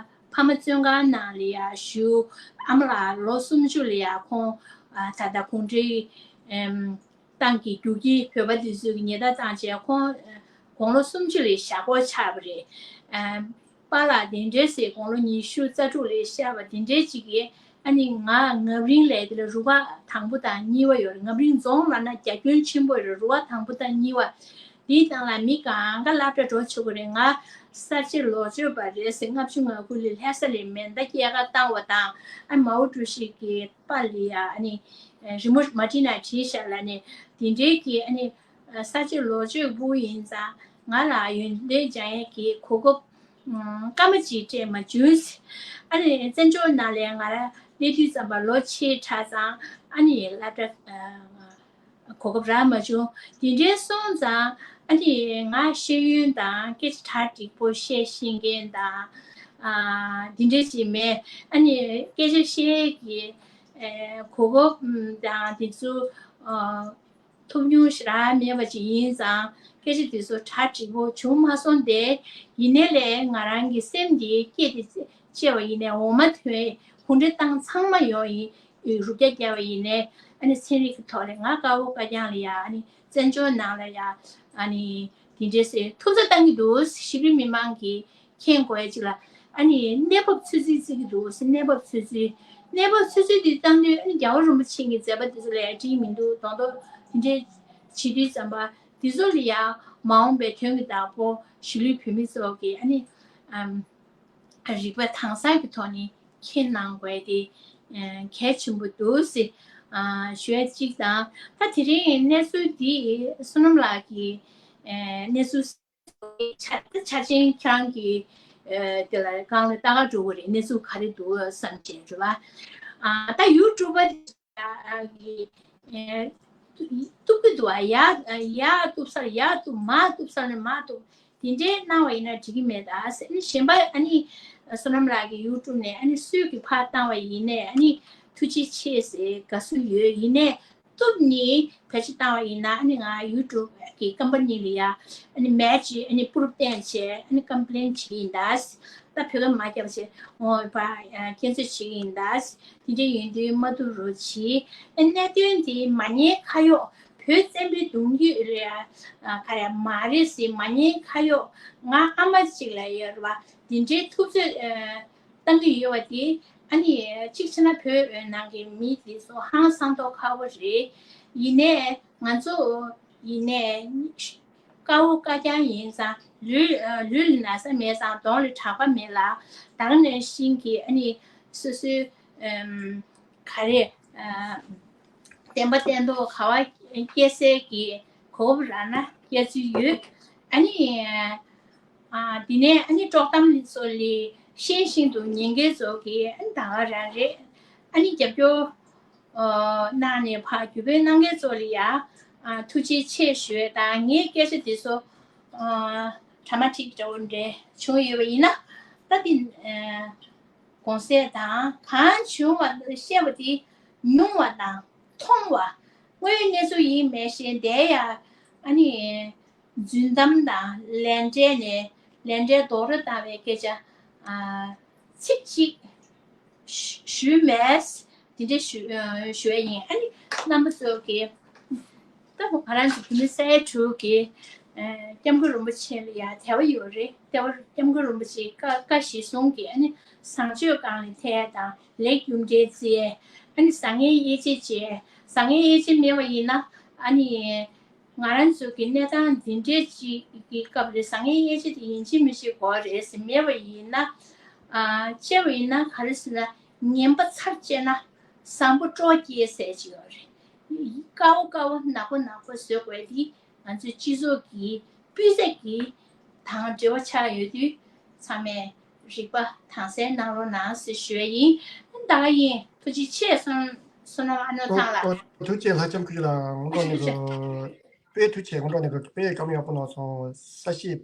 ཕ་མ་བཙོན་ཁང་ནང་ལ་ཡ་བཞུགས། ཨ་མ་ལགས་ལོ་སུམ་ཅུ་ལ་ཡ་ཁོང་ཨ་ད་ལྟ་གུང་ཁྲན་ཨེམ་ཏང་གི་རྒྱུག་ཁྱི་བོད་པ་དེ་ཚོས་ཀྱི་ཉེས་བརྡ་བཏང་བྱས་ཁོང་དགུང་ལོ་སུམ་ཅུ་ལ་བཞག་དགོས་ཆགས་པ་རེད། ཨ་པཱ་ལགས་དེ་འདྲའི་ཟེར་དགུང་ལོ་ཉི་ཤུ་རྩ་དྲུག་ལ་བཞག་པ་དེ་འདྲའི་ཅིག་གིས་ཨ་ནི་ང་རྔ་རིང་ལ་དེ་ལ་རུ་ཁག་དང་པོ་དང་གཉིས་པ་ཡོད་རེད། རྔ་རིང་རྫོང་ལབ་ན་རྒྱ་ཁྱོན་ཆེན་པོ་ཡོད་རེད། རུ་ཁག་དང་པོ་དང་གཉིས་པ་དེའི་ནང་ལ་མི་གང་ག་སློབ་གྲྭ་འགྲོ་ཆོག་གི་རེད། ང་གསར་བརྗེ་ལོ་མཆོད་པ་རེད་ཟེར་ལྔ་བཅུ་ང་དགུ་ལ་ལྷ་ས་ལ་མེ་མདའ་སྐྱེལ་ག་བཏང་བ་དང་ཨ་མའོ་ཀྲུའུ་ཞི་གི་པཱ་ལགས་ཡ་ཨ་ནི་རི་མོ་མ་བྲིས་ན་བྲིས་ཤག་ལབ་ནས་དེ་འདྲའི་གི་ཨ་ནི་ས་སྐྱ་ལོ་མཆོད་ཕུལ་ཡིན་ཙང་ང་ལ་ཡོན་ཏན་སྦྱང་ཡས་ཀྱི་གོ་སྐབས་སྐར་མ་གཅིག་སྤྲད་མ་བྱུང་། ཨ་ནི་བཙན་བྱོལ་ནང་ལ་ང་རང་སླེབས་དུས་ཙམ་པ་ལོ་ཕྱེད་དྲགས་ཙང་ཨ་ནི་སློབ་གྲྭ་གོ་སྐབས་རག་མ་བྱུང་། དེ་འདྲའི་སོང་ཙང་ཨ་ནི་ང་ཤེས་ཡོན་དང་སྐད་ཆ་གྲ་སྒྲིག་པོ་བཤད་ཤེས་མཁན་དང་ཨ་དེ་འདྲའི་ཞིག་མེད། ཨ་ནི་སྐད་ཆ་བཤད་ཀྱི་ཨེ་གོ་སྐབས་དང་དེ་ཚོ་ཨ་ཐུབ་མྱོང་ཞེ་དྲག་མེད་པ་ཅིག་ཡིན་ཙང་སྐད་ཆ་དེ་ཚོ་གྲ་སྒྲིག་པོ་བྱུང་མ་སོང་སྟེ། ཡིན་ནའི་ལས་ང་རང་གི་སེམས་དེ་སྐྱེས་ཏེ་སྐྱེས་པ་ཡིན་ནའི་འོ་མ་ཐོན་གུང་ཁྲན་ཏང་ཚང་མ་ཡོང་ཡིན། རུ་རྒྱ་བརྒྱབ་པ་ཡིན་ནའི་ཨ་ནི་ཚན་རིག་གི་ཐོག་ལ་ང་དཀར་པོ་དཀར་རྐྱང་ལ་ཡ་ཨ་ནི་བཙན་བྱོལ་ནང་ལ་ཡ་ཨ་ནི་དེ་འདྲའི་སེ་ཐུབ་ཚོད་བཏང་གི་འདུག་གཞིས་ལུས་མི་མང་གིས་མཁྱེན་དགོས་ཡ་ཅིག་ལ། ཨ་ནི་གནས་བབ་ཚོད་རྩིས་བརྩི་གི་འདུག་ཟེར། གནས་བབ་ཚོད་རྩིས། གནས་བབ་ཚོད་རྩིས་འདི་བཏང་དུས། ཨ་ནི་རྒྱལ་བ་རིན་པོ་ཆེ་གི་མཛད་པ་འདི་ཚོ་ལ་ཡང་འགྲིག་མི་འདུག་མདོག་མདོག་འདི་འདྲའི་བྱེད་དུས་ཙམ་པ། འདི་ཚོ་ལ་ཡང་མ་འོངས་པའི་དོན་གྱི་བདག་པོ་གཞིས་ལུས་བོད་མི་ཚོ་གི་ཨ་ནི་ཨམ་རིག་པ་དྭངས་གསལ་གྱི་ཐོག་ནས་མཁྱེན་གནང་དགོས་དེ་ཨ་གལ་ཆེན་པོ་འདུག་ཟེར་ཨ་ཞུ་ཡ་གཅིག་དང་། ད་དེ་རིང་གནས་ཚུལ་འདི་བསོད་ནམས་ལགས་ཀྱི་ཨ་གནས་ཚུལ་ཆ་ཆ་ཆེན་ཁྱེད་རང་གི་ཨ་དེ་ལ་སྒང་ལ་ལྟ་ག་འགྲོ་གི་རེད། གནས་ཚུལ་ག་རེ་འདུག་བསམ་བྱས་རེད་བ། ཨ་ད་ཡུ་ཊུབ་པ་གི་ཨ་གཏུབ་ཀྱི་འདུག་བ། ཡ་ཡ་གཏུབ་ས་ལ་ཡ་གཏུབ། མར་གཏུབ་ས་ལ་མར་གཏུབ། དེ་འདྲའི་གནང་བ་ཡིན་ན་འགྲིག་གི་མེད་ད་ཟེར། ཨ་ནི་གཞན་པ་ཨ་ནི་བསོད་ནམས་ལགས་ཀྱི་ཡུ་ཊུབ་ནས་ཨ་ནི་སུས་ཀྱི་ཕར་བཏང་བ་ཡིན་ནའི་ཨ་ནི་ཐུགས་རྗེ་ཆེ་ཟེར་དགའ་བསུ་ཡོད། ཡིན་ནའི་གཏུབ་ནི་ཕལ་ཆེར་བཏང་བ་ཡིན་ན་ཨ་ནི་ང་ཡུ་ཊུབ་ཀྱི་ཀམ་པ་ནི་ལ་ཡ་ཨ་ནི་མེལ་ཅིག་ཨ་ནི་པུ་རུབ་བསྟན་བྱས་ཨ་ནི་ཀམ་པི་ལེན་བྱེད་ཀྱི་ཡིན་ད། ད་བོད་སྐད་མ་རྒྱབ་བྱས་འོ་བ་སྐྱོན་བརྗོད་བྱེད་ཀྱི་ཡིན་ད། དེ་འདྲ་ཡིན་དུས་མ་གཏུབ་རོགས་གྱིས། ཨ་གནད་དོན་དེ་མ་ཉེས་ཁ་གཡོག་བོད་བཙན་པོའི་གདུང་རྒྱུད་རེད་ཨ་ག་རེ་མ་རེད་ཟེར། མ་ཉེས་ཁ་གཡོག་ང་ཨ་མ་གཅིག་ལ་ཡོད་རེད་བ། དེ་འདྲའི་ཐུབ་ཚོད་ཨ་བཏང་གི་ཡོད་པ་དེ་ཨ་ནི་གཅིག་བྱས་ན་བོད་ནང་གི་མི་དེ་ཚོ་ཧང་སང་མདོག་ཁ་པོ་རེད། ཡིན་ནའི་ང་ཚོ་ཡིན་ནའི་དཀར་པོ་དཀར་རྐྱང་ཡིན་ཙང་། ལུས་ལུས་ལ་ན་ཚ་མེད་ཙང་གདོང་ལ་གྲགས་པ་མེད་ལ། ད་ག་ནང་བཞིན་གྱི་ཨ་ནི་སོ་སོའི་ཨམ་ག་རེ་ཨ་བདེན་པ་བདེན་མདོག་ག་བ་སྐྱེ་སའི་གི་གོ་སྐབས་རག་ན་སྐྱེ་ཚུལ་ཡོད། ཨ་ནི་ཨ་དེ་ནས་ཨ་ནི་དཀྲོག་གཏམ་ཚོ་ལ་ཤེས་བཞིན་དུ་ཉན་མཁན་ཚོ་གི་ཨ་ནི་ད་ག་རང་རེད། ཨ་ནི་རྒྱབ་སྐྱོར་ཨ་གནང་ནས་ཕར་རྒྱུ་སྤེལ་གནང་མཁན་ཚོ་ལ་ཡ་ཨ་ཐུགས་རྗེ་ཆེ་ཞུ་ཡས་དང་། ངའི་སྐད་ཆ་དེ་ཚོ་ཨ་ཌ་ར་མ་ཊིག་འདྲ་བོ་འདྲ་བྱུང་ཡོད་པ་ཡིན་ན། ད་དེ་ཨ་དགོངས་སེལ་དང་། གང་བྱུང་བ་བཤད་པ་དེ་ཉུང་བ་དང་མཐོང་བ། དངོས་ཡོད་གནས་ཚུལ་ཡིན་མིན་ཤེས་བསྡད་ཡ། ཨ་ནི་རྫུན་གཏམ་དང་ལན་འབྲེལ་ནས་ལན་འབྲེལ་རྡོག་རོལ་བཏང་བའི་སྐད་ཆ་ཨ་ཚིག་གཅིག་ཞུ་ཞུས་མེད། དེ་འདྲ་ཞུ་ཨ་ཞུ་ཡ་ཡིན། ཨ་ནི་རྣམ་པ་ཚོ་གིས་ད་ང་རང་ཚོ་བོད་མི་སེར་དྲུག་གིས་ཨ་སྐྱབས་མགོན་རིན་པོ་ཆེ་ལ་ཡ་དད་པ་ཡོད་རེད། དད་པ། སྐྱབས་མགོན་རིན་པོ་ཆེའི་བཀའ་བཀའ་གཞིར་བཟུང་གིས་ཨ་ནི་བཟང་སྤྱོད་སྒང་ལ་ཐད་དང་། ལེགས་རྒྱུ་འབྲས་བརྩི། ཨ་ནི་བཟང་ངན་དབྱེ་འབྱེད་བྱེད། བཟང་ངན་དབྱེ་འབྱེད་མེད་པ་ཡིན་ན་ཨ་ནི་ང་རང་ཚོ་གི་གནས་སྟངས་འདི་འདྲའི་ཅིག་གི་སྐབས་རེད། བཟང་ངན་དབྱེ་འབྱེད་དེ་ཡིན་གཅིག་མིན་གཅིག་དགོས་རེད་ཟེར་མེད་པ་ཡིན་ན། ཨ་བྱས་པ་ཡིན་ན་ག་རེ་ཟེར་ན། ངན་པ་ཚར་བཅད་ན་བཟང་པོ་སྤྲོ་སྐྱེ་ཟེར་གྱི་ཡོད་རེད། དཀར་པོ་དཀར་པོ་ནག་པོ་ནག་པོ་བཟོ་དགོས་དེ་ང་ཚོའི་སྤྱི་ཚོགས་ཀྱི་སྤུས་ཚད་ཀྱི་དང་འབྲེལ་བ་ཆགས་ཡོད་དུས། ཚང་མས་རིག་པ་དྭངས་གསལ་གནང་རོགས་གནང་ཟེར་ཞུ་ཡ་ཡིན། ད་ག་ཡིན། ཐུགས་རྗེ་ཆེ། བསོད་ནམས། བསོད་ནམས་ཨ་ནོ་ཨོ་ཐང་ལགས། ཨོ་ཐུགས་རྗེ་ཆེ། ལྷ་ལྕམ་སྐུ་ཞབས་ལགས། དངོས་གནས་ནས་ཐུགས་རྗེ་ཆེ། དཔེ་ཐུགས་རྗེ་ཆེ། དངོས་གནས་ནས་དཔེ་སྐམ་ཡག་པོ་གནང་སོང་། ས་ཤིས་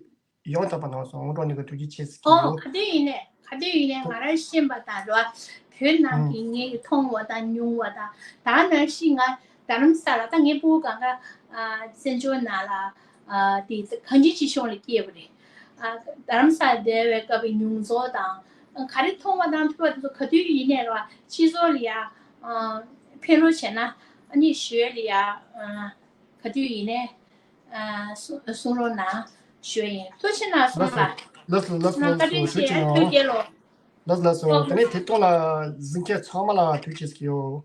ཡོང་ཐུབ་པ་གནང་སོང་། དངོས་གནས་ནས་ཐུགས་རྗེ་ཆེ་ཟེར་གྱི་ཨོ་ཡོད། ག་དུས་ཡིན་ནས། ག་དུས་ཡིན་ནས་ང་རང་ཤེས་པ་དང་རེད་བ། བོད་ནང་གི་ངས་མཐོང་བ་དང་མྱོང་བ་དང་། ད་ནང་བཞིན་ང་རྡ་རམ་ས་ལ། ད་ངའི་སྤུ་གུ་གང་ག་ཨ་བཙན་བྱོལ་ནང་ལ་ཨ་དེ་གངས་ཅན་སྐྱིད་གཤོངས་ལ་སྐྱེས་པ་རེད། ཨ་རྡ་རམ་ས་ལ་བསྡད་པའི་སྐབས་ཀྱི་མྱོང་ཚོར་དང་། ཨ་ག་རེ་མཐོང་བ་དང་ཐོས་པ་དེ་ཚོ་ག་དུས་ཡིན་ནས་རེད་བ། སྤྱི་ཚོགས་ལ་ཡ་ཨ་ཕན་རོགས་བྱས་ན། ཨ་ནི་ཞོལ་ལ་ཡ་ཨ་ག་དུས་ཡིན་ནས་ཨ་གསུང་གསུང་རོགས་གནང་ཞུ་ཡ་ཡིན། ཐུགས་རྗེ་གནང་། ལགས་སོ། ལགས་སོ། ལགས་སོ། ལགས་སོ། ཐུགས་རྗེ་ཆེ། ཐུགས་རྗེ་ཆེ་ལོ། ལགས་སོ། ལགས་སོ། ཨོ། དེ་ནས་དེ་ཐོག་ལ་གཟིགས་མཁན་ཚང་མ་ལ་ཐུགས་རྗེ་ཆེ་ཟེར་གྱི་ཡོད།